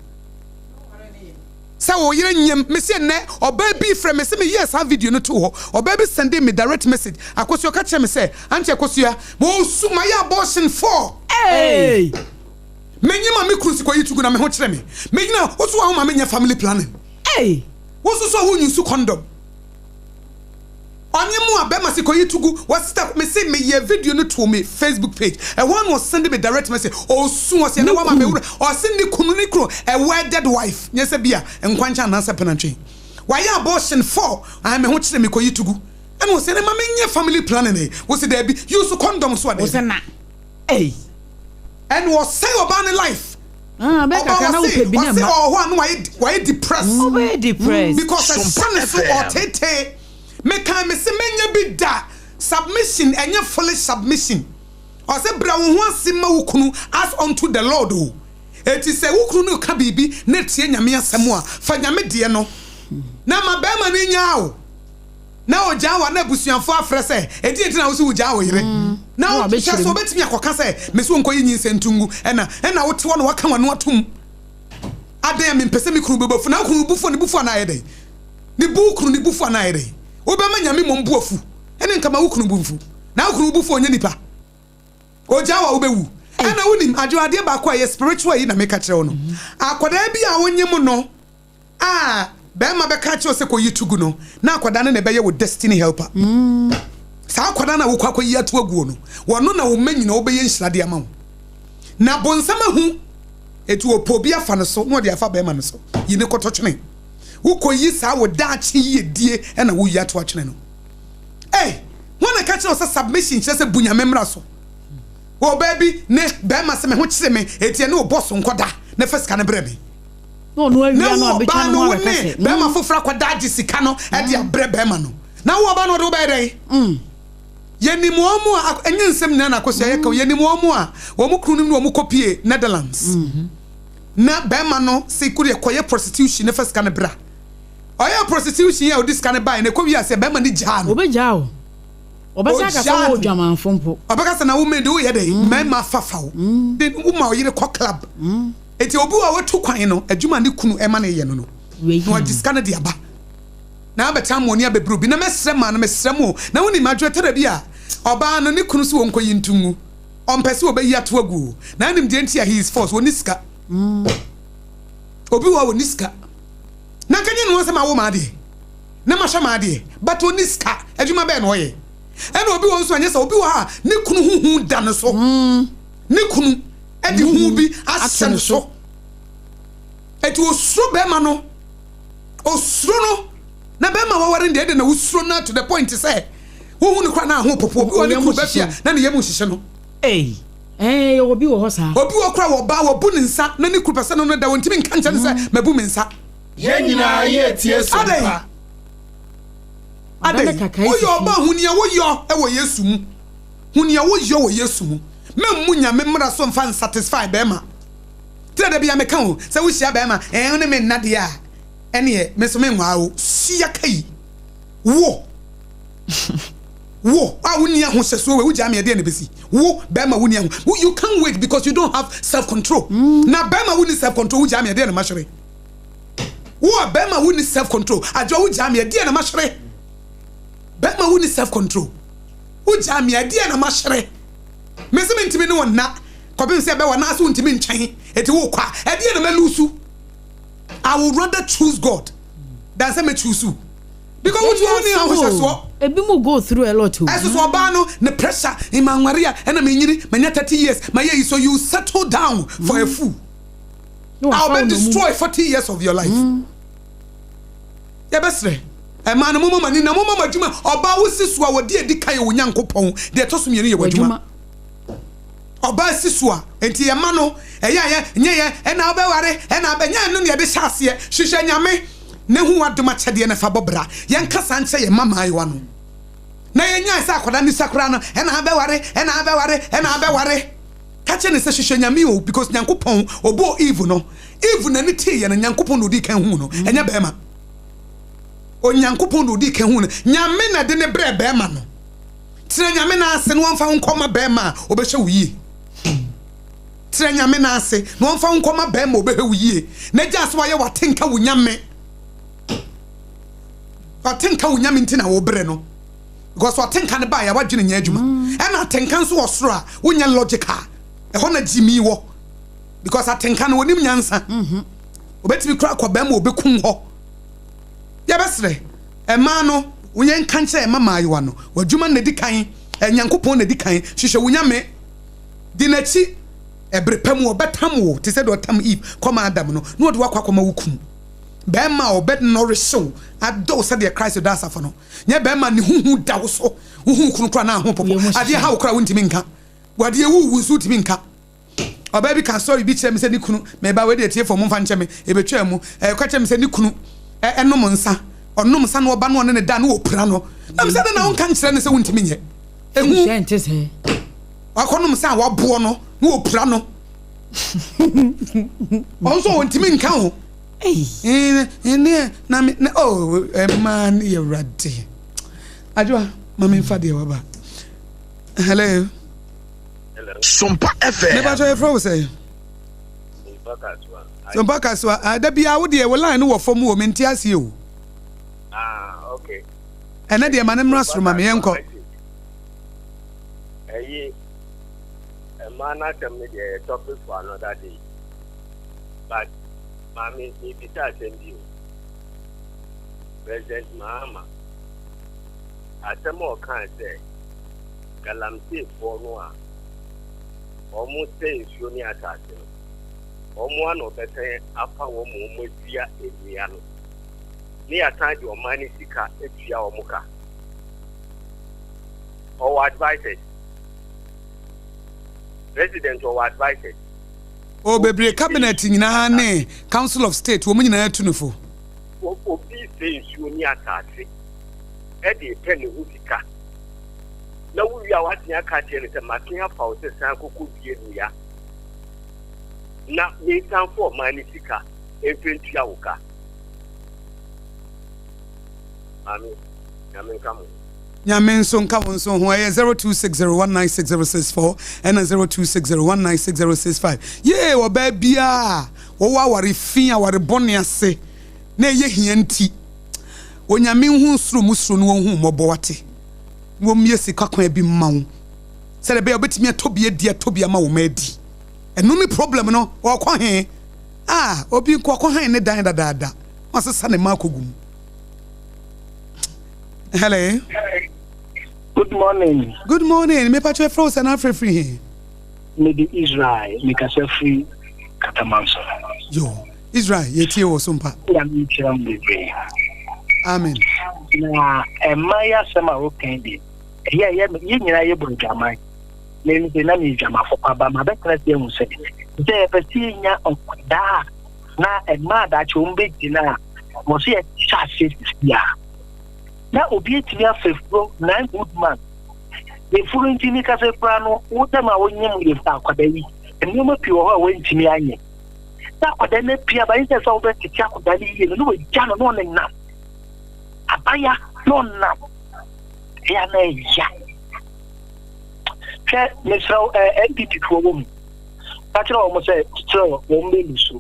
Sɛ wo yere nyem. Me se ɛnnɛ ɔbaa bi frɛ me se me yɛɛ saa video no too hɔ. Ɔbaa bi sɛndee me direct message. Akosua ɔka kyerɛ me sɛ Auntie Akosua wɔsu mayɛ abortion for. Eii. Me nyem a me kunu si kɔ yi tugu na me ho kyerɛ me. Me nyina wo so a wo ma me nyɛ family planning. Eii. Wo nso so a wo nyusu condom. Ɔnye mo a bɛma se kɔyi to gu wɔ sister me se me yɛ video no too me Facebook page ɛhɔ ara na ɔsende me direct message ɔsu ɔse ɛnɛ wama me wura ɔse ne kunu ne kunu a wedded wife nyɛ sɛ bi a nkwankyɛn anaasɛ penantwe wayɛ abortion for ae me ho kyere me kɔyi to gu ɛna ɔse ɛnɛ ma me nyɛ family planning eh wo se daabi use condom so a daabi. Ei. Ɛna ɔsɛe ɔbaa ne life. Ah, bɛyɛ Ɔbaa kakra na ɔse wopɛ bi na ɔse ɛma. ɔwɔ hɔ a na wayɛ wayɛ depressed. Ɔbɛyɛ depressed. Because ɛhyɛ ne so ɔtetee. Mekaa mese mɛnyɛ bi da. Submission ɛnyɛ foolish submission. Ɔse brɛ wo ho ase ma wo kunu as unto the Lord o. Eti sɛ wo kunu no ka biribi na etia Nyame asɛm a, fa Nyame deɛ no. Na ma bɛɛma no nyaa wo. Na ogyaa wo a na abusuafoɔ afrɛ sɛ, ɛdeɛn nti na wo se wogyaa wo yere? Na wo hwɛ sɛ ɔbɛtumi akɔka sɛ, mese ɔnkɔyi nyinsɛn nto ngu, ɛna ɛna wote hɔ na waka w'ano atom. Adɛn a mempɛ sɛ me kunu bɛbu afu? Na wo kunu bo fu a, ne bo fu anaa ayɛ dɛn? Ne bo wo kunu ne bo fu anaa ayɛ dɛn? Wobɛma Nyame mmom bo afu? Ɛne nka ma wo kunu bo mfu. Na wo kunu bo fu a ɔnyɛ nipa. Ogyaa wo a wobɛwu. Ɛna wonim, adwo adeɛ baako a ɛyɛ spiritual yi na meka kyerɛ wo no. Akwadaa bi a wonyem no, a bɛrima bɛka akyerɛ wo sɛ kɔyi to gu no, na akwadaa no na ɛbɛyɛ wo destiny helper. Saa akwadaa no a wokɔ akɔyi ato aguo no, wɔno na wo mma nyina wɔbɛyɛ nhyira de ama wo. Na bonsam ahu, eti ɔpɛ obi afa no so na ɔde afa bɛrima no so. Yi ne kɔtɔ twene. Wokɔyi saa wo daakye yiedie na woyi ato atwene no. Ei, hwan na ɛka kyerɛ wo sɛ submission kyerɛ sɛ bu Nyame mmara so? Ɔbaa bi ne bɛrima sɛ me ho kyere me, enti ɛne wo boss nkɔda na fa sika no brɛ me. Na ɔno Na awia no wo abɛtwa ɔbaa ne no ho wo abɛka ne sɛ, bɛrima mm. foforɔ akɔda agye sika no de abrɛ bɛrima no. Na wo ɔbaa no ɔde wo bɛyɛ dɛn? Yɛnim wɔn a, ɛnyɛ nsɛm nyinaa na akosua yɛka o, yɛnim wɔn a wɔn kununom ne wɔn kɔpie Netherlands. Na bɛrima no se kodeɛ kɔyɛ prostitution na fa sika no bra. Ɔyɛɛ prostitution yi a ɔde sika no baeɛ no, ɛkɔ wiee aseɛ bɛrima no gyaa no. Ɔbɛgyaa wo. Ɔbɛsan aka sɛ Ɔgyaa wowɔ no. odwamanfo mpo. Ɔbɛka sɛ na wo maid woyɛ dɛn? Mmarima fafa wo. De woma wo yere kɔ club. Enti obi wɔ hɔ a watu kwan no, adwuma a ne kunu ma no yɛ no no, Wei. na wagye sika no de aba. Na abɛtena ama ɔne abɛbrɛ obi. Na mɛsrɛ maa no, mesrɛ mo o. Na wonim, adwoɛ tɔ da bi a, ɔbaa no, ne kunu se wɔnkɔyi nto ngu. Ɔmpɛ sɛ ɔbɛyi ato agu o. Na wonim deɛ nti a he is forced, ɔnni sika. Obi wɔ hɔ a ɔnni sika. Na nka nyɛ ne ho sɛ mawo m'adeɛ na mahwɛ m'adeɛ but ɔnni sika, adwuma bɛn na ɔyɛ? Ɛna obi wɔ nso ɛnyɛ sɛ obi wɔ hɔ a ne kunu ho hu da ne so, ne kunu de hu bi ahyɛ ne so, eti osuro bɛrima no, osuro no, na bɛrima waware no deɛ ɛde na wosuro no to the point sɛ wohu no koraa na aho popo, obi wɔ ne kunu bɛfi a na ne yam nhyehye no. Ei. Ɛɛ, yɛwɔ bi wɔ hɔ saa. Obi wɔ koraa wɔ ɔbaa wɔbu ne nsa na ne kunu pɛ sɛ ne no da wɔntumi nka nkyerɛ no sɛ mabu me nsa. Yɛn nyinaa yɛretie som Adɛn? pa. Ada ne Adɛn? kakae Woyɛ sisi. ɔbaa hu nea woyɔ wɔ Yesu mu. Hu nea woyɔ wɔ Yesu mu. Memmu Nyame mmara so mfa nsatisfy bɛrima. Tira da biara meka o, sɛ wohyia bɛrima, ɛɛ wo ne me nna deɛ a, ɛneɛ me nso menwaa wo. Sua kai. Wo. Wo a wonni ahohyɛsoɔ wei wogyaa me ɛdeɛn na ɛbɛsi? Wo bɛrima wonni aho wo you can't wait because you don't have self control. Na bɛrima wonni self control wogyaa me ɛdeɛn na mahwere? Wo a bɛrima wonni self control adwoa wogyaa me ɛdeɛn na mahwere? Bɛrima wonni self control wogyaa me ɛdeɛn na mahwere? Mese mentumi ne wo nna kɔpem sɛ ɛbɛwa na ase wontumi ntwɛn eti wokɔ a ɛdeɛn na malusu? I would rather choose God than sɛ mɛ choose you. Because wotu wɔn ni ahohyɛsoɔ. Ebi mu go through a lot o. Ɛso so ɔbaa no ne pressure ma nware a ɛna menyini manya 30 years ma yɛ yi so you settle down for a fool. Na A wafa ɔbɛ wo destroy 40 years of your life. Yɛbɛsrɛ ɛmaa no moma mo ani na moma mo adwuma ɔbaa wo si so a wɔde adi kan yɛ wo Nyankopɔn deɛ ɛtɔ so mmienu yɛ w'adwuma. Ɔbaa si so a enti yɛ ma no ɛyɛ a yɛ nyɛ yɛ ɛna wobɛware ɛna abɛ nyɛ ɛno na yɛde hyɛ aseɛ hwehwɛ Nyame na hu w'adom akyɛdeɛ na fa bɔ bra. Yɛnka saa nkyerɛ yɛn mma mmaayewa no. Na yɛnyae sɛ akwadaa no sua koraa no, ɛna abɛware, ɛna abɛware, ɛna abɛware. Ka kyerɛ no sɛ hwehwɛ Nyame o, because Nyankopɔn ɔbɔɔ Eve no, Eve n'ani teeɛ no, Nyankopɔn na ɔdii kan huu no, ɛnyɛ bɛrima. Onyankopɔn na ɔdii kan huu no. Nyame na de ne brɛɛ bɛrima no. Tena Nyame nan ase na wɔmfa wo nkɔma bɛrima a ɔbɛhwɛ wo yie. Tena Nyame nan ase na ɔmfa wo nkɔma bɛrima a ɔbɛhwɛ wo yie na gyaa sɛ wayɛ w'atenka wo Nyame. W'atenka wo Nyame nti na wobrɛ no because w'atenka no baeɛ a w'adwene nyɛ adwuma. Ɛna atenka nso wɔ soro a wonyɛ logical. Ɛhɔ na gyimii wɔ because atenka no wɔnim nyansa. Obɛtumi kora akɔ bɛrima a ɔbɛkum hɔ. Yɛbɛsrɛ mmaa no yɛnka nkyerɛ mma mmaayewa no w'adwuma na ɛdi kan, Nyankopɔn na ɛdi kan, hwehwɛ wo Nyame. Di n'akyi ɛbere pa mu, ɔbɛtam wo te sɛ deɛ ɔtam Eve kɔma Adam no, na ɔde wo akɔ akɔma wo kunu. Barima a ɔbɛ nɔrehye wo, adɔ wo sɛdeɛ Christ dɔ asafo no. Nyɛ barima a ne ho hu da wo so, wohu wo kunu koraa na aho popo, adeɛ ha wo koraa wontumi nka, wadeɛ wu wo nso wotumi nka. Ɔbaa bi ka story bi kyerɛ me sɛ ne kunu, meba wei deɛ tiefoɔ momfa nkyɛ me, ɛbɛtwaa mu, ɛka kyerɛ me sɛ ne kunu ɛnom nsa, ɔnom nsa na ɔba na ɔne ne da na ɔpira no. Na me sɛ dɛn na wonka nkyerɛ no sɛ wontumi nyɛ? Ehu. Wakɔnom nsa a waboɔ no na wɔpira no. Ɔno nso ɔntumi nka ho. Ɛne na me na oh ɛmaa ne yɛ awurade. Adwoa ma me nfa deɛ waba. Hello. Sompa FM. Mepa kyɛ yɛfrɛ wo sɛ. Sompa Kasoa. Ah, da biara wo deɛ wo line no wɔ fam o mente aseɛ o. Ah, okay. Ɛnɛ deɛ ma ne mmra soro ma me yɛnkɔ. Ɛyi mmaa no asɛm no deɛ ɛyɛ topic for another day but maame mebisa asɛm bi o President Mahama asɛm a ɔkaa sɛ galamseyfoɔ no a wɔn sɛ nsuo ne asase no wɔn a na ɔbɛsan afa wɔn ma wɔn adua nnua no ne yɛasan de ɔman no sika atua wɔn ka. Ɔwɔ advisers. President ɔwɔ advisers. O bebree cabinet nyinaa ne council of state wɔn nyinaa tu no fo. Obi sɛ nsuo ne asase ɛde repɛ ne ho sika na wowie a woasen aka akyerɛ no sɛ mate afa wo sɛ san kɔkɔ dua nnua na mensan fa ɔman no sika mfa ntua wo ka. Maame, Nyame nka mo ho. Nyame nso nka wo nso ho. Ɛyɛ 0260196064 ɛna 0260196065. Yee ɔbaa biara a wɔwɔ aware fi, aware bɔne ase na ɛyɛ hia nti, Onyame nhu soro mu soro na wɔnhu mmɔbɔ wate. Na wɔmmue sika kwan bi mma wo sɛdeɛ ɛbɛyɛ wobɛtumi atɔ bi adi atɔ bi ama wo mma adi. Ɛno ne problem no. Ɔkɔ he? Ah, obi nko ɔkɔ han ne dan dadaada na wasesa ne mma akɔgu mu. Hello. Good morning. Good morning. Me pacho efro sɛ na afrɛ firi he? Me de Israel, me kasa firi Katamanso. Yo, Israel, yɛtie wɔ so mpa. Nyame nhyira mo bebree. Amen. Na ɛma yɛ asɛm a wokan de, ɛyɛ yɛ yɛ nyinaa yɛ bɔ adwaman. Me me na me adwamafo pa ba ma bɛtena se ahu sɛ sɛ yɛpɛ sɛ yɛnya nkwadaa na ɛma adakye wɔn bɛgyina a wɔ so yɛhyɛ aseɛ sisi a na obi atumi afa furo nine good months yɛfuro nti ne kasa kura no wo dɛm a wonyem yɛ akwadaa yi nneɛma pii wɔ hɔ a wɔntumi anyɛ na akwadaa no apia ba sɛ sɛ wobɛtete akwadaa no yie no na wagya no na ɔnenam abaya na ɔnam ɛyɛ na ɛya hwɛ mesrɛ wo eh, npp foɔ wɔ mu ka kyerɛ wɔn sɛ kyerɛ wɔn bɛlu so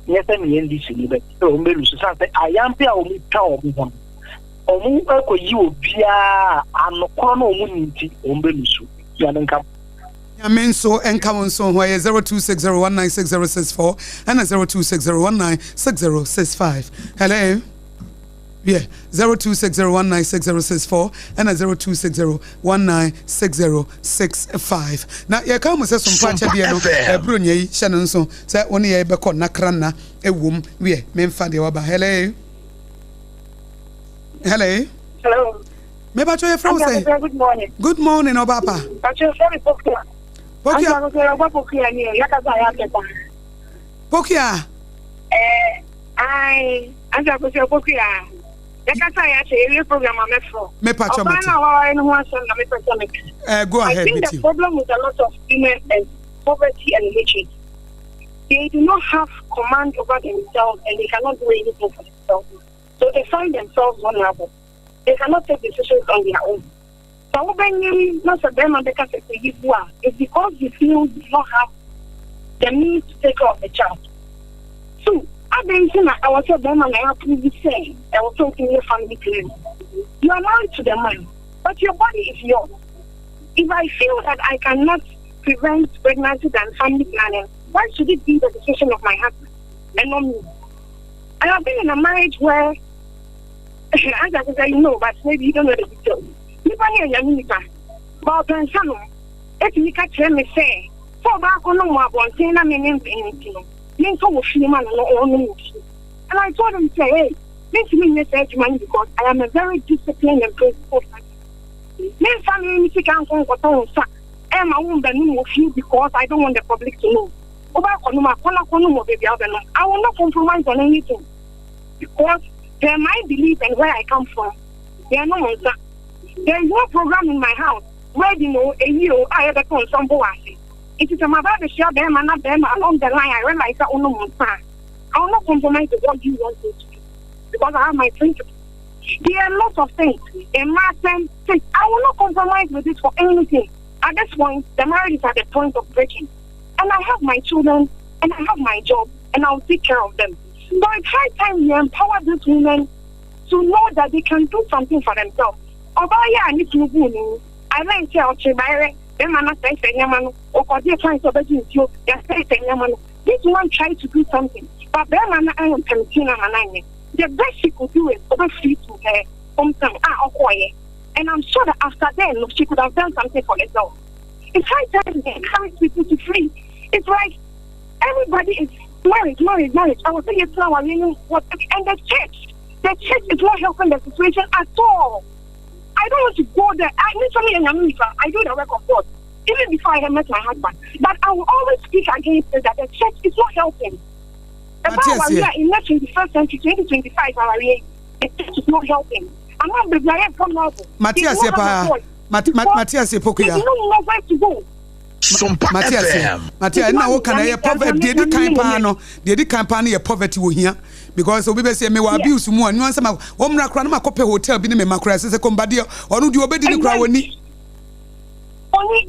nyɛ sɛ meyɛ ndc ni bɛ kyerɛ wɔn bɛlu so san sɛ ayampe a wɔn twa wɔn ho no wɔn akɔyi obiara anokorɔ na wɔn ni nti wɔn bɛlu so nyame nka Nyame nso nka wo nso ho. Ɛyɛ 0260196064 ɛna 0260196065. Hello. Yeah, 0260196064 ɛna 0260196065. Na yɛka mu sɛ sompa akyɛdeɛ no ɛburo nyɛ yi hyɛ no nso sɛ wo ne yɛ bɛkɔ nakra nna ɛwom wiɛ memfa deɛ waba. Hello. Hello. Hello. Me pacho ye frɛ wo sɛ. Good morning. Good morning ɔba pa. Pacho frɛ me Pokia. Pokia. Pokia Pokia ni o yakasa ya kɛta. Pokia. Eh, ai, anta Pokia Pokia. Yakasa ya kyɛ yɛwie program a mɛfrɛ. Me pacho mate. Ɔbaa na waware no ho asɛm na mepɛ sɛ meka. Eh, go ahead. I think the problem with a lot of women is poverty and illiteracy. They do not have command over themselves and they cannot do anything for themselves. So they find themselves vulnerable. They cannot take decisions on their own. Sɛ wobɛnyem na sɛ bɛrima bɛka sɛ kɔyi gu a, it's because you feel you do not have the means to take care of the child. So, adɛn nti na ɛwɔ sɛ bɛrima na approve sɛ ɛwɔ sɛ wotumi yɛ family planning? You are married to the man, but your body is yours. If I feel that I cannot prevent pregnancy than family planning, why should it be the decision of my husband and not me? I have been in a marriage where as I say, you know, but maybe you don't know the details. Nipa ne anyame nipa. Ba ɔpɛ nsa nom. Etumi ka kyerɛ me sɛ, sɛ ɔbaako nom wɔ abɔnten na me ne mpɛn nti no, menka wɔ fie ma no na ɔnom wɔ fie. And I told him sɛ, hey, mentumi nyɛ saa adwuma no because I am a very disciplined and principled person. Memfa me me sika nkɔ nkɔtɔ nsa ɛma wo mbɛnom wɔ fie because I don't want the public to know. Wobɛkɔnom akɔnɔ akɔnom wɔ baabi a wobɛnom. I will not compromise on anything because per my belief and where I come from, yɛnnom nsa. There is no program in my house, wedding o, eyi o, a yɛbɛto nsa mpo wɔ ase. Nti sɛ maba abɛhyia bɛrima na bɛrima along the line I realize sɛ wonom nsa a, I will not compromise with what you want me to do because I have my principles. There are lots of things. Mmaa asɛm, things. I will not compromise with it for anything. At this point, the marriage is at the point of breaking. And I have my children and I have my job and I will take care of them. So it's high time we empower these women to know that they can do something for themselves. Ɔbaa yi a ne kunu buu no yi, I learned sɛ ɔkyere bayerɛ, bɛrima no asɛesɛe nneɛma no, ɔkɔgye kwan sɛ ɔbɛgye nsuo, yɛasɛesɛe nneɛma no. This woman tried to do something, but bɛrima no ampɛmte no ama no anyɛ. The best she could do is ɔbɛfiri to her hometown a ɔkɔeɛ. And I'm sure that after then, she could have done something for herself. It's high time we encourage people to flee. It's like everybody is marriage, marriage, marriage. I was saying it's now and the church, the church is not helping the situation at all. I don't want to go there. I need something in I do the work of God. Even before I met my husband. But I will always speak against it that the church is not helping. About we are in the 21st century, 2025, our the church is not helping. I'm not Matias Matias Pokuya. They don't know where to go. Mate aseɛ mate ɛna woka na ɛyɛ poverty deɛ di kan paa no deɛ di kan paa no yɛ poverty wɔ hia because obi bɛ sɛ mewɔ abuse mu a nua nsɛm wɔn mmra koraa na ma kɔpɛ hotel bi ne me ma koraa ɛsɛ sɛ kɔmba deɛ ɔno deɛ ɔbɛdi ne koraa wɔni. Oni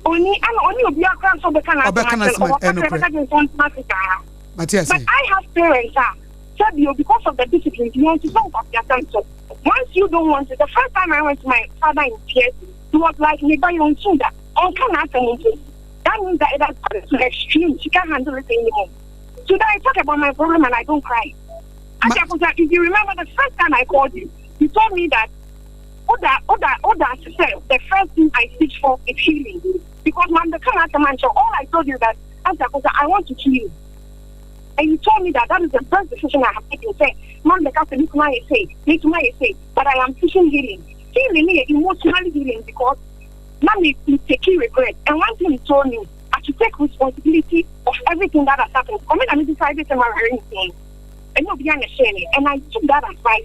oni ɛna oni obi akora nso ɔbɛka na ɔbɛka na asɛm ɛno korɛ. Mate aseɛ. But I have parents a sɛbi o because of the discipline yɛn nso sɛ nkwasi asɛm so once you don't want it the first time I went to my father in tears he was like me ba yɛn nsu da. Ɔnka n'asɛm mpo. That means that it has gotten to extreme, she can't handle it anymore. Today I talk about my problem and I don't cry. Ati Akosa, if you remember the first time I called you, you told me that Oda, Oda, Oda said the first thing I seek for is healing. Because man, the kind of man, all I told you that Ati Akosa, I want to heal. And you told me that that is the best decision I have taken. Say, man, the castle, say, say, but I am seeking healing. Healing, emotional healing, because na me me take regret and one thing he told me I should take responsibility of everything that has happened ɔme na me decide sɛ maware ne sɛn ɛnyɛ obi a na ɛhyɛɛ me and I took that advice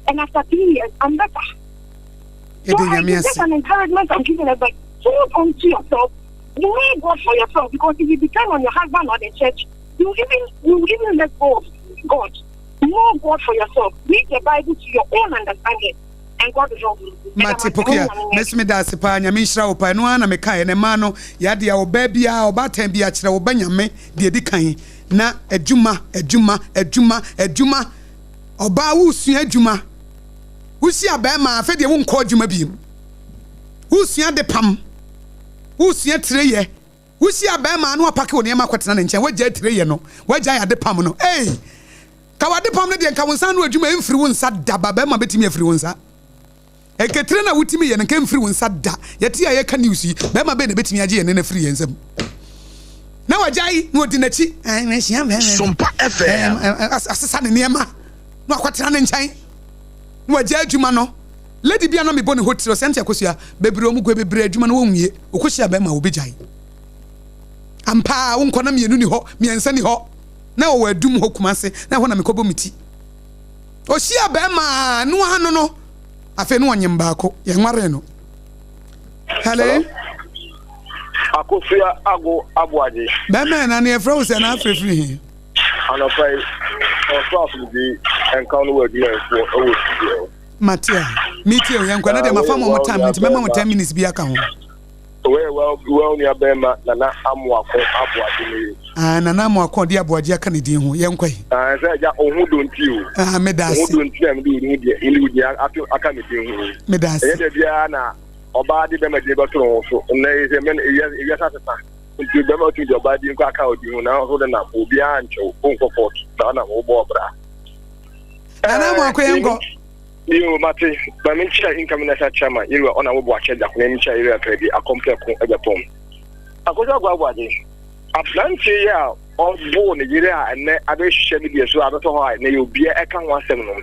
and after 3 years I'm better so I it's just an encouragement I'm giving her but hold on to yourself know God for yourself because if you depend on your husband or the church you even you even let go of God know God for yourself read the Bible to your own understanding Mate Pokuya, mɛso meda ase paa, Nyame nhyira wo paa, ɛno ara na mekaeɛ, na mmaa no yɛ adeɛ a ɔbaa biara, ɔbaatan biara kyerɛ wo ba Nyame deɛ ɛdi kan, na adwuma, adwuma, adwuma, adwuma, ɔbaa wosua adwuma, wohyia bɛrima afei deɛ wonkɔ adwuma biem, wosua adepam, wosua tireyɛ, wohyia bɛrima na wapake wo nneɛma akɔtena ne nkyɛn, wagyae tireyɛ no, wagyae adepam no, ei! Ka w'adepam no deɛ nka wo nsa ano adwuma ɛmfiri wo nsa da ba bɛrima bɛtumi afiri wo nsa nketire na wotumi yɛ no nka ɛmfiri wo nsa da yɛte a yɛka news yi bɛrima bɛn na ɛbɛtumi agye yɛn ne no afiri yɛn nsam na wagyae na ɔdi n'akyi Sompa FM. asesa ne nneɛma na wakɔtena ne nkyɛn na wagyae adwuma no lady bi a na mebɔ ne hɔ tiri ɔsɛ nte akosua bebree ɔmo gu bebree adwuma no wɔnwie ɔkɔhyia bɛrima a wɔbɛgyae ampa a wonkɔ na mmienu ni hɔ mmiɛnsa ni hɔ na ɔwɔ adum hɔ Kumase na ɛhɔ na mekɔbɔ me ti. Ɔhyia bɛrima a no ano no afei no ɔnyem baako yɛnwaree no. Hello. Akosua Ago Aboagye. Bɛrima na ne yɛfrɛ wo sɛ na afrɛfiri he? Anɔpa yi, ɔsoro asomdwee nka wo ne w'adwumayɛfoɔ wɔ studio hɔ. Mate a, metie o, yɛnkɔ. Ɛnɛ deɛ mafa mo mo time nti mɛma mo 10 minutes bi aka ho. Wei well well nua bɛrima Nana Amoako Aboagye no ye. Ah Nana Amoako ɔde Aboagye aka ne din ho yɛnkɔ yi. Ah sɛ agya oho dɔ nti o. Ah meda ase. Oho dɔ nti na mede wo din mede wo din ato aka me din ho. Meda ase. Ɛnyɛ da biara na ɔbaa de bɛrima din bɛto ne ho so. Nnɛ yi sɛ mɛn ewiase asesa nti bɛrima tumi de ɔbaa din kɔ aka odi ho na ɔso de nam obiara nkyɛw wonkɔ court na ɔnam wobɔ ɔbra. Nana Amoako yɛnkɔ. Yoo mate, ma me nkyia incoming national chairman Yerewa ɔna wo boakyɛ gyako na nkyia Yerewa Krabi akɔmprɛko agyapong. Akojo Aguaguagye, abranteɛ yi a ɔboo ne yere a ɛnɛ abɛhyehyɛ media so a abɛtɔ hɔ a ɛnɛ yɛ obia ɛka ho asɛm no,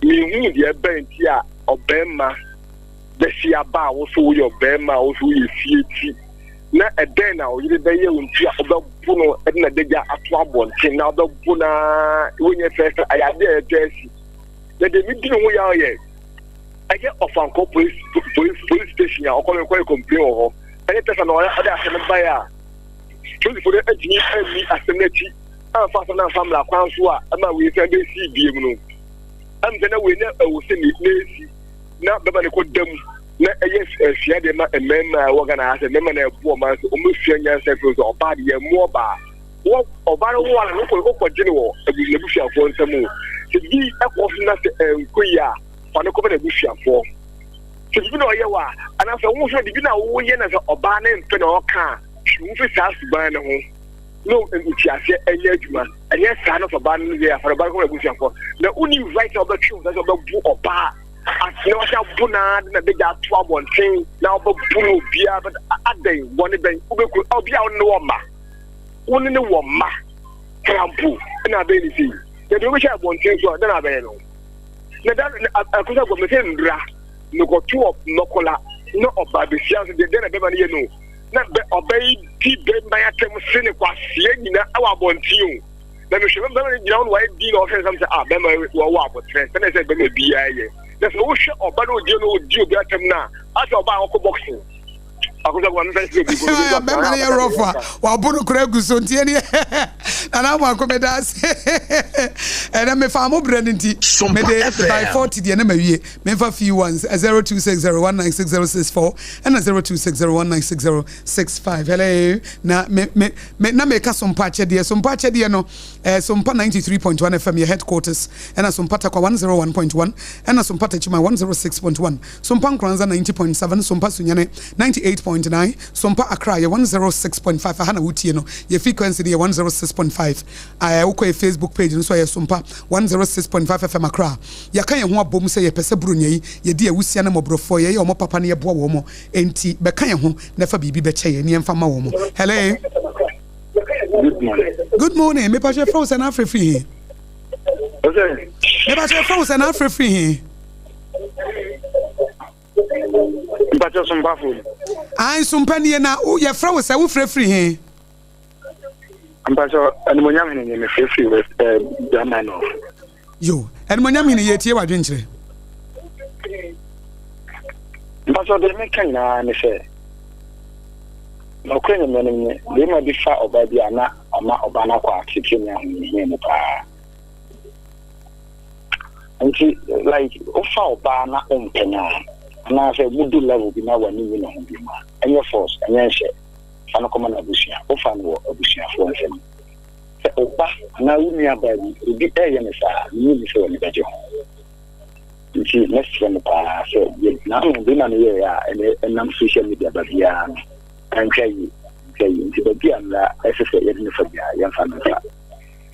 menhuu deɛ ɛbɛn nti a ɔbɛrima bɛsi aba a wo so woyɛ ɔbɛrima a wo so woyɛ fie ti na ɛdɛn na ɔyere bɛyɛ wo nti a wobɛbo no de n'adagya ato abɔnten na wobɛbo no a wonyɛ fɛs ayɛ adeɛ a ɛtɔ asi. Na deɛ medi ne ho yaw yɛ ɛyɛ ɔfankɔ police police police station a ɔkɔ kɔyɛ complain wɔ hɔ ɛne tɛsa na ɔyɛ ɔde asɛm no baeɛ a polisifoɔ no antumi anni asɛm no akyi amfa asɛm no amfa mmara kwan so a ɛma wei san bɛsi biem no ɛm sɛ na wei na ɛwɔ sɛ ne na ɛsi na bɛma no kɔ da mu na ɛyɛ asua deɛ ma mmarima a ɛwɔ Ghana ha sɛ mmarima na ɛboɔ ɔman sɛ wɔbɛsua nyansa firi sɛ ɔbaa deɛ yɛmmoɔ ɔbaa Wɔ ɔbaa no ho a no kɔ wokɔgye no wɔ n'abusuafoɔ nsam o. Sɛ biribi kɔ so na sɛ ɛnkɔ yie a, fa no kɔma n'abusuafoɔ. Sɛ biribi na ɔyɛ wo a, anaasɛ wo nso biribi na woyɛ na sɛ ɔbaa no mpɛ na ɔka a, twe wo fi saa suban no ho na nteaseɛ ɛnyɛ adwuma. Ɛnyɛ saa na sɛ ɔbaa no yɛ a, fa no ɔbaa no kɔma n'abusuafoɔ. Na wonni right sɛ wobɛtwe wo nsa sɛ wobɛbo ɔbaa na wahyɛ abo no ara de na bɛgya ato abɔnten na wobɛbo no obiara adɛn bɔne bɛn wobɛku obiara wo ne wɔ mma. Wo ne no wɔ mma kra mpo na abɛyɛ ne sei. Na deɛ wobɛhyɛ abɔnten so a, dɛn na abɛyɛ no? Na da akɔsɛ agɔ mɛsɛ ndura. Mekɔto ɔkɔla na ɔbaa besia nso deɛ dɛn na bɛma no yɛ no na bɛ ɔbɛ yi di bɛma yi atɛm se ne kwaseɛ nyina ɛwɔ abɔnten o na mehwɛ bɛma no gyina hɔ na wayɛ din na ɔhwɛ nsɛm sɛ ah bɛma wɔwɔ abotrɛ sɛnɛ sɛ bɛma biara yɛ na sɛ wohwɛ ɔba na ɔdi no ɔdi obi atɛm no a asɛ ɔba a ɔkɔ boxing bɛma no yɛ rɔfo a wabo no kora agu so nti ɛneɛ nana amoako meda ase ɛnɛ mefa mo berɛ no nti mede by 40 deɛ na mawie memfa few ones 0260196064 ɛna 0260196065 hello na me me me na meka sompa akyɛdeɛ sompa akyɛdeɛ no eh, sompa 93.1 fm yɛ headquarters ɛna sompa takwa 101.1 ɛna sompa tachima 106.1 Sompa Nkoranza 90.7, Sompa Sunyani 98.9, Sompa Accra yɛ 106.5, aha na wotie no, yɛ frequency no yɛ 106.5. Ɛɛ wokɔ yɛ Facebook page no so a yɛ Sompa 106.5 FM Accra. Yɛaka yɛn ho abom sɛ yɛpɛ sɛ Buronya yi yɛdi awusia ne mmɔborɔfoɔ, yɛyɛ wɔn papa na yɛboa wɔn. Enti bɛka yɛn ho na fa biribi bɛkyɛ yɛn na yɛmfa mma wɔn. Hello. Good morning. Good morning. Mepa kyɛ frɛ wo sɛ na afrɛ firi he? Mepa kyɛ frɛ wo sɛ na afrɛ firi he? Mpakyɛ sompafo ni. Ae sompa nie na yɛfrɛ wo sɛ wofrɛ firi he? Mpakyɛ animonyam hene nie mefrɛ firi West eh, Brahma North. Yo, animonyam hene yɛtie w'adwenkyerɛ. Mpakyɛ deɛ meka nyinaa ne sɛ nɔkorɛ nyame anim ne bɛrima bi fa ɔbaa bi a na ɔma ɔbaa no akɔ atetee ne ahohiahia mu paa. Nti like wofa ɔbaa na wompɛ no a anaasɛ mudu level bi na w'ani nyi ne ho bio a, ɛnyɛ force, ɛnyɛ nhyɛ, fa no kɔma n'abusua. Wofa no wɔ abusuafoɔ nsam. Sɛ wo ba anaa wo nuabaa bi, obi reyɛ no saa a, mennye nni sɛ w'ani bɛgye ho. Nti mɛsrɛ mo paa sɛ deɛ n'ano bɛrima no yɛeɛ a ɛnɛ ɛnam social media baabiara no, antwa yie, antwa yie. Nti baabi a mmara ɛsɛ sɛ yɛde no fa biara, yɛmfa no mfa.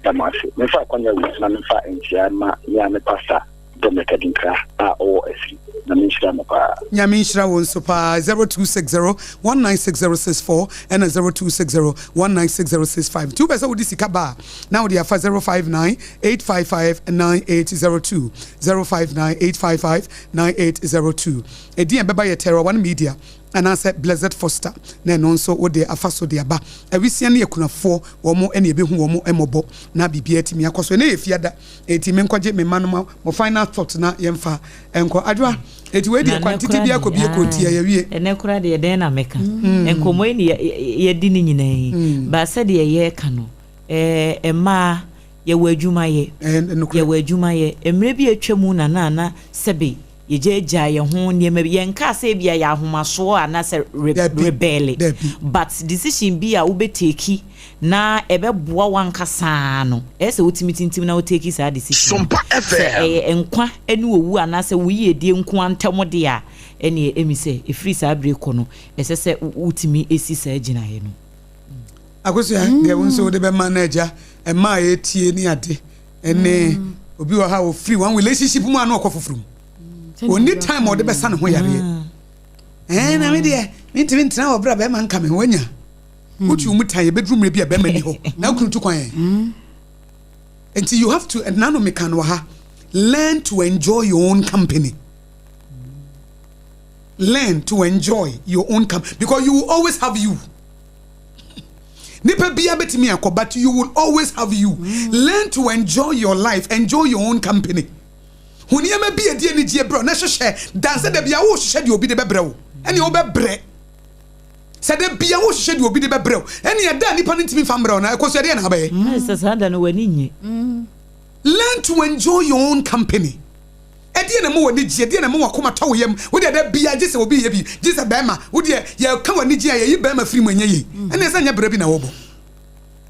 Da mo ase. Memfa akwanya wei so na memfa nkyea mma me ara me pastor Dominic Adinkra a ɔwɔ Asiri. Nyame nhyira no paa. Nyame nhyira wo nso paa 0260 196064 ɛna 0260 196065 nti wopɛ sɛ wode sika ba a na wode afa 059 855 9802 059 855 9802 ɛdin a ɛbɛba yɛ Terra One Media anaasɛ Blessed Foster na ɛno nso wode afa so de aba. Awisia ne akunafoɔ, wɔn na yɛbɛhu wɔn mmɔbɔ na biribiara atumi akɔ so. Ɛnnɛ yɛ Fiada, enti menkɔgye me mma no ma mo final thought na yɛmfa nkɔ. Adwoa, enti wei deɛ kwan titi biara kɔ bie kɔ nti yɛawie. Ɛnnɛ koraa deɛ dɛn na mɛka? Nkɔmmɔ yi ne yɛadi ne nyinaa yi, but sɛdeɛ yɛreka no, mmaa yɛwɔ adwuma yɛ, yɛwɔ adwuma yɛ. Mmerɛ bi a atwa mu na na na sɛbe Yɛgyaagyaa yɛn ho nneɛma bi. Yɛnkaa sɛ ebia yɛ ahomasoɔ anaasɛ re rebɛɛle. But decision bi a wobɛ take na ɛbɛboa w'ankasa no, ɛyɛ sɛ wotumi tintim na wo take saa decision no. Sɛ ɛyɛ nkwa ne owu anaasɛ wo yiedie nko ara ntam deɛ a, ɛnneɛ ɛmi sɛ ɛfiri saa berɛ kɔ no, ɛsɛ sɛ wotumi si saa gyinaeɛ no. Akosua, deɛ wo nso wode bɛma no agya, mmaa a yɛtie ne ade. ɛne mm. obi wɔ ha ofiri one relationship mu a na ɔkɔ foforɔ mu mm. ɔni time ɔde bɛsa ne ho yareɛ mm. ɛɛ na me deɛ mentumi ntena wɔ berɛ a bɛrima nka me ho anya wotwi mu tan yɛbɛduru mmerɛ bi a bɛrima ni hɔ na wokunu tu kwan ɛ nti you have to ɛna no meka no wɔ ha learn to enjoy your own company learn to enjoy your own company because you will always have you Nipa biara betumi akɔ but you will always have you. Mm. Learn to enjoy your life, enjoy your own company. Hu nneɛma bi a ɛdi anigyeɛ brɛ na hwehwɛ dan sɛ da bia wohwehwɛ deɛ obi de bɛbrɛ wo ɛne wobɛbrɛ sɛ da bia wohwehwɛ deɛ obi de bɛbrɛ wo ɛne ɛda a nipa no ntumi mfa mbrɛ wo na ɛkɔ so ɛdeɛ na abɛyɛ. Mm, sɛ saa da no w'ani nye. Mm. Learn to enjoy your own company. Ɛdeɛn na ɛma w'ani gye? Ɛdeɛn na ɛma w'akoma tɔ wo yam? Wo deɛ da biara gye sɛ obi reyɛ bi, gye sɛ barima. Wo deɛ yɛka w'anigyeɛ a, yɛyi barima firi mu ɛnyɛ yie. Ɛnneɛ sɛ ɛnyɛ berɛ bi na wobɔ.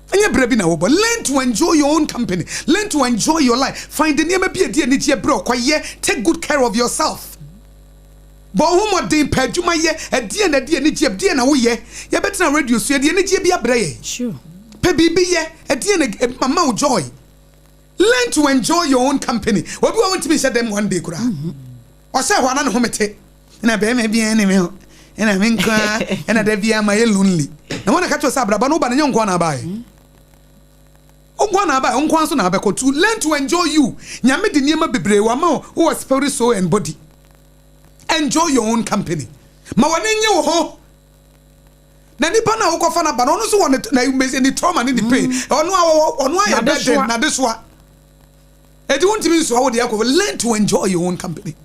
Ɛnyɛ berɛ bi na wobɔ. Learn to enjoy your own company. Learn to enjoy your life. Find nneɛma bi a ɛdi anigyeɛ berɛ ɔkɔyɛ. Take good care of yourself. Bɔ wo ho mmɔden, pɛ adwuma yɛ. Ɛdeɛn na ɛde anigyeɛ, deɛn na woyɛ? Yɛbɛtena radio so, yɛde anigyeɛ bi abrɛ yɛn. Pɛ biribi yɛ. Ɛdeɛn na ɛma wo joy? Learn to enjoy your own company. Obi wɔ hɔ ntumi nhyɛ dɛm one day koraa. Mm-hmm. Ɔhyɛ hɔ ana ne ho mete. Ɛna bɛrima biara ne me ho. Ɛna me nko ara. Ɛna da biara ma yɛ lonely. Na wɔn na ka kyerɛ sɛ abraba no woba no nyɛ nko na abaeɛ. Mm-hmm. Nko na abaeɛ, nko nso na abɛkɔ. To learn to enjoy you. Nyame de nneɛma bebree wama wo wɔ spirit, soul and body. Enjoy your own company. Ma w'ani nnye wo ho. Na nipa no a wokɔfa no aba no, ɔno nso wɔ ne ne trauma ne ne pain. Mm. Ɔno a ɔno ayɛ burden n'adesoa. Eti wontumi nsoa wo deɛ akɔ. Learn to enjoy your own company.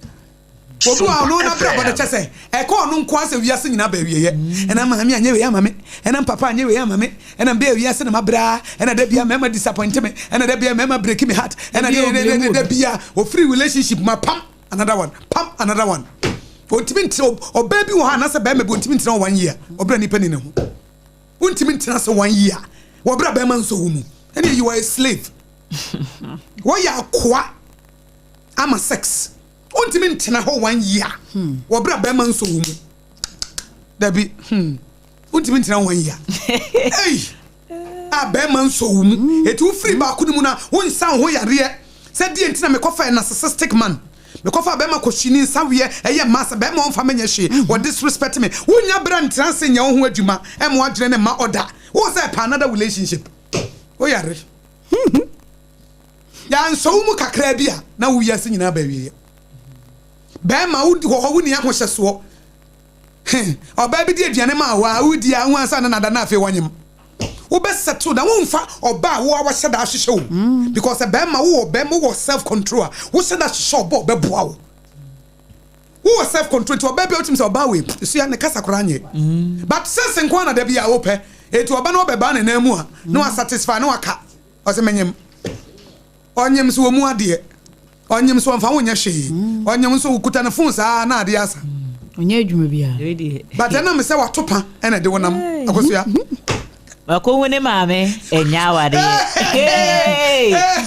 Obi wɔ ɔno n'abrabɔ no kyɛ sɛ ɛkɔ ɔno nko asɛ wiase nyinaa ba awieɛ. Ɛna maame anyɛ wei ama me, ɛna papa anyɛ wei ama me, ɛna mbɛ wiase na mabra, ɛna da bia mɛma disappoint me, ɛna da bia mɛma break me heart, ɛna da bia ofiri relationship ma pam another one, pam another one. Ontumi ntena ɔbaa bi wɔ hɔ anaasɛ bɛrima bi ontumi ntena one year ɔbra nipa ni ne ho. Wontumi ntena sɛ one year wɔbra bɛrima nso wo mu. Ɛna you are a slave. Wɔyɛ akoa ama sex. Wontumi ntena hɔ one year wɔ bere a bɛrima nsɔ wo mu. Dabi, hmm. Wontumi ntena hɔ one year. Ei! A bɛrima nsɔ wo mu. Eti wofiri baako no mu na wonsa wo ho yareɛ. Sɛ deɛ nti na mekɔfa narcissistic man. Mekɔfa bɛrima kɔhyi ne nsa weɛ ɛyɛ mmaa sɛ bɛrima ɔmfa menyɛ hwee. Wɔ disrespect me. Wonya berɛ ntena ase nyɛ wo ho adwuma ɛma w'adwene ne mma ɔda. Wo sɛ pɛ another relationship. Woyare. Yɛansɔ wo mu kakraa bi a, na wo wiase nyinaa aba awieɛ. Bɛrima, wo wɔ hɔ, wonni ahohyɛsoɔ. He, ɔbaa bi di aduane maa wo a, wodi a, wohu ansa na nada na afei wanyem. Wobɛ settle down, womfa ɔbaa a wo a wahyɛ da ahyehyɛ wo. Mm. Because bɛrima, wowɔ bɛrima, wowɔ self control a, wohyɛ da hyehyɛ ɔbaa ɔbɛboa wo. Wowɔ self control nti ɔbaa bi a wotumi sɛ ɔbaa wei, sua ne kasa koraa nyɛ. Mm. But sex nko ara na da bi a wopɛ. Eti ɔba na ɔbɛbaa ne nan mu a, na wa satisfy na waka. Ɔse menyem. Ɔnyem nso ɔmu adeɛ. Ɔnyem nso ɔmfa wo nyɛ hwee. Ɔnyem nso wokuta ne phone saa na adeɛ asa. Ɔnyɛ adwuma biara. But ɛnam sɛ wato pa ɛna ɛde wo nam. Akosua. Makohu ne maame ɛnyɛ awareɛ.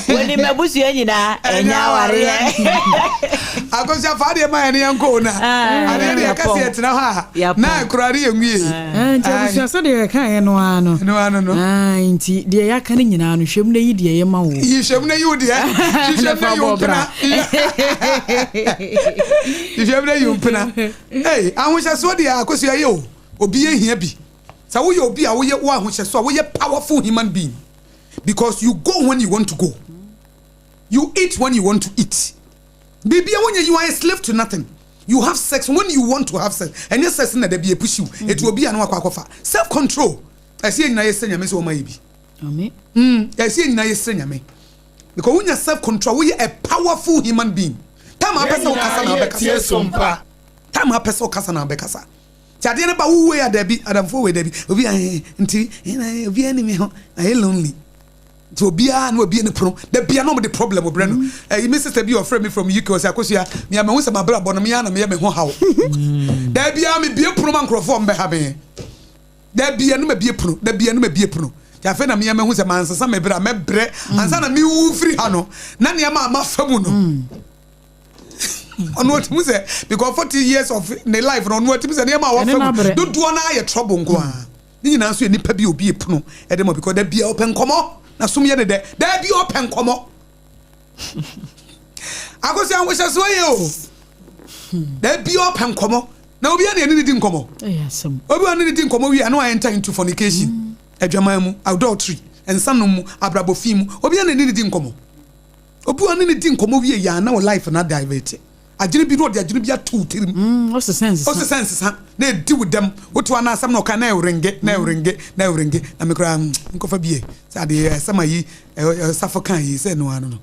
Wɔnim m'abusua nyinaa ɛnyɛ awareɛ. Akosua fa adeɛ ma yɛne yɛnkɔ o na adeɛ deɛ yɛka sɛ yɛtena hɔ a na akura ne yɛnwie. Nti abusua sɛdeɛ yɛkaeɛ no ara no. No ara no. Nti deɛ yɛaka no nyinaa no hwɛm na yi deɛ yɛ ma wo. Yi hwɛm na yi wo deɛ. Hwehwɛm na yi wo mpena. Hwehwɛm na yi wo mpena. Ee ahohyɛsoɔ deɛ Akosua yɛ o obi ehia bi. Sɛ woyɛ obi a woyɛ wo ahohyɛsoɔ a woyɛ powerful human being because you go when you want to go. You eat when you want to eat. Biribia wonyɛ you are a slave to nothing. You have sex when you want to have sex. Ɛnyɛ sex na da bi epushi wo. Eti obi a na wakɔ akɔfa. Self control. Ɛsɛ yɛn nyinaa yɛsrɛ Nyame sɛ ɔma yɛ bi. Mm, ɛsɛ yɛn nyinaa yɛsrɛ Nyame. Because wonya self control, woyɛ a powerful human being. Time a apɛ sɛ wokasa na wobɛkasa. Time a apɛ sɛ wokasa na wobɛkasa. Ti adeɛ no ba wo wei a dabi, adamfoɔ wei dabi. Obi a nti obi ani me ho, ayɛ lonely. Nti obiara na wabie ne pono da bia na ɔmo de problem brɛ no. Ɛyi me sister bi ɔfrɛ me from UK ɔsɛ Akosua me a mahu sɛ mabrabɔ no me ara na meyɛ me ho haw. Da bia me bie pono ma nkorɔfoɔ ɔmo bɛha me. Da bia no ma bie pono da bia no ma bie pono. Nti afei na me a mahu sɛ mansesa me bra mɛbrɛ ansa na me wu firi ha no na nneɛma a mafa mu no. Ɔno ɔtumi sɛ because 40 years of ne life no ɔno ɔtumi sɛ nneɛma a wafa mu dodoɔ no ayɛ trouble nko ara. Ne nyinaa nso yɛ nipa bi a obi epono ɛde ma because da bia ɔpɛ nkɔmɔ na som yɛ ne dɛ da bia ɔpɛ nkɔmɔ. Akosi ahohyɛsoɔ yɛ o da bia ɔpɛ nkɔmɔ na obi a na ɛne ne di nkɔmɔ obi a ne ne di nkɔmɔ wie a na enter into fornication mm. adwaman mu adultery nsanom mu abrabɔ fi mu obi a na ɛne ne di nkɔmɔ obi a ne ne di nkɔmɔ wie yɛ a na wɔ life na divert. Adwene bi na ɔde adwene bi ato wo tirim. Mm, ɔsesa nsesa. Ɔsesa nsesa na edi wo dɛm. Woto ana asɛm na ɔka na ɛwrenge na ɛwrenge na ɛwrenge na me koraa mm, nkɔfa bi ɛ. Sɛ ade asɛm a yi ɔsafo kan yi sɛ no ano no.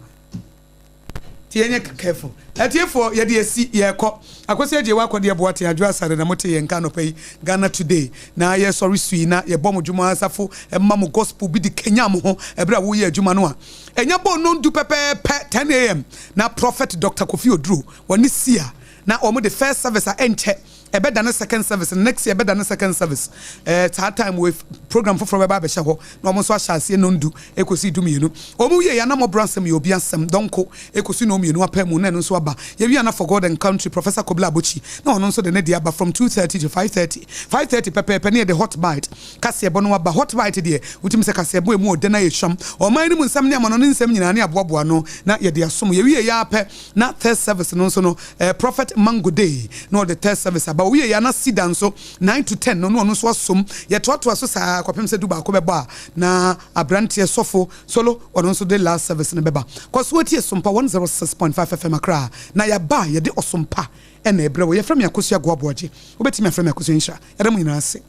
Ti yɛnyɛ careful. Atiefoɔ yɛde asi yɛkɔ. Akwasi Agyei wakɔ deɛ Boateng Adwo Asare na mote yɛn nka anɔpa yi Ghana Today na yɛsɔre sui na yɛbɔ mo dwom asafo ma mo gospel bi de kanyan mo ho ɛberɛ a woyɛ adwuma no a Ɛnya bɔɔ nnɔndu pɛpɛɛpɛ, 10 AM, na Prophet Doctor Kofi Oduro, wɔne Sia, na wɔn de first service a ɛnkyɛ ɛbɛdane second service no, next year ɛbɛdane second service, eh, saa time wei program foforɔ bɛba abɛhyɛ hɔ, na wɔn nso ahyɛ aseɛ nnɔndu ɛkɔsi dumienu. Wɔn wie yɛ anammɔborɔ asɛm yɛ obi asɛm, dɔnko ɛkɔsi nnɔnmienu apɛ mu na ɛno nso aba. Yɛwie a na For God and Country, Professor Kobla Abokyi, na ɔno nso de ne deɛ aba from 2:30 to 5:30. 5:30 pɛpɛɛpɛ ne yɛde Hot Bite Kaseɛbɔ no aba. Hot bite deɛ, wotumi sɛ kaseɛbɔ a emu ɔdɛ na ayɛ hwam. Ɔman no mu nsɛm ne amanɔne nsɛm nyinaa ne aboaboa ano na yɛde asom. Yɛwieeɛ ara pɛ na third service no nso no, eh, Prophet Mango Day na ɔde third service aba. aba. Ɔwieɛ a na Cedar nso 9 to 10 no na ɔno nso asom. Yɛtoatoa so saa kɔpem sɛ dubaako bɛbɔ a na abranteɛ sɔfo Solo ɔno nso de last service no bɛba. Kɔ so tie Sompa 106.5 FM Accra na yɛaba a yɛde ɔsom pa na ɛbrɛ wo. Yɛfrɛ me Akosua Goaboagye. Wobɛtumi afrɛ me Akosua Nhyira. Yɛda mo nyinaa ase.